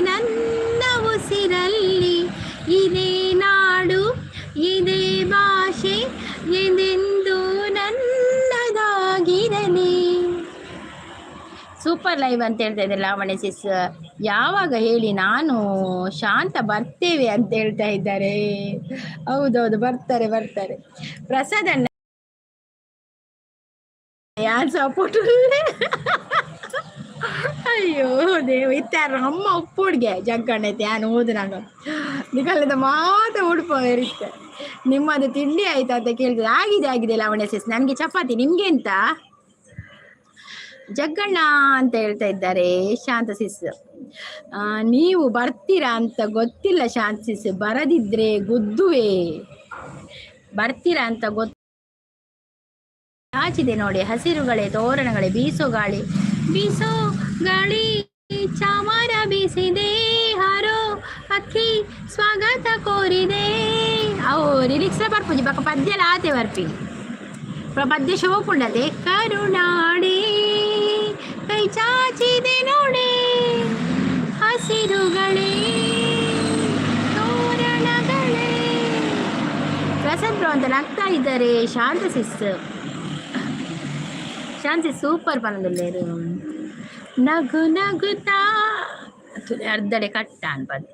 ನನ್ನ ಉಸಿರಲ್ಲಿ. ಇದೇ ನಾಡು ಇದೇ ಭಾಷೆ ಎಂದೆಂದು ನನ್ನದಾಗಿರಲಿ. ಸೂಪರ್ ಲೈವ್ ಅಂತ ಹೇಳ್ತಾ ಇದ್ದಾರೆ ಲಾವಣ್ಯ ಸಿಸ್. ಯಾವಾಗ ಹೇಳಿ, ನಾನು ಶಾಂತ ಬರ್ತೇವೆ ಅಂತ ಹೇಳ್ತಾ ಇದ್ದಾರೆ. ಹೌದೌದು, ಬರ್ತಾರೆ ಬರ್ತಾರೆ. ಪ್ರಸಾದ್ ಅಣ್ಣ ಯಾರು ಸಪೋರ್ಟ್? ಅಯ್ಯೋ ದೇವ, ಇತ್ತಾರ ಅಮ್ಮ ಉಪ್ಪುಡ್ಗೆ ಜಗ್ಗಣ್ಣೈತೆ ಯಾನು ಓದು ನಾನು ನಿಕಲ್ಲದ ಮಾತ ಉಡುಪ ಇರುತ್ತೆ. ನಿಮ್ಮದು ತಿಂಡಿ ಆಯ್ತಾ ಅಂತ ಕೇಳಿದ್ರೆ ಆಗಿದೆ ಆಗಿದೆ ಲಾವಣ್ಯ ಸಿಸ್, ನನಗೆ ಚಪಾತಿ, ನಿಮ್ಗೆ ಎಂತ ಜಗ್ಗಣ್ಣ ಅಂತ ಹೇಳ್ತಾ ಇದ್ದಾರೆ ಶಾಂತ ಸಿಸ್. ನೀವು ಬರ್ತೀರಾ ಅಂತ ಗೊತ್ತಿಲ್ಲ ಶಾಂತ ಸಿಸ್, ಬರದಿದ್ರೆ ಗುದ್ದುವೆ. ಬರ್ತೀರಾ ಅಂತ ಗೊತ್ತ ಆಚಿದೆ ನೋಡಿ. ಹಸಿರುಗಳೇ ತೋರಣಗಳೇ ಬೀಸೋ ಗಾಳಿ, ಬೀಸೋ ಗಾಳಿ ಚಾಮರ ಬೀಸಿದೆ, ಹಾರೋ ಅಕ್ಕಿ ಸ್ವಾಗತ ಕೋರಿದೆ. ಅವು ಲಿರಿಕ್ಸ್ ಬರ್ಪುಜಿ ಬಕ ಪದ್ಯಲ ಆತೆ ಬರ್ಪಿ ಪದ್ಯ ಶೋಕುಂಡತೆ. ಕರುಣಾಡಿ ಕೈ ಚಾಚಿದೆ ನೋಡೆ, ಹಸಿರುಗಳೇ ತೋರಣಗಳೇ. ಪ್ರಸಾದ್ ಬ್ರೋ ಅಂತ ನಗ್ತಾ ಇದ್ದಾರೆ. ಶಾಂತ ಸಿಸ್, ಶಾಂತಿ ಸೂಪರ್ ಪನದುಲ್ಲೇರು. ನಗು ನಗುತ್ತಾ ಅರ್ಧಡೆ ಕಟ್ಟ ಅನ್ಪದ್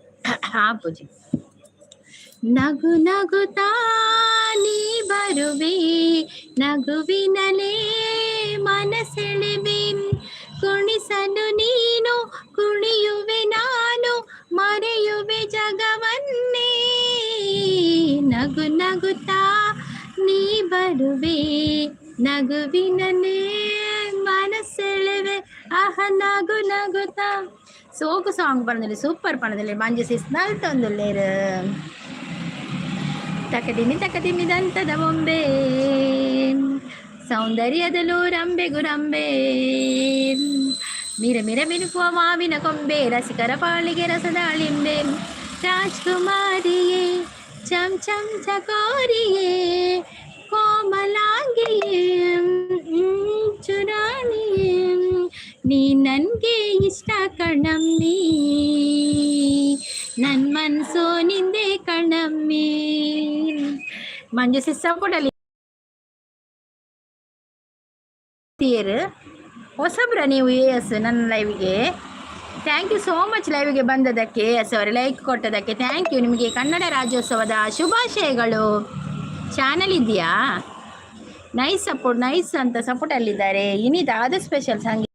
ಆಪುಜಿ. ನಗು ನಗುತ್ತಾ ನೀ ಬರುವೆ, ನಗುವಿನಲೇ ಮನಸೆಳೆವೆ, ಕುಣಿಸಲು ನೀನು ಕುಣಿಯುವೆ, ನಾನು ಮರೆಯುವೆ ಜಗವನ್ನೇ. ನಗು ನಗುತ್ತಾ ನೀ ಬರುವೆ, ನಗುವಿನಲೇ ಮನಸೆಳೆವೆ, ಆಹ ನಗು ನಗುತ್ತಾ. ಸೋಕು ಸಾಂಗ್ ಪಣದಲ್ಲಿ ಸೂಪರ್ ಪಣದಲ್ಲಿ ಮಂಜು ಸಿಸ್ ನಲ್ತೊಂದುಲ್ಲೇರು. ತಕದಿಮಿ ತಕದಿಮಿ ದಂತದ ಬೊಂಬೆ, ಸೌಂದರ್ಯದಲ್ಲೂ ರಂಬೆ ಗುರಂಬೆ, ಮಿರ ಮಿರ ಮಿನುಕುವ ಮಾವಿನ ಕೊಂಬೆ, ರಸಿಕರ ಪಾಳಿಗೆ ರಸದಾಳಿಂಬೆ, ರಾಜ್ಕುಮಾರಿಯೇ ಚಂ ಚಂ ಚಕೋರಿಯೇ, ಕೋಮಲಾಂಗಿಯೇ ಚುರಾಣಿಯೇ, ನೀ ನನ್ಗೆ ಇಷ್ಟ ಕಣಮ್ಮಿ, ನನ್ ಮನ್ಸು ನಿಂದೆ ಕಣಮ್ಮಿ. ಮಂಜು ಸಿಸ್ಸಪುಡಲಿ ತೀರ್ ಹೊಸಬ್ರ ನೀವು ಎಸ್ ನನ್ನ ಲೈವ್ಗೆ. Thank you so much ಲೈವ್ಗೆ ಬಂದದಕ್ಕೆ, ಸಾರಿ, ಲೈಕ್ ಕೊಟ್ಟದಕ್ಕೆ thank you. ನಿಮಗೆ ಕನ್ನಡ ರಾಜ್ಯೋತ್ಸವದ ಶುಭಾಶಯಗಳು. ಚಾನಲ್ ಇದೆಯಾ? ನೈಸ್ ಸಪೋರ್ಟ್, ನೈಸ್ ಅಂತ ಸಪೋರ್ಟ್ ಅಲ್ಲಿದ್ದಾರೆ. ಇನಿದಾದ ಸ್ಪೆಷಲ್ ಸಂಗೀತ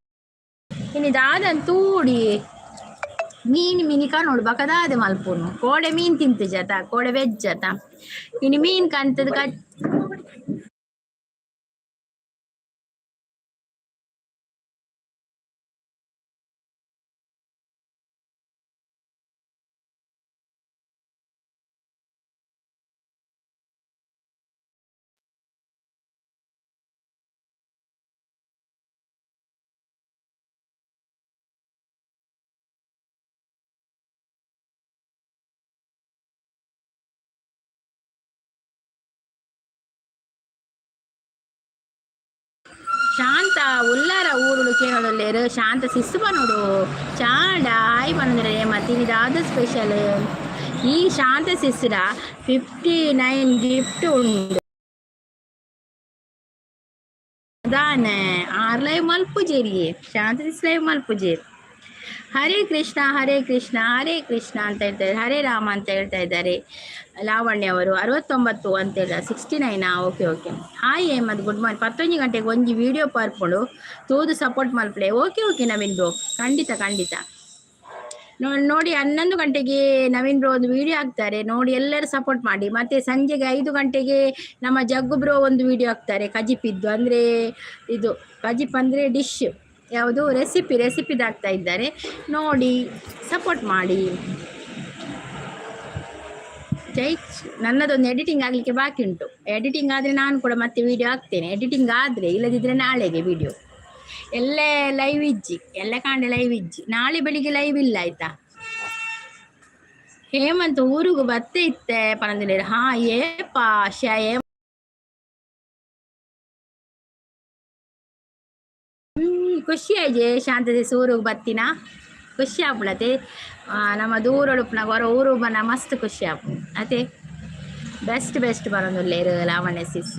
ಇನಿದಾದಂತೂಡಿ ಮೀನು ಮೀನಿ ಕಾಣೋಡು ಬಕದಾದ ಮಲ್ಪುನು. ಕೋಡೆ ಮೀನು ತಿಂತು ಜತ, ಕೋಡೆ ವೆಜ್ ಜತ. ಇನ್ನು ಮೀನು ಕಂತದ ಕಚ್ ಶಾಂತ ಉಲ್ಲಾರ ಊರುಡು ಕೇಳೋಲ್ಲೇರು. ಶಾಂತ ಸಿಸ್ಸು ಬನೋಡು ಚಾಂಡ ಆಯ್ ಬಂದ್ರೆ. ಮತ್ತು ಇದಾದ ಸ್ಪೆಷಲ್ ಈ ಶಾಂತ ಸಿಸ್ರ 59 ಗಿಫ್ಟ್ ಉಂಡು ದಾನೆ. ಆರ್ ಲೈವ್ ಮಲ್ಪುಜೇರಿ, ಶಾಂತ ಸಿಸ್ ಲೈವ್ ಮಲ್ಪುಜೇರಿ. ಹರೇ ಕೃಷ್ಣ, ಹರೇ ಕೃಷ್ಣ, ಹರೇ ಕೃಷ್ಣ ಅಂತ ಹೇಳ್ತಾ ಇದ್ದಾರೆ. ಹರೇ ರಾಮ ಅಂತ ಹೇಳ್ತಾ ಇದ್ದಾರೆ ಲಾವಣ್ಯ ಅವರು. 69 ಅಂತ ಹೇಳ್ತಾರೆ. 69ಆ? Okay okay. Hi Hemant, good morning. 11 ಗಂಟೆಗೆ ಒಂಜಿ ವೀಡಿಯೋ ಪಾರ್ಪುಂಡು, ತೂದು ಸಪೋರ್ಟ್ ಮಲ್ಪಲೆ. ಓಕೆ ಓಕೆ ನವೀನ್ ಬ್ರೋ, ಖಂಡಿತ ಖಂಡಿತ. ನೋಡಿ, 11 ಗಂಟೆಗೆ ನವೀನ್ ಬ್ರೋ ಒಂದು ವಿಡಿಯೋ ಹಾಕ್ತಾರೆ, ನೋಡಿ, ಎಲ್ಲರೂ ಸಪೋರ್ಟ್ ಮಾಡಿ. ಮತ್ತೆ ಸಂಜೆಗೆ 5 ಗಂಟೆಗೆ ನಮ್ಮ ಜಗ್ಗು ಬ್ರೋ ಒಂದು ವಿಡಿಯೋ ಹಾಕ್ತಾರೆ, ಕಜಿಪಿದ್ದು. ಅಂದರೆ ಇದು ಕಜಿಪ್ ಅಂದರೆ ಡಿಶ್ ಯಾವುದು, ರೆಸಿಪಿ, ರೆಸಿಪಿದು ಹಾಕ್ತಾ ಇದ್ದಾರೆ. ನೋಡಿ, ಸಪೋರ್ಟ್ ಮಾಡಿ. ಜೈ. ನನ್ನದೊಂದು ಎಡಿಟಿಂಗ್ ಆಗಲಿಕ್ಕೆ ಬಾಕಿ ಉಂಟು. ಎಡಿಟಿಂಗ್ ಆದರೆ ನಾನು ಕೂಡ ಮತ್ತೆ ವಿಡಿಯೋ ಹಾಕ್ತೇನೆ. ಎಡಿಟಿಂಗ್ ಆದರೆ, ಇಲ್ಲದಿದ್ದರೆ ನಾಳೆಗೆ ವಿಡಿಯೋ. ಎಲ್ಲೇ ಲೈವ್ ಇಜ್ಜಿ, ಎಲ್ಲ ಕಾಂಡೆ ಲೈವ್ ಇಜ್ಜಿ. ನಾಳೆ ಬೆಳಿಗ್ಗೆ ಲೈವ್ ಇಲ್ಲ, ಆಯ್ತಾ? ಹೇಮಂತ್ ಊರುಗು ಬತ್ತೆ ಇತ್ತೆ ಪನಂದಿಲ್ಲ. ಹಾ, ಏಪಾ ಶೇ? ಖುಷಿ ಆಯ್ಜೆ ಶಾಂತದೆ ಊರುಗು ಬತ್ತಿನ ಖುಷಿ ಆಪುಂಡತೆ. ನಮ್ಮ ದೂರೊಡುಪ್ಪುನ ಹೊರ ಊರು ಬನ್ನ ಮಸ್ತ್ ಖುಷಿ ಆಪುಂಡು ಅತೆ. ಬೆಸ್ಟ್ ಬೆಸ್ಟ್ ಬರೋದುಲ್ಲೇರು ಲಾವಣ್ಯ ಸಿಸ್.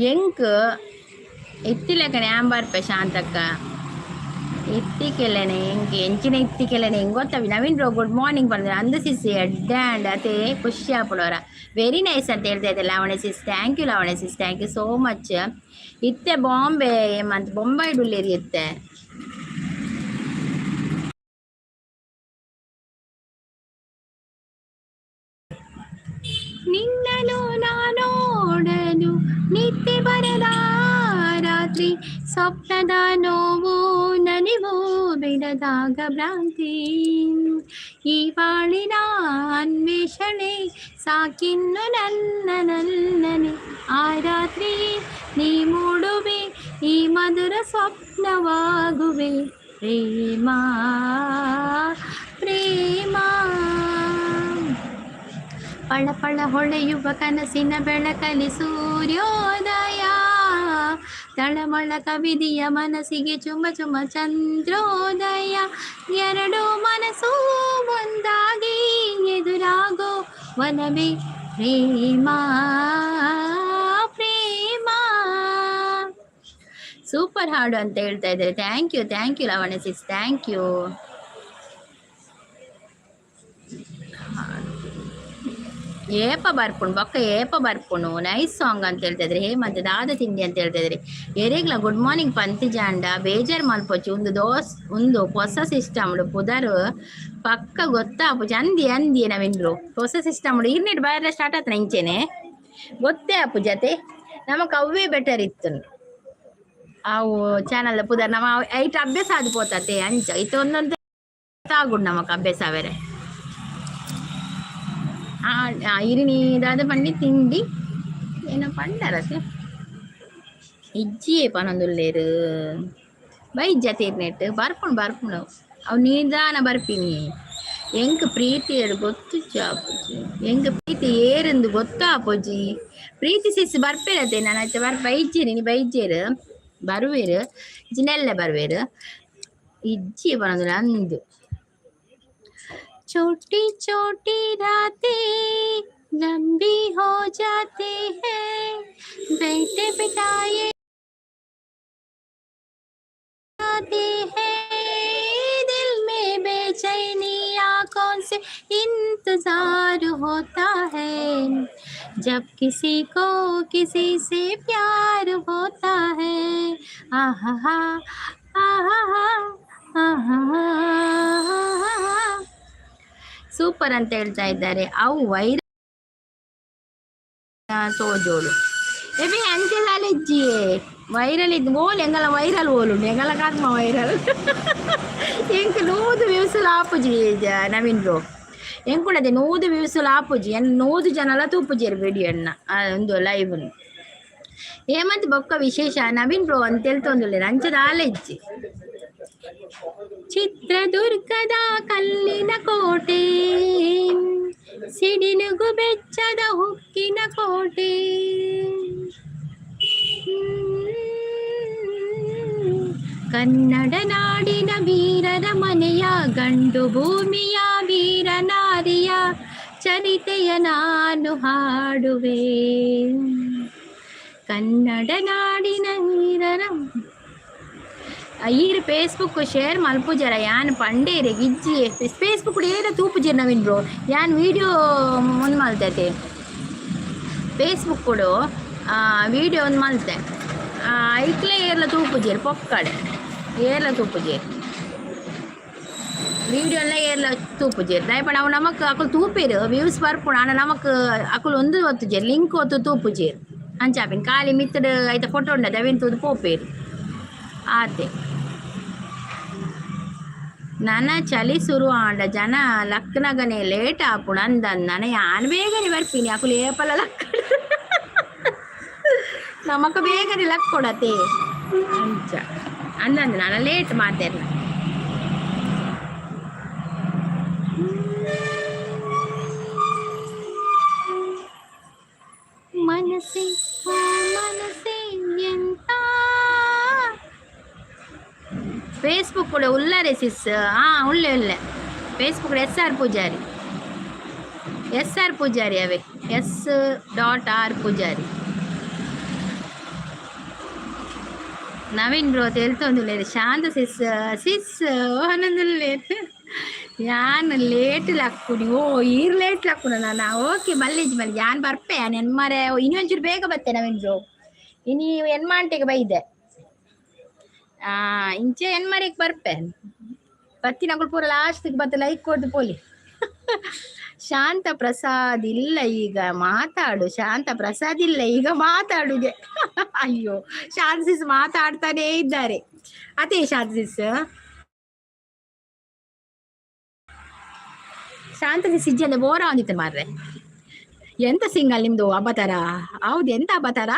ಎಂಕ್ ಇತ್ತಿಲೆಕ್ಕನೆ ಆಂಬಾರ್ಪೆ ಶಾಂತಕ್ಕ. ಇತ್ತಿಕೆಲೆನೆ ಎಂಕ್ ಎಂಚಿನ ಇತ್ತಿಕೆಲೆನೆ ಎಂಗ್ ಗೊತ್ತವಿ. ನವೀನ್ ಬ್ರೋ ಗುಡ್ ಮಾರ್ನಿಂಗ್ ಬಂದ್ರೆ. ಅಂದ ಸಿಸಿ ಎಡ್ಡೆ ಅಂಡ್ ಅತೆ, ಖುಷಿ ಆಪುಡೋರ. ವೆರಿ ನೈಸ್ ಅಂತ ಹೇಳ್ತಾ ಇದ್ದೆ Lavanya sis. Thank you Lavanya sis, thank you so much. ಇತ್ತೆ ಬಾಂಬೆ ಮಂತ್ ಬೊಂಬೈ ಡುಲ್ಲೇರಿ ಇತ್ತೆ. ನಿನ್ನನು ನಾನೋಡಲು ನಿತ್ಯ ಬರದ ರಾತ್ರಿ, ಸ್ವಪ್ನದ ನೋವು ನಲಿವು ಬಿಡದಾಗ ಭ್ರಾಂತಿ. ಈ ಬಾಳಿನ ಅನ್ವೇಷಣೆ ಸಾಕಿನ್ನು ನನ್ನ ನನ್ನನೆ. ಆ ರಾತ್ರಿ ನೀ ಮೂಡುವೆ, ಈ ಮಧುರ ಸ್ವಪ್ನವಾಗುವೆ. ಪ್ರೇಮ ಪ್ರೇಮ. ಪಳ ಪಳ ಹೊಳೆಯುವ ಕನಸಿನ ಬೆಳಕಲಿ ಸೂರ್ಯೋದಯ, ತಳಮಳ ಕವಿದಿಯ ಮನಸ್ಸಿಗೆ ಚುಮ ಚುಮ ಚಂದ್ರೋದಯ. ಎರಡು ಮನಸ್ಸು ಒಂದಾಗಿ ಎದುರಾಗೋ ವನವೇ ಪ್ರೇಮ ಪ್ರೇಮ. ಸೂಪರ್ ಹಾಡು ಅಂತ ಹೇಳ್ತಾ ಇದ್ದಾರೆ. Thank you, thank you Lavanya sis, thank you. ಏಪ ಬರ್ಪುಂಡು ಬೊಕ್ಕ ಏಪ ಬರ್ಪುಂಡು. ನೈಸ್ ಸಾಂಗ್ ಅಂತ ಹೇಳ್ತಾ ಇದ್ರೆ. ಹೇಮಂತ್ ದಾದ ತಿಂಡಿ ಅಂತ ಹೇಳ್ತಾ ಇದ್ರಿ. ಎರೆಗ್ಲ ಗುಡ್ ಮಾರ್ನಿಂಗ್ ಪಂತಿಜಾಂಡ ಬೇಜಾರ್ ಮಲ್ಪೊಚ್ಚಿ. ಒಂದು ದೋಸ್ ಒಂದು ಹೊಸ ಸಿಸ್ಟಮ್ ಪುದರ್ ಪಕ್ಕ ಗೊತ್ತಾಪುಜಿ. ಅಂದಿ ಅಂದಿ ನವೀನ್ ಹೊಸ ಸಿಸ್ಟಮ್ ಇರ್ನೆಟ್ ಬಾಯೆಲ್ಲ ಸ್ಟಾರ್ಟ್ ಆತನ ಇಂಚೆನೆ ಗೊತ್ತೇ ಆಪುಜತೆ. ನಮಕ್ ಅವ್ವೇ ಬೆಟರ್ ಇತ್ತು ಅವು ಚಾನಲ್ ಪುದರ್. ನಮ್ಮ ಐಟ್ ಅಭ್ಯಾಸ ಆದ್ ಪೋತತೆ ಅಂಚ ಇತ್ತು. ಒಂದೊಂದು ಆಗುಂಡು ನಮಕ್ ಅಭ್ಯಾಸ ಅವರೆ. ಇರಿನಿ ದಾದ ಪಂಡಿ ತಿಂಡಿ ಏನೋ ಪಂಡರತೆ ಇಜ್ಜಿಯೇ ಪನೊಂದುಲ್ಲೇರು. ಬೈಜ್ಜ ತೀರ್ನೆಟ್ ಬರ್ಪುಂಡು ಬರ್ಪುಂಡು. ಅವು ನಿಧಾನ ಬರ್ಪಿನಿ. ಎಂಕ್ ಪ್ರೀತಿ ಗೊತ್ತು ಅಪ್ಪುಜಿ. ಎಂಕ್ ಪ್ರೀತಿ ಏರೆಂದು ಗೊತ್ತಾಪುಜಿ. ಪ್ರೀತಿ ಸಿಸ್ ಬರ್ಪೇರತೆ ನಾನು ಆಯ್ತು ಬರ್ ಬೈಜೇರು ನೀ ಬೈಜೇರು ಬರುವೇರು ಜಿನೆಲ್ಲೆ ಬರುವೇರು ಇಜ್ಜಿ ಪನೊಂದು ಅಂದು. छोटी छोटी रातें लंबी हो जाती है, बैठे बिठाए जाते हैं, दिल में बेचैनी आंखों से इंतजार होता है, जब किसी को किसी से प्यार होता है। आहा आहा ಆಹಾ. ಸೂಪರ್ ಅಂತ ಹೇಳ್ತಾ ಇದ್ದಾರೆ. ಅವು ವೈರ ತೋಜೋಡು ಎಬಿ ಅಂಚೆದಾಲೆಜ್ಜಿಯೇ ವೈರಲ್ ಇದ್ದು ಓಲು ಎಂಗಲ ವೈರಲ್ ಓಲು ಎಂಗಲ ಕರ್ಮ ವೈರಲ್. ಎಂಕ್ 100 ವ್ಯೂಸ್ ಆಪುಜಿ ನವೀನ್ ಬ್ರೋ. ಎಂಕುಳದೆ 100 ವ್ಯೂಸ್ ಆಪುಜಿ. ಎನ್ 100 ಜನಲ ತೂಪುಜೆರ್ ವಿಡಿಯೋ ಒಂದು ಲೈವ್. ಹೇಮಂತ್ ಬೊಕ್ಕ ವಿಶೇಷ ನವೀನ್ ಬ್ರೋ ಅಂತ ಹೇಳ್ತೊಂದುಲ್ಲೆರ್. ಅಂಚದ ಆಲೆಜ್ಜಿ. ಚಿತ್ರದುರ್ಗದ ಕಲ್ಲಿನ ಕೋಟೆ, ಸಿಡಿಲುಗು ಬೆಚ್ಚದ ಉಕ್ಕಿನ ಕೋಟೆ. ಕನ್ನಡ ನಾಡಿನ ವೀರರ ಮನೆಯ, ಗಂಡು ಭೂಮಿಯ ವೀರ ನಾರಿಯ ಚರಿತೆಯ ನಾನು ಹಾಡುವೆ. ಕನ್ನಡ ನಾಡಿನ ವೀರರ. ಈರ್ ಫೇಸ್ಬುಕ್ ಶೇರ್ ಮಲ್ಪುಜರ? ಯಾನ್ ಪಂಡೇರೆ ಗಿಜ್ಜಿ. ಫೇಸ್ಬುಕ್ ಏರ ತೂಪುಜೆರ್ ನವೀನ್ ಬ್ರೋ. ಯಾನ್ ವೀಡಿಯೋ ಒಂದ್ ಮಲ್ತೈತೆ. ಫೇಸ್ಬುಕ್ ಕೊಡು ವೀಡಿಯೋ ಒಂದು ಮಲ್ತೆ. ಐಕ್ಲೆ ಏರ್ಲ ತೂಪುಜೆರ್ ಪೊಕ್ಕಡೆ. ಏರ್ಲ ತೂಪುಜೆರ್ ವೀಡಿಯೋ ಎಲ್ಲ ಏರ್ಲ ತೂಪುಜೆರ್. ದಾಯೆ ಅವು ನಮಕ್ ಅಕುಲು ತೂಪೇರು, ವ್ಯೂಸ್ ಬರ್ಪುಂಡು. ಆಂಡ ನಮಕ್ ಅಕುಲು ಒಂದು ಒತ್ತುಜೆರ್, ಲಿಂಕ್ ಒತ್ತು ತೂಪುಜೆರ್. ಅಂಚಾಪಿನ್ ಖಾಲಿ ಮಿತ್ತಡ್ ಐತ ಫೋಟೋ ಉಂಡದ ಅವೇನ್ ತೂದು ಪೋಪೇರು ಆತೆ. ನನ ಚಳಿ ಶುರು ಆಂಡ ಜನ ಲಕ್ನಗನೆ ಲೇಟ್ ಆಪುಂಡು ಅಂದನ್. ನನ ಯಾನ್ ಬೇಗನೆ ಬರ್ಪಿನಿ. ಅಕುಲು ಏಪಲ ಲಕ್ಕ, ನಮಕ್ ಬೇಗನೆ ಲಕ್ಕೊಡತೆ ಅಂಚ ಅಂದಂದು ನಾನು ಲೇಟ್ ಮಾತೆರ್ನ. ಮನಸ್ಸೆ ಓ ಮನಸ್ಸೆ ಎಂತ. ಫೇಸ್ಬುಕ್ ಕೂಡ ಉಲ್ಲರೆ ಸಿಸ್. ಹಾಂ, ಉಳ್ಳೆ ಉಳ್ಳೆ. ಫೇಸ್ಬುಕ್ ಎಸ್ ಆರ್ ಪೂಜಾರಿ, ಎಸ್ ಆರ್ ಪೂಜಾರಿ ಅವೆ, ಎಸ್ ಡಾಟ್ ಆರ್ ಪೂಜಾರಿ. ನವೀನ್ ಬ್ರೋ ತೆಲ್ತೊಂದುಲ್ಲೆರ್. ಶಾಂತ ಸಿಸ್ ಸಿಸ್ ಆನಂದುಲ್ಲೆರ್. ಯಾನ್ ಲೇಟ್ ಲಕ್ಕುನಿ. ಓ, ಈರ್ ಲೇಟ್ ಲಕ್ಕುನ ನಾನು. ಓಕೆ, ಮಲ್ಲಿಜ್ ಮಲ್ಲಿ. ಯಾನ್ ಬರ್ಪೆ ನೆನ್ಮರೆ. ಇನಿ ಒಂಚೂರು ಬೇಗ ಬತ್ತೆ ನವೀನ್ ಬ್ರೋ. ಇನಿ ಎನ್ಮಾಂಟೆಗೆ ಬೈದೆ. ಇಂಚೆ ಎನ್ಮರೆಗ್ ಬರ್ಪೆ. ಬತ್ತಿನಕುಲು ಪೂರ ಲಾಸ್ಟ್ ಬತ್ತೆ ಲೈಕ್ ಕೊಡ್ದು ಪೋಲಿ. ಶಾಂತ ಪ್ರಸಾದ್ ಇಲ್ಲ ಈಗ ಮಾತಾಡು. ಶಾಂತ ಪ್ರಸಾದ್ ಇಲ್ಲ ಈಗ ಮಾತಾಡುಗೆ. ಅಯ್ಯೋ, ಶಾಂತ ಸಿಸ್ ಮಾತಾಡ್ತಾನೇ ಇದ್ದಾರೆ. ಅದೇ ಶಾಂತ ಸಿಸ್, ಶಾಂತ ಸಿಸ್ ಇಜ್ಜಂದೆ ಬೋರ ಒಂದಿತ್ತು ಮಾರ್ರೆ. ಎಂತ ಸಿಂಗಲ್ ನಿಮ್ದು ಅಬತಾರ? ಹೌದು, ಎಂತ ಅಬತಾರ?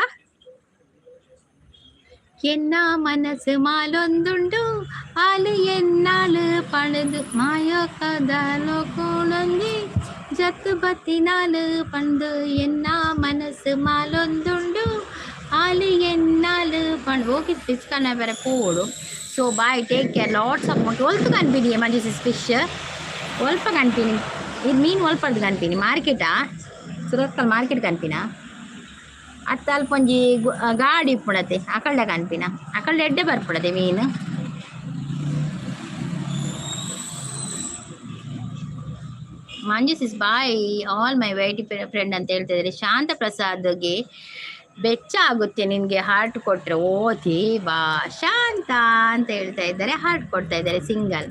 ಎನ್ನ ಮನಸ್ಸು ಮಾಲೊಂದುಂಡು ಆಲು ಎನ್ನಾಳು ಪಣದು ಮಾಯೋ ಕದಲೋಕೋಳೊಂದಿ ಜತ್ತು ಬತ್ತಿನಾಲು ಪಂದು. ಎನ್ನ ಮನಸ್ಸು ಮಾಲೊಂದುಂಡು ಆಲು ಎನ್ನಾಳು ಪಂಡು. ಓಕೆ, ಫಿಶ್ ಕನ್ನ ಬೇರೆ ಪೋಡು. So bye, take care, lots of. ಒಲ್ತು ಕನ್ಪಿನಿ ಮಂಜು ಫಿಶ್ ಒಲ್ಪ ಕನ್ಪಿನಿ? ಇದು ಮೀನು ಒಲ್ಪಡ್ದು ಕನ್ಪಿನಿ? ಮಾರ್ಕೆಟಾ? ಸುರತ್ಕಲ್ ಮಾರ್ಕೆಟ್ ಕನ್ಪಿನ? ಅತ್ತ ಅಲ್ಪ ಒಂಜಿ ಗಾಡಿ ಇಪ್ಪುಣತೆ, ಅಕಲ್ಡ ಕನ್ಪಿನ? ಅಕಲ್ಡ ಎಡ್ಡೆ ಬರ್ಪುಣತೆ ಮೀನು. ಮಂಜು sis bye, all my white friend ಅಂತ ಹೇಳ್ತಾ ಇದ್ದಾರೆ. ಶಾಂತ ಪ್ರಸಾದ್ಗೆ ಬೆಚ್ಚ ಆಗುತ್ತೆ ನಿನಗೆ ಹಾರ್ಟ್ ಕೊಟ್ಟರೆ. ಓ ಬಾ ಶಾಂತ ಅಂತ ಹೇಳ್ತಾ ಇದ್ದಾರೆ, ಹಾರ್ಟ್ ಕೊಡ್ತಾ ಇದ್ದಾರೆ. ಸಿಂಗಲ್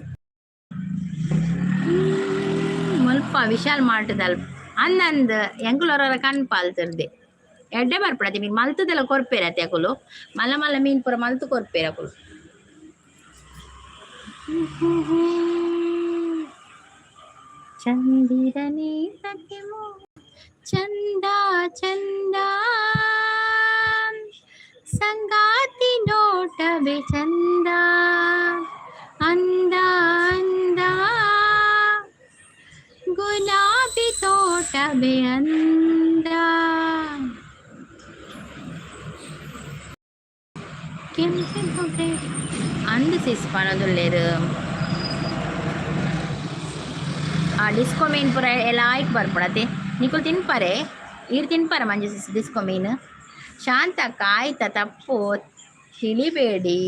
ಮುಲ್ಪ ವಿಶಾಲ್ ಮಾರ್ಟ್ದಲ್ಪ ಅಂದಂದ್ ಎಂಕುಲೊರ ಕಣ್ಪ ಅಲ್ತಿರ್ದೆ. ಎಡ್ಡೆ ಬರ್ಪುಡತೆ ಮೀನ್ ಮಲ್ತದೆಲ್ಲ ಕೊರ್ಪೇರತೆ ಅಕುಲು. ಮಲ್ಲ ಮಲ್ಲ ಮೀನ್ ಪೂರ ಮಲ್ತು ಕೊರ್ಪೇರು ಅಕುಲು. ಚಂದಿರನೇ ಚಂದ ಚಂದ, ಸಂಗಾತಿ ನೋಟವೇ ಚಂದ, ಅಂದ ಅಂದ. ನೋಟವೇ ಅಂದ. ಕೆಂಪು ಅಂದು ಸಿಸ್ ಪನೊಂದುಲ್ಲೆರ್. ಆ ಡಿಸ್ಕೋ ಮೀನ್ ಪೂರ ಲಾಯ್ಕ್ ಬರ್ಪುಂಡು ನಿಕುಲು ತಿನ್ಪರೆ? ಈರ್ ತಿನ್ಪರ ಮಂಜು ಸಿಸ್ ಡಿಸ್ಕೋ ಮೀನ್? ಶಾಂತಕ್ಕ, ಆಯ್ತಾ, ತಪ್ಪು ತಿಳಿಬೇಡಿ.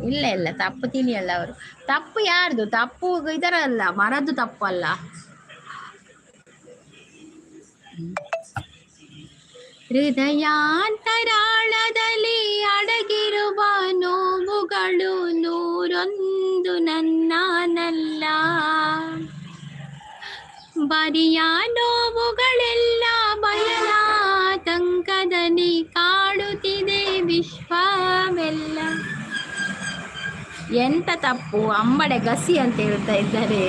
ಇಲ್ಲ ಇಲ್ಲ, ತಪ್ಪು ತಿಳಿಯಲ್ಲ ಅವರು. ತಪ್ಪು ಯಾರ್ದು? ತಪ್ಪು ಇದರಲ್ಲ, ಮರದ್ದು ತಪ್ಪಲ್ಲ. ಹೃದಯಾಂತರಾಳದಲ್ಲಿ ಅಡಗಿರುವ ನೋವುಗಳು ನೂರೊಂದು ನನ್ನನಲ್ಲ. ಬರಿಯ ನೋವುಗಳೆಲ್ಲ ಬಯಲಾತಂಕದಲ್ಲಿ ಕಾಡುತ್ತಿದೆ ವಿಶ್ವವೆಲ್ಲ. ಎಂತ ತಪ್ಪು? ಅಂಬಡೆ ಗಸಿ ಅಂತ ಹೇಳ್ತಾ ಇದ್ದಾರೆ.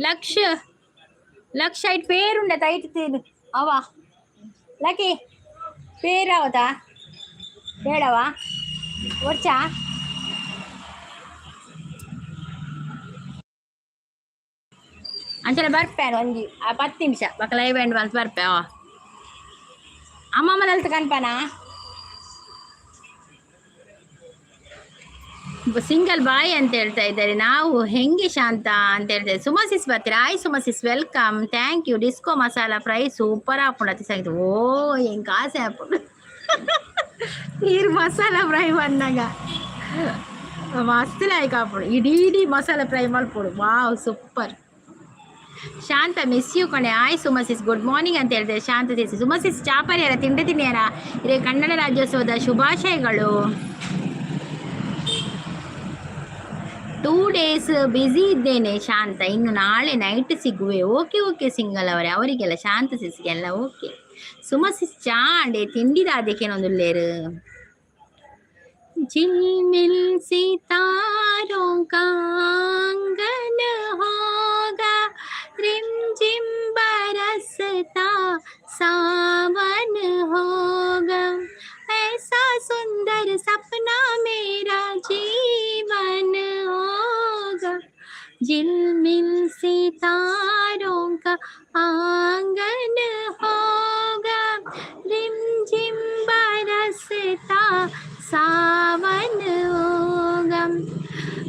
ಲಕ್ಷ ಲಕ್ಷ ಐಟ್ ಪೇರುಂಡ ಐಟ್ ತೀನು ಅವ ಲಕ್ಕಿ ಪೇರಾವತಾ ಬೇಡವಾ ಒರ್ಚಾ? ಅಂಚನೆ ಬರ್ಪೇನು ಒಂಜಿ 10 ನಿಮಿಷ ಬೊಕ ಲೈವ್ ಎಂಡ್ ಮಲ್ತ್ ಬರ್ಪೆ. ಅವ ಅಮ್ಮಮ್ಮ ನಲ್ತ್ ಕನ್ಪನಾ? ಸಿಂಗಲ್ ಬಾಯ್ ಅಂತ ಹೇಳ್ತಾ ಇದ್ದಾರೆ. ನಾವು ಹೆಂಗೆ ಶಾಂತ ಅಂತ ಹೇಳ್ತಾ. ಸುಮಸಿಸ್ ಬರ್ತೀರಾ? ಆಯ್ ಸುಮಸಿಸ್, welcome, thank you. Disco masala fry super ಆಪುಂಡು ಸಂಗೀತ. ಓ, ಎಂಕ್ ಆಸೆ ಆಪುಂಡು ನೀರು ಮಸಾಲ ಫ್ರೈ ಬಂದಾಗ. ಮಸ್ತ್ ಲಾಯ್ಕ್ ಆಪುಂಡು. ಇಡೀ ಇಡೀ ಮಸಾಲ ಫ್ರೈ ಮಲ್ಪೊಡು. ವಾವ್, ಸೂಪರ್. ಶಾಂತ, ಮಿಸ್ you ಕಣೆ. ಆಯ್ ಸುಮಸಿಸ್, ಗುಡ್ ಮಾರ್ನಿಂಗ್ ಅಂತ ಹೇಳ್ತಾರೆ ಶಾಂತ ಸಿಸ್. ಸುಮಸಿಸ್, ಚಾಪರ್ಯಾರ ತಿಂಡಿ ತಿನ್ನಿಯಾರ? ಇದೇ ಕನ್ನಡ ರಾಜ್ಯೋತ್ಸವದ ಶುಭಾಶಯಗಳು. 2 ಡೇಸ್ ಬ್ಯುಸಿ ಇದ್ದೇನೆ ಶಾಂತ, ಇನ್ನು ನಾಳೆ ನೈಟ್ ಸಿಗುವೆ. ಓಕೆ ಓಕೆ ಸಿಂಗಲ್ ಅವರೇ, ಅವರಿಗೆಲ್ಲ, ಶಾಂತ ಸಿಸ್ಗೆಲ್ಲ ಓಕೆ. ಸುಮಸಿಸ್, ಚಾಂಡೆ ತಿಂಡಿದ ಅದಕ್ಕೇನೊಂದುಲ್ಲೇರು. झिलमिल सितारों का आंगन होगा, रिमझिम बरसता सावन होगा, ऐसा सुंदर सपना मेरा जीवन होगा। झिलमिल सितारों का आंगन होगा, रिमझिम बरसता सावन होगा.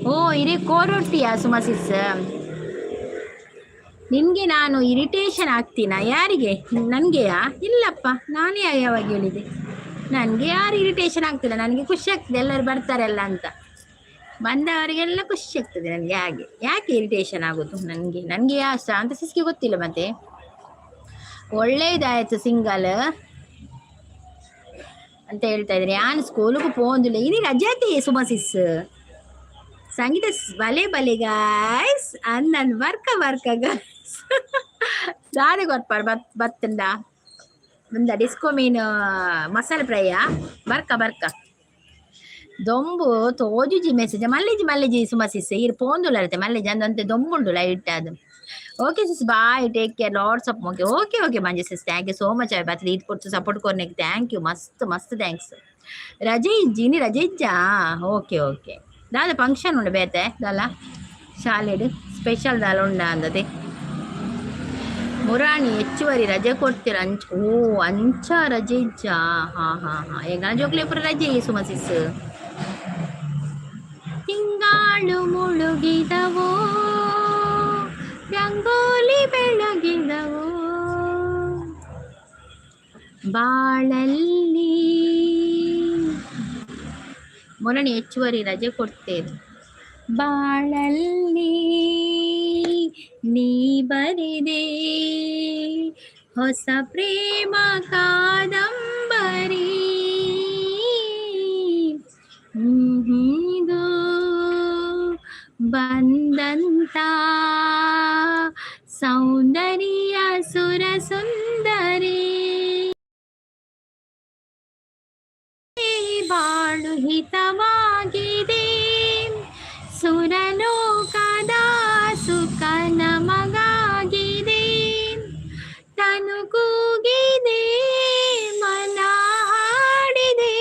ಓ, ಇರೇ ಕೋರೊಟ್ಟಿಯ ಸುಮಸಿಸ್? ನಿನಗೆ ನಾನು ಇರಿಟೇಷನ್ ಆಗ್ತೀನ? ಯಾರಿಗೆ? ನನಗೆಯಾ? ಇಲ್ಲಪ್ಪ, ನಾನೇ ಯಾವಾಗ ಹೇಳಿದೆ? ನನಗೆ ಯಾರು ಇರಿಟೇಷನ್ ಆಗ್ತಿಲ್ಲ. ನನಗೆ ಖುಷಿ ಆಗ್ತದೆ, ಎಲ್ಲರೂ ಬರ್ತಾರಲ್ಲ ಅಂತ. ಬಂದವರಿಗೆಲ್ಲ ಖುಷಿ ಆಗ್ತದೆ ನನಗೆ. ಹಾಗೆ ಯಾಕೆ ಇರಿಟೇಷನ್ ಆಗೋದು ನನಗೆ? ನನಗೆ ಯಾ ಅಂತ ಸಿಸ್ಗೆ ಗೊತ್ತಿಲ್ಲ. ಮತ್ತೆ ಒಳ್ಳೇದಾಯ್ತು ಸಿಂಗಲ್ ಅಂತ ಹೇಳ್ತಾ ಇದ್ದಾರೆ. ಯಾನ್ ಸ್ಕೂಲಿಗೆ ಪೋಂದಿಲ್ಲ, ಇನಿ ರಜಾತಿ. ಸುಮಸಿಸ್, ಸಂಗೀತ, ಬಲೆ ಬಲೆ ಗಾಯ್ಸ್ ಅಂದನ್ ವರ್ಕ ವರ್ಕ ಗಾಯ್ಸ್. ದಾದ ಕೊರ್ಪಾರ್ ಬತ್ ಬತ್ತಂಡ ಮುಂದ ಡಿಸ್ಕೋ ಮೀನು ಮಸಾಲೆ ಫ್ರೈಯಾ? ಬರ್ಕ ಬರ್ಕ. ದೊಂಬು ತೋಜುಜಿ ಮೆಸೇಜ್ ಮಲ್ಲಿಜಿ ಮಲ್ಲಿಜಿ. ಸುಮಸಿಸ್, ಇರ್ ಪೋಂದುಲ್ಲರತೆ ಮಲ್ಲಿಜಿ ಅಂದಂತೆ ದೊಂಬುಂಡು ಲೈಟ್ ಅದು. Okay sis, bye, take care, lots of. Okay okay okay Manju sis, thank you so much. ಬತ್ ಈತ್ ಕೊಡ್ತು ಸಪೋರ್ಟ್ ಕೊರ್ನೆಕ್ thank you, ಮಸ್ತ್ ಮಸ್ತ್ thanks. ರಜೆ ಇಜ್ಜಿ ಇನಿ? ರಜೆ ಇಜ್ಜಾ? Okay okay. ದಾದ ಫಂಕ್ಷನ್ ಉಂಡು ಬೇತೆ ದಾಲ ಶಾಲೆಡ್ ಸ್ಪೆಷಲ್ ದಾಲ ಉಂಡ ಅಂದತೆ? ಮುರಾಣಿ, ಹೆಚ್ಚುವರಿ ರಜೆ ಕೊಡ್ತೀರ ಅಂಚ. ಓ, ಅಂಚ ರಜೆ ಇಜ್ಜಾ? ಹಾ ಹಾ ಹಾ ಎಂಗನ ಜೋಕ್ಲೆ ಪೂರ ರಜೆ. ಸುಮಸಿಸ್, ತಿಂಗಾಳು ಮುಳುಗಿದವೋ, ರಂಗೋಲಿ ಬೆಳಗಿದವೋ, ಬಾಳಲ್ಲಿ. ಮೊನ್ನೆ ಹೆಚ್ಚುವರಿ ರಜೆ ಕೊಡ್ತೇನೆ. ಬಾಳಲ್ಲಿ ನೀ ಬರೆದೆ ಹೊಸ ಪ್ರೇಮ ಕಾದಂಬರಿ. ಇದು ಬಂದಂತ ಸೌಂದರ್ಯ ಸುರ ಸುಂದರಿ, ಬಾಳು ಹಿತವಾಗಿದೆ, ಸುರಲೋಕದ ಸುಖ ನಮಗಾಗಿದೆ, ತನು ಕೂಗಿದೆ, ಮನ ಹಾಡಿದೆ.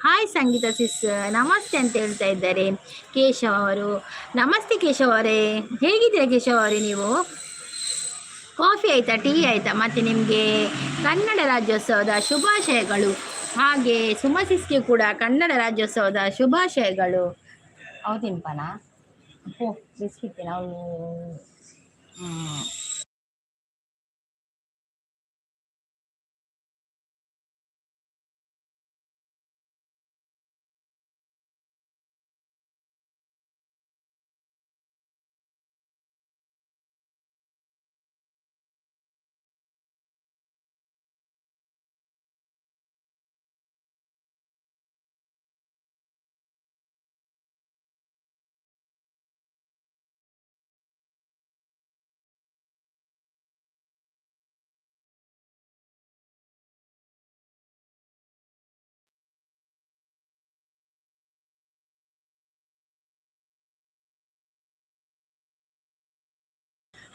ಹಾಯ್ ಸಂಗೀತ ಸಿಸ್, ನಮಸ್ತೆ ಅಂತ ಹೇಳ್ತಾ ಇದ್ದಾರೆ ಕೇಶವ್ ಅವರು. ನಮಸ್ತೆ ಕೇಶವ್ ಅವರೇ, ಹೇಗಿದ್ದೀರಾ ಕೇಶವ್ ಅವರೇ ನೀವು? ಕಾಫಿ ಆಯಿತಾ, ಟೀ ಆಯಿತಾ? ಮತ್ತು ನಿಮಗೆ ಕನ್ನಡ ರಾಜ್ಯೋತ್ಸವದ ಶುಭಾಶಯಗಳು. ಹಾಗೆ ಸುಮಸಿಸ್ಗೆ ಕೂಡ ಕನ್ನಡ ರಾಜ್ಯೋತ್ಸವದ ಶುಭಾಶಯಗಳು. ಅವು ತಿನ್ಪನಾ? ಓ, ಬಿಸ್ಕಿಟ್ ನಾವು.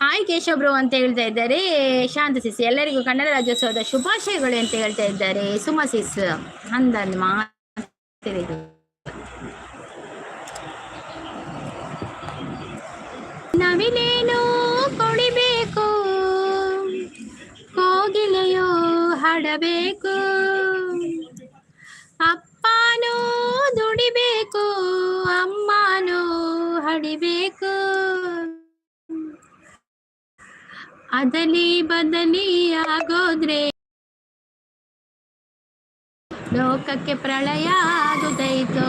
ಹಾಯ್ ಕೇಶವ್ ಬ್ರೋ ಅಂತ ಹೇಳ್ತಾ ಇದ್ದಾರೆ ಶಾಂತ ಸಿಸ್. ಎಲ್ಲರಿಗೂ ಕನ್ನಡ ರಾಜ್ಯೋತ್ಸವದ ಶುಭಾಶಯಗಳು ಅಂತ ಹೇಳ್ತಾ ಇದ್ದಾರೆ ಸುಮಾ ಸಿಸ್. ಅಂದನ್ ಮಾತಿದೆ. ನವಿಲೇನು ಕೊಡಿಬೇಕು, ಕೋಗಿಲೆಯೋ ಹಾಡಬೇಕು, ಅಪ್ಪನೂ ದುಡಿಬೇಕು, ಅಮ್ಮನೂ ಹಡಿಬೇಕು, ಅದಲಿ ಬದಲಿ ಆಗೋದ್ರೆ ಲೋಕಕ್ಕೆ ಪ್ರಳಯ ಆಗುದೈತೋ.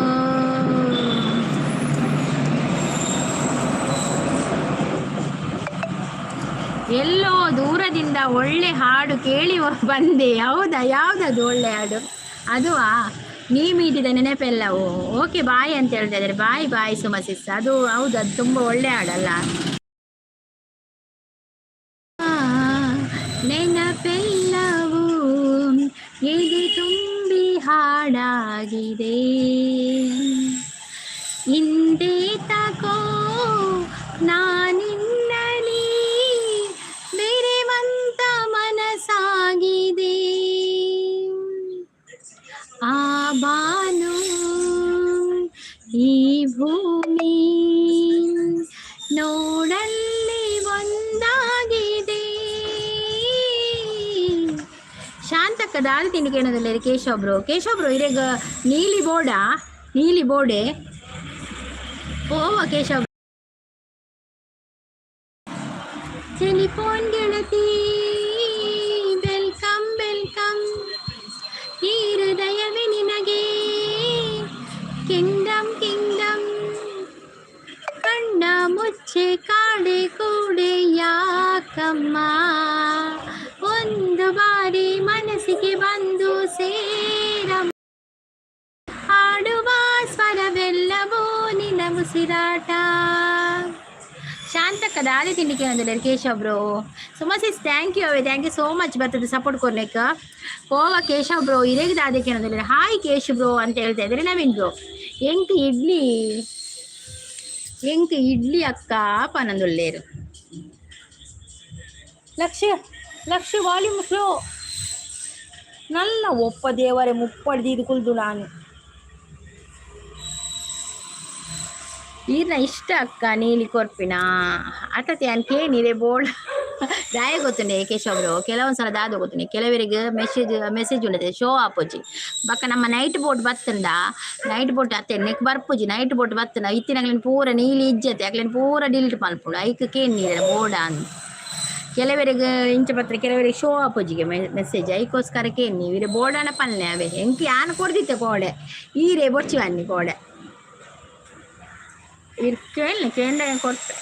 ಎಲ್ಲೋ ದೂರದಿಂದ ಒಳ್ಳೆ ಹಾಡು ಕೇಳಿ ಬಂದೆ. ಹೌದಾ? ಯಾವುದದು ಒಳ್ಳೆ ಹಾಡು? ಅದುವಾ, ನೀ ಮೀಟಿದ ನೆನಪೆಲ್ಲವೂ. ಓಕೆ, ಬಾಯ್ ಅಂತ ಹೇಳ್ತಾ ಇದ್ದಾರೆ. Bye bye Suma sis. ಅದು ಹೌದು, ಅದು ತುಂಬ ಒಳ್ಳೆ ಹಾಡಲ್ಲ. ನೆನಪೆಲ್ಲವೂ ಎದೆ ತುಂಬಿ ಹಾಡಾಗಿದೆ. ಹಿಂದೆ ತಕೋ ನಾನಿನ್ನಲಿ ಬೆರೆವಂತ ಮನಸ್ಸಾಗಿದೆ. ಆ ಬಾನು, ಈ ಭೂಮಿ ನೋಡಲ್ಲಿ ಒಂದಾಗಿದೆ. ಶಾಂತಕ್ಕ ದಾಲ್ ತಿಂಡಿ ಕೇಳೋದಿಲ್ಲ. ಕೇಶವ್ ಬ್ರೋ, ಕೇಶವ್ ಬ್ರೋ, ಇರೆಗ ನೀಲಿ ಬೋರ್ಡಾ? ನೀಲಿ ಬೋರ್ಡೆ ಓವ ಕೇಶವ್. ಟೆಲಿಫೋನ್ ಗೆಳತಿ, welcome welcome. ಈ ಹೃದಯವೇ ನಿನಗೆ ಕಿಂಗ್ಡಮ್ ಕಿಂಗ್ಡಮ್. ಕಣ್ಣ ಮುಚ್ಚೆ ಕಾಡೆ ಕೂಡೆ ಯಾಕಮ್ಮ? ಒಂದು ಬಾರಿ ಮನಸ್ಸಿಗೆ ಬಂದು ಸೇರಮ್ಮ. ಹಾಡುವ ಸ್ವರವೆಲ್ಲವೂ ನಿನ್ನ ಉಸಿರಾಟ. ಶಾಂತಕ್ಕ ದಾದಿ ತಿಂಡಿಕೆ ಒಂದು Keshav bro. Suma sis, thank you away, thank you so much ಬರ್ತದೆ ಸಪೋರ್ಟ್ ಕೊಡ್ಲಿಕ್ಕೆ. ಪೋವ ಕೇಶವ್ ಬ್ರೋ, ಇರೇಗ್ ದಾದಕ್ಕೆ ಅನ್ನೋದಿಲ್ಲ. ಹಾಯ್ ಕೇಶ್ ಬ್ರೋ ಅಂತ ಹೇಳ್ತಾ ಇದ್ದಾರೆ ನವೀನ್ ಬ್ರೋ. ಎಂಕ್ ಇಡ್ಲಿ, ಎಂಕ್ ಇಡ್ಲಿ ಅಕ್ಕ ಪನಂದುಲ್ಲೇರು. Lakh lakh volume slow. ನನ್ನ ಒಪ್ಪ ದೇವರೇ, ಮುಪ್ಪಡ್ದಿದ್ದು ಕುಲ್ದು ನಾನು. ಈರ್ನ ಇಷ್ಟ ಅಕ್ಕ ನೀಲಿ ಕೊರ್ಪಿನ ಅತತೆ ಅನ್ಕೇನಿರೆ ಬೋಳ್ ದಾಯ ಗೊತ್ತುಂಡೆ ಕೇಶವ್ ಬ್ರೋ. ಕೆಲವೊಂದ್ಸಲ ದಾದ ಗೊತ್ತುಂಡೆ, ಕೆಲವರಿಗೆ ಮೆಸೇಜ್ ಮೆಸೇಜ್ ಉಂಡದೆ ಶೋ ಆಪೋಜಿ. ಬಕ್ಕ ನಮ್ಮ ನೈಟ್ ಬೋಟ್ ಬತ್ತಂದ, ನೈಟ್ ಬೋಟ್ ಅತ್ತೆ ನೆಕ್ ಬರ್ಪುಜಿ. ನೈಟ್ ಬೋಟ್ ಬತ್ತಂದ ಇತ್ತಿನಗ್ಲಿನ ಪೂರ ನೀಲಿ ಇಜ್ಜತೆ, ಅಗ್ಲಿನ ಪೂರ ಡಿಲೀಟ್ ಮಲ್ಪುಂಡು. ಐಕ್ ಕೇನ್ ನೀರ ಬೋಡ ಅಂದ್. ಕೆಲವರಿಗೆ ಇಂಚ ಪತ್ರ, ಕೆಲವರಿಗೆ ಶೋ ಆಪೋಜಿಗೆ ಮೆಸೇಜ್. ಐಕೋಸ್ಕರ ಕೇನ್ ನೀವು ಇರೆ ಬೋರ್ಡನ ಪಲ್ಲೆ ಅವೇ. ಎಂಕಿ ಆನ್ ಕೊಡ್ದಿತ್ತೆ ಕೋಡೆ, ಈರೆ ಬೊಚ್ಚಿ ಬನ್ನಿ ಕೋಡೆ. ಇರ್ ಕೇಳಿ ಕೇಂದ್ರ ಕೊಡ್ತೆ.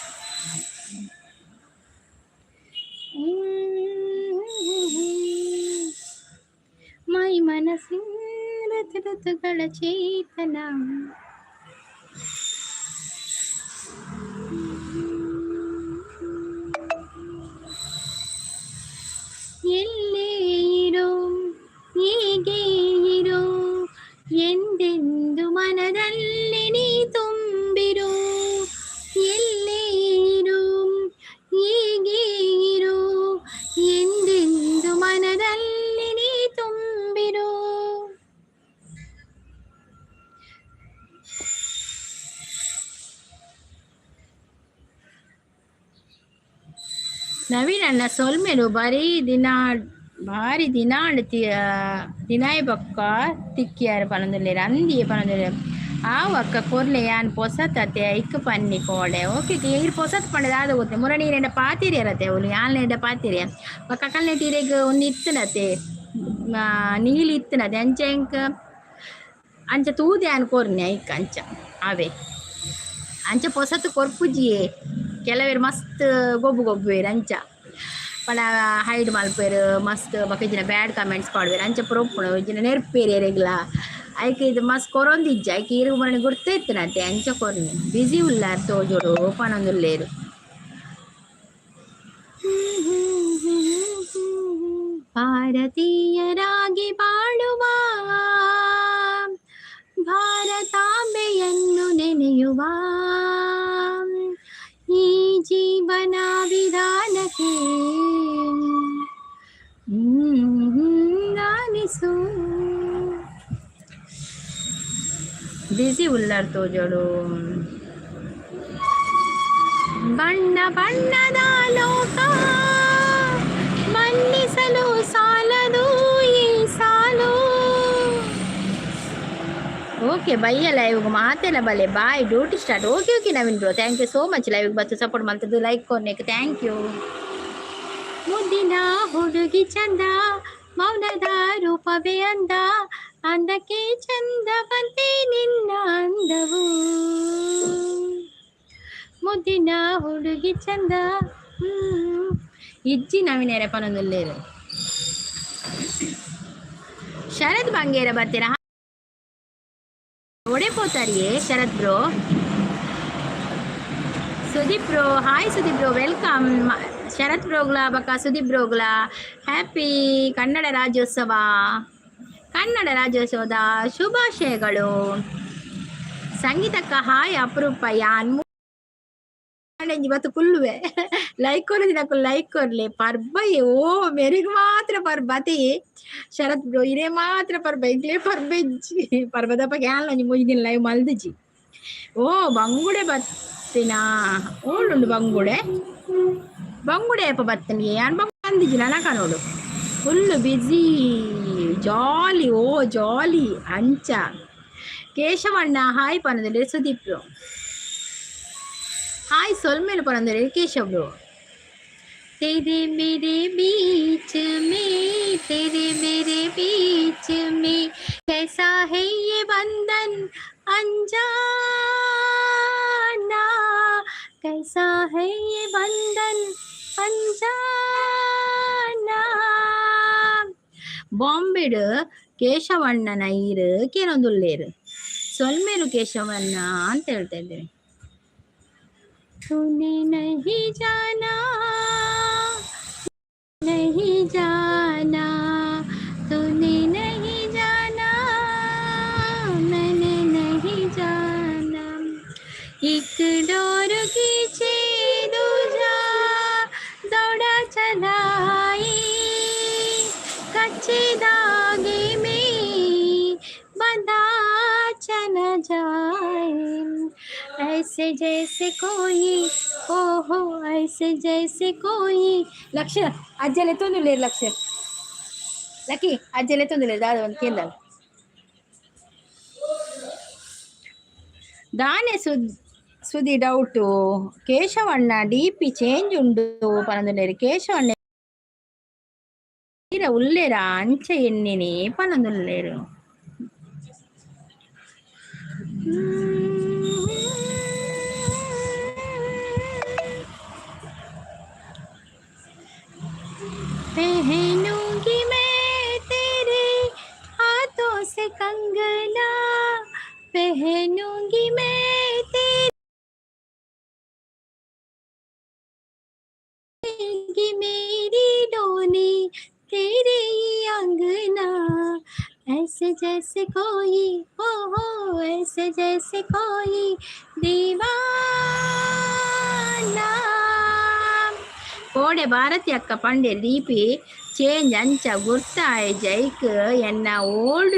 ಮೈ ಮನಸ್ಸಿನ ಋತುಗಳ ಚೇತನ. ಎಲ್ಲೇ ಇರು, ಹೀಗೆ ಇರು, ಎಂದೆಂದು ಮನದಲ್ಲಿ ನೀ ತುಂಬಿರು. ಎಲ್ಲೇ ಇರು, ಹೀಗೆ ಇರು, ಎಂದೆಂದು ಮನದಲ್ಲಿ ನೀ ತುಂಬಿರು. ನವೀನ್ ಅಣ್ಣ ಸೊಲ್ಮೆಲು. ಬಾರಿ ದಿನ, ಬಾರಿ ದಿನ ದಿನಾಯಿ ಬೊಕ್ಕ ತಿಕ್ಕಿಯಾರ ಪನೊಂದುಲ್ಲೆರ್. ಅಂದಿಯೇ ಪನೊಂದುಲ್ಲೆರ್. ಆವು ಅಕ್ಕ, ಕೊರ್ಲೆ. ಯಾನ್ ಪೊಸತತೆ, ಐಕ್ ಪನ್ನಿ ಕೋಡೆ. ಓಕೆ, ಈರ್ ಪೊಸತ್ ಪಂಡ ದಾದ ಗೊತ್ತೆ? ಮುರ ನೀರೆಂಡ ಪಾತಿರಿಯರತೆ ಅವ್ಲು, ಯಾನ್ಲೆಂಡ ಪಾತಿರಿಯ. ಬೊಕ್ಕ ಅಕಲ್ನೆಟ್ ಇರೆಗ್ ಉಂದು ಇತ್ತನತೆ, ನೀಲಿ ಇತ್ತನತೆ. ಅಂಚ ಎಂಕ್ ಅಂಚ ತೂದೆ ಯಾನ್ ಕೊರ್ನೆ ಐಕ್. ಅಂಚ ಅವೇ ಅಂಚ ಪೊಸತ್ ಕೊರ್ಪುಜಿಯೇ. ಕೆಲವೆರ್ ಮಸ್ತ್ ಗೊಬ್ಬು ಗೊಬ್ಬುವೆರ್. ಅಂಚ ಪಂಡ ಹೈಡ್ ಮಲ್ಪೆರ್ ಮಸ್ತ್. ಬೊಕ ಇಜ್ಜಿಂಡ ಬ್ಯಾಡ್ ಕಮೆಂಟ್ಸ್ ಪಾಡುವೆರ್. ಅಂಚ ಪೂರ ಉಪ್ಪುಂಡು. ಇಜ್ಜಿಂಡ ನೆರ್ಪೆರ್ ಎರೆಗ್ಲ. ಐಕ್ ಇದು ಮಸ್ತ್ ಕೊರೊಂದಿಜ್ಜ. ಐಕ್ ಈರೆಗ್ ಮುರನಿ ಗುರ್ತ ಇತ್ತಿನತೆ, ಅಂಚ ಕೊರ್ನೆ. ಬಿಸಿ ಉಲ್ಲಾರ್ ತೋಜೊಡು ಪನೊಂದುಲ್ಲೆರ್. ಭಾರತೀಯರಾಗಿ ಬಾಳುವ, ಭಾರತಾಂಬೆಯನ್ನು ನೆನೆಯುವ, ಈ ಜೀವನ ವಿಧಾನಕ್ಕೆ ದಾನಿಸು. ಬಿಸಿ ಉಲ್ಲಾರ್ ತೋಜೊಡು. ಬಣ್ಣ ಬಣ್ಣದ ಲೋಕ, ಬಣ್ಣಿಸಲು ಸಾಲದು ಈ ಸಾಲು. ಓಕೆ, ಬಯ್ಯ ಲೈವ್ ಮಾತೆಲ್ಲ ಬಲೆ. Bye, duty start. Okay okay Naveen bro, thank you so much. Live ಬತ್ತು ಸಪೋರ್ಟ್ ಮಾಡ್ತದ್ದು, ಲೈಕ್ ಕೊರ್ನೇಕ್ thank you. ಮುದ್ದಿನ ಹುಡುಗಿ ಚಂದ, ಮೌನದ ರೂಪವೇ ಅಂದ, ಅಂದಕ್ಕೆ ಚಂದವಂತೆ ನಿನ್ನ ಅಂದವು. ಮುದ್ದಿನ ಹುಡುಗಿ ಚಂದ. ಇಜ್ಜಿ ನವೀನೇರೆ ಪನೊಂದುಲ್ಲೇರು. ಶರತ್ ಬಂಗೇರ ಬರ್ತೀರಾ? ಒಡೆ ಪೋತಾರಿಯೇ Sharath bro? Sudeep bro, hi Sudeep bro, welcome. Sharath ಬ್ರೋಗ್ಲ ಬಕ ಸುದೀಪ್ ಬ್ರೋಗ್ಲ ಹ್ಯಾಪಿ ಕನ್ನಡ ರಾಜ್ಯೋತ್ಸವ, ಕನ್ನಡ ರಾಜ್ಯೋತ್ಸವದ ಶುಭಾಶಯಗಳು. ಸಂಗೀತಕ್ಕ ಹಾಯ್, ಅಪರೂಪ. ಯಾನ್ ಇವತ್ತು ಕುಲ್ಲುವೆ. Like ಕೊರದಿನಕು like ಕೊರ್ಲೆ. ಪರ್ಬ ಓ ಮೆರಿಗ್ ಮಾತ್ರ ಪರ್ಬತಿ. ಶರತ್ ಬ್ರೋ, ಇರೇ ಮಾತ್ರ ಪರ್ಬ, ಇಂಕ್ಲೇ ಪರ್ಬ ಇಜ್ಜಿ. ಪರ್ಬದಪ್ಪ ಯಾನ್ ಒಂಜಿ 3 ದಿನ ಲೈವ್ ಮಲ್ದಿಜಿ. ಓ ಬಂಗುಡೆ ಬತ್ತಿನ ಓಳುಂಡು. ಬಂಗುಡೆ, ಬಂಗುಡೆ ಅಪ್ಪ ಬತ್ತನಿಗೆ. ಯಾನ್ ಬಂದಿಜಿ ನನ್ನ ಕನೋಡು. ಫುಲ್ ಬಿಸಿ, ಜಾಲಿ. ಓ ಜಾಲಿ. ಅಂಚ ಕೇಶವಣ್ಣ ಹಾಯ್ ಪನದಲ್ಲಿ. ಸುದೀಪ್ ಬ್ರೋ ಹಾಯ್, ಸೊಲ್ಮೇಲು ಪನಂದರೆ ಕೇಶವ್ ಬ್ರೋ. तेरे मेरे बीच में, तेरे मेरे बीच में कैसा है ये बंधन अनजाना, कैसा है ये बंधन ಅನ್ಜಾನಾ. ಬಾಂಬೆಡ್ ಕೇಶವಣ್ಣನ ಈರು ಕೇನೊಂದುಲ್ಲೇರು. ಸೊಲ್ಮೇಲು ಕೇಶವಣ್ಣ ಅಂತ ಹೇಳ್ತಾ ಇದ್ದೇನೆ. तूने नहीं जाना, नहीं जाना, तूने नहीं जाना, मैंने नहीं जाना, एक डोर खींचे दूजा दौड़ा चलाए, कच्चे धागे में बंधा चला जाए, ऐसे जैसे कोई, ओहो, ऐसे जैसे कोई. ಲಕ್ಷ ಅಜ್ಜಲೆ ಎತ್ತೊಂದುಲ್ಲೇರು. ಲಕ್ಷ, ಲಕ್ಕಿ, ಅಜ್ಜಲೆ ಎತ್ತೊಂದುಲ್ಲೇರು. ದಾದ ಒಂದು ಕೇಂದ್ರ ದಾನೆ ಸುದಿ ಡೌಟು. ಕೇಶವಣ್ಣ ಡಿಪಿ ಚೇಂಜ್ ಉಂಡು ಪನೊಂದುಲ್ಲೇರು. ಕೇಶವಣ್ಣ ಉಲ್ಲೇರ? ಅಂಚ ಎನ್ನಿನಿ ಪನೊಂದುಲ್ಲೇರು. पहनूंगी मैं तेरे हाथों से। कंगना पहनूंगी मैं, तेरी मेरी डोली तेरे ही अंगना। ऐसे जैसे कोई हो, ऐसे जैसे कोई दीवाना। ಕೋಡೆ ಭಾರತಿ ಅಕ್ಕ ಪಂಡೆ ದೀಪಿ ಚೇಂಜ್ ಅಂಚ ಗುರ್ತಾಯ್ ಜೈಕ್ ಎನ್ನ ಓಲ್ಡ್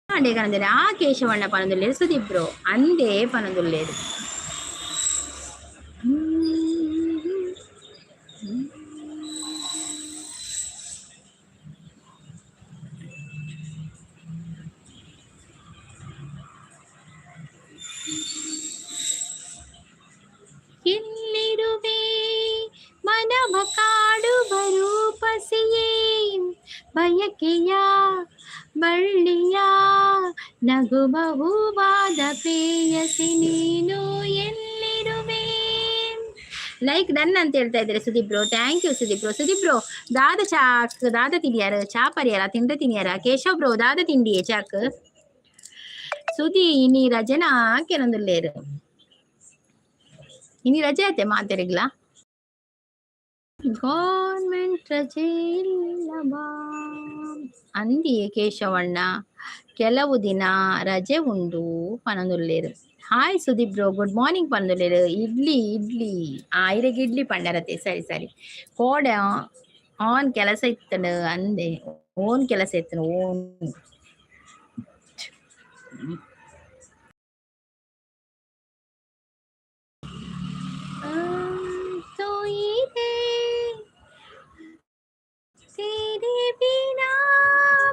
ಅಂಡೆ ಆ ಕೇಶವಣ್ಣ ಪನೊಂದುಲ್ಲೇರು. ಸುದೀಪ್ ಬ್ರೋ ಅಂದೇ ಪನೊಂದುಲ್ಲೇರು. ಎಲ್ಲಿರುವೆ ಮನವ ಕಾಡುವ ರೂಪಸಿಯೇ? ಬಯಕೆಯ ಬಳ್ಳಿಯ ನಗುವ ಹೂವಾದ ಪ್ರೇಯಸಿ ನೀನು ಎಲ್ಲಿರುವೆ? ಲೈಕ್ ಡನ್ ಅಂತ ಹೇಳ್ತಾ ಇದ್ದಾರೆ Sudeep bro. Thank you Sudeep bro. Sudeep bro, ದಾದ ಚಾಕ್ ದಾದ ತಿಂಡಿಯಾರ? ಚಾ ಪರಿಯಾರ ತಿಂಡ ತಿನಿಯಾರ? ಕೇಶವ್ ಬ್ರೋ, ದಾದ ತಿಂಡಿಯೇ ಚಾಕ್? ಸುದಿ ಇನಿ ರಜನಾ ಕೆನೊಂದುಲ್ಲೇರು. ಇನಿ ರಜೆ ಆತೆ ಮಾತೆರಿಗ್ಲಾ? ಗೌರ್ಮೆಂಟ್ ರಜೆ ಇಲ್ಲವಾ ಅಂದಿಯೇ ಕೇಶವಣ್ಣ? ಕೆಲವು ದಿನ ರಜೆ ಉಂಡು ಪನೊಂದುಲ್ಲೇರು. Hi Sudeep bro, good morning ಪನೊಂದುಲ್ಲೇರು. ಇಡ್ಲಿ ಇಡ್ಲಿ, ಆ ಇರೆಗ್ ಇಡ್ಲಿ ಪಂಡರತೆ. ಸರಿ ಸರಿ. ಕೋಡೆ ಆನ್ ಕೆಲಸ ಇತ್ತನು ಅಂದೆ. ಓನ್ ಕೆಲಸ ಇತ್ತನು ಓನ್. ತೊಯ್ದೆ तेरे बिना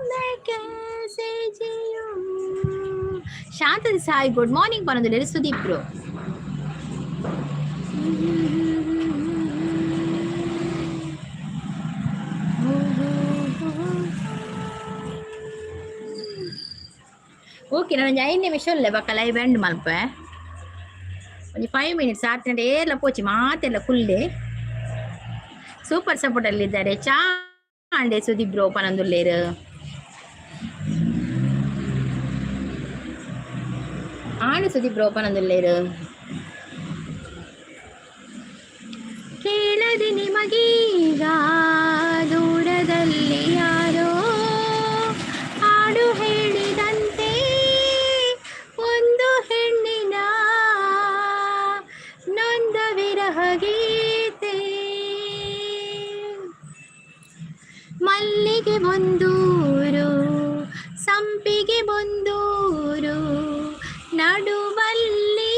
मैं कैसे जीऊं। ಶಾಂತ ಸಾಯಿ ಗುಡ್ ಮಾರ್ನಿಂಗ್ ಪನೊಂದುಲ್ಲೇರು ಸುದೀಪ್ ಬ್ರೋ. ಓಕೆ, ನಾನು 5 ನಿಮಿಷ ಉಲ್ಲೆ, ಬೊಕ್ಕ ಲೈವ್ ಎಂಡ್ ಮಲ್ಪೆ. ಒಂಜಿ 5 ಮಿನಿಟ್ಸ್ ಆತ್ನಂಡ ಏರ್ಲ ಪೋಚಿ ಮಾತೆಲ್ಲ ಕುಲ್ಲೆ. ಸೂಪರ್ ಸಪೋರ್ಟ್ ಅಲ್ಲಿ ಇದ್ದಾರೆ. ಚಾ ಅಂಡೆ ಸುದೀಪ್ ಬ್ರೋ ಪನೊಂದುಲ್ಲೇರು. ಆಂಡ್ ಸುದೀಪ್ ಬ್ರೋ ಪನೊಂದುಲ್ಲೇರು. ಕೇಳದೆ ನಿಮಗೀಗ ದೂರದಲ್ಲಿ ಯಾರೋ ಹಾಡು ಹೇಳಿದಂತೆ, ಒಂದು ಹೆಣ್ಣಿನ ನೊಂದ ವಿರಹ ಗೀತೆ. ಮಲ್ಲಿಗೆ ಒಂದೂರು, ಸಂಪಿಗೆ ಒಂದೂರು, ನಡುವಲ್ಲಿ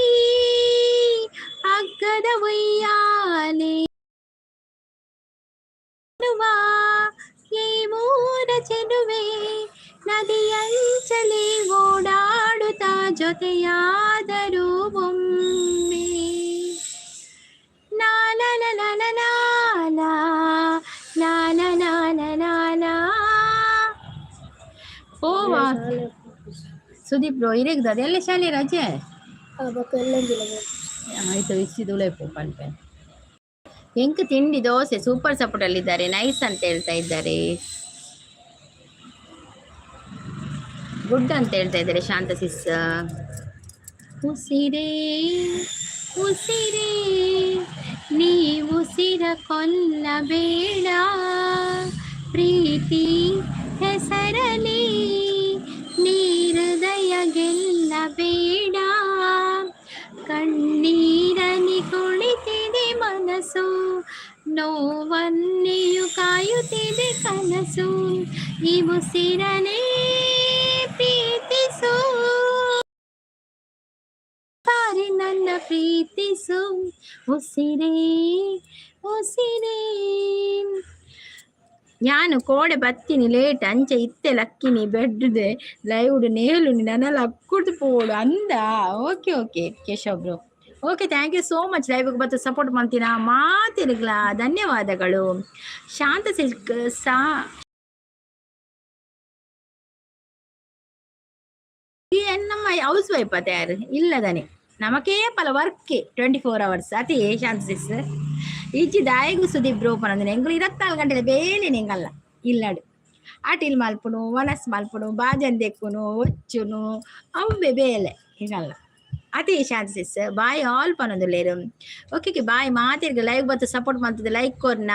ಹಗ್ಗದ ಉಯ್ಯಾಲೆ. ಈ ಊರ ಚೆಲುವೆ ನದಿಯಂಚಲಿ ಓಡಾಡುತ್ತಾ ಜೊತೆಯಾದರೂ ಒಮ್ಮೆ. ಲಾಲ ಲಾಲ ಲಾಲ ಲಾಲ ಲಾಲ ಲಾಲ. ಓವಾ ಸುದೀಪ್ ಬ್ರೋ, ಇರೆಗ್ದ ಎಲ್ಲ ಶಾಲೆ ರಜೆ? ಆಯ್ತು, ಇಚ್ಚಿದುಳೆ ಪನ್ಪೆ. ಎಂಕ್ ತಿಂಡಿ ದೋಸೆ. ಸೂಪರ್ ಸಪೋರ್ಟ್ ಅಲ್ಲಿ ಇದ್ದಾರೆ. ನೈಸ್ ಅಂತ ಹೇಳ್ತಾ ಇದ್ದಾರೆ. ಗುಡ್ ಅಂತ ಹೇಳ್ತಾ ಇದ್ದಾರೆ ಶಾಂತ ಸಿಸ್. ಉಸಿರೇ ಉಸಿರೇ ನೀ ಉಸಿರ ಕೊಲ್ಲಬೇಡ, ಪ್ರೀತಿ ಹೆಸರಲಿ ನೀ ಹೃದಯ ಗೆಲ್ಲಬೇಡ. ಕಣ್ಣೀರನಿ ಕುಳಿತಿದೆ ಮನಸ್ಸು, ನೋವನ್ನೆಯು ಕಾಯುತ್ತಿದೆ ಕನಸು. ಈ ಉಸಿರನೇ ಪ್ರೀತಿಸು, ಸಾರಿ ನನ್ನ ಪ್ರೀತಿಸು. ಉಸಿರೇ ಉಸಿರೇ. ಯಾನು ಕೋಡೆ ಬತ್ತೀನಿ ಲೇಟ್, ಅಂಚೆ ಇತ್ತೆ ಲಕ್ಕಿನಿ ಬೆಡ್ಡೆ ಲೈವ್ಡ್ ನೇಲುನಿ, ನನಲ ಅಕ್ಕುಡ್ದು ಪೋಡು ಅಂದ. Okay okay Keshav bro, okay, thank you so much. ಲೈವ್ಗೆ ಬತ್ತು ಸಪೋರ್ಟ್ ಮಾಡ್ತೀನ ಮಾತಿರ್ಗ್ಲ ಧನ್ಯವಾದಗಳು. ಶಾಂತ ಸಿಲ್ಕ್ ಸಾ ನಮ್ಮ ಹೌಸ್ ವೈಫ್ ತಯಾರು ಇಲ್ಲದನೆ ನಮಕೇ ಪಲ ವರ್ಕ್ 24 ಅವರ್ಸ್ ಅತಿ. ಶಾಂತ ಸಿಸ್ ಇಜ್ಜಿ ದಾಯಗು ಸುದೀಪ್ ಬ್ರೋ ಪನಂದಿನ ಎಂಗುಲು 24 ಗಂಟೆ ಬೇಲೆ ನಿಂಗಲ್ಲ ಇಲ್ಲಡು. ಅಟಿಲ್ ಮಲ್ಪುನು, ವನಸ್ ಮಲ್ಪುನು, ಬಾಜನ್ ದೆಕ್ಕುನು, ಒಚ್ಚುನು, ಅವ್ವೆ ಬೇಲೆ ಈಗಲ್ಲ. ಅತಿ ಶಾಂತಿ ಸಿಸ್, ಬಾಯ್ ಆಲ್ ಪನೊಂದುಲ್ಲೆರ್. ಓಕೆ, ಬಾಯ್ ಮಾತೆರ್ಗ್. ಲೈವ್ ಬತ್ತು ಸಪೋರ್ಟ್ ಮಲ್ತದೆ ಲೈಕ್ ಕೊರ್ನ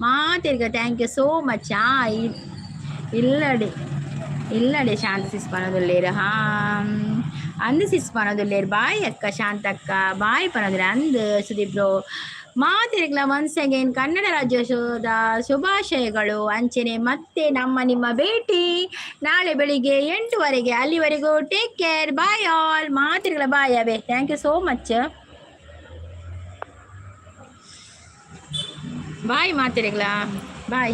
ಮಾತೆರ್ಗ್ thank you so much. ಇಲ್ಲಡೆ ಇಲ್ಲಡೆ ಶಾಂತ ಸಿಸ್ ಪನೊಂದುಲ್ಲೆರ್. ಹಾ, ಅಂದ್ ಸಿಸ್ ಪನೊಂದುಲ್ಲೆರ್. ಬಾಯ್ ಅಕ್ಕ, ಶಾಂತಕ್ಕ ಬಾಯ್ ಪನೊಂದುಲ್ಲೆರ್. ಅಂದ್ ಸುದೀಪ್ ಬ್ರೋ, ಮಾತೆರ್ಗ್ಲ ಒನ್ಸ್ ಅಗೇನ್ ಕನ್ನಡ ರಾಜ್ಯೋತ್ಸವದ ಶುಭಾಶಯಗಳು. ಅಂಚನೆ ಮತ್ತೆ ನಮ್ಮ ನಿಮ್ಮ ಭೇಟಿ ನಾಳೆ ಬೆಳಿಗ್ಗೆ 8ವರೆಗೆ. ಅಲ್ಲಿವರೆಗೂ ಟೇಕ್ ಕೇರ್, ಬಾಯ್ ಆಲ್. ಮಾತೆರ್ಗ್ಲ ಬಾಯ್ ಅವೇ. Thank you so much. Bye ಮಾತೆರ್ಗ್ಲ, bye.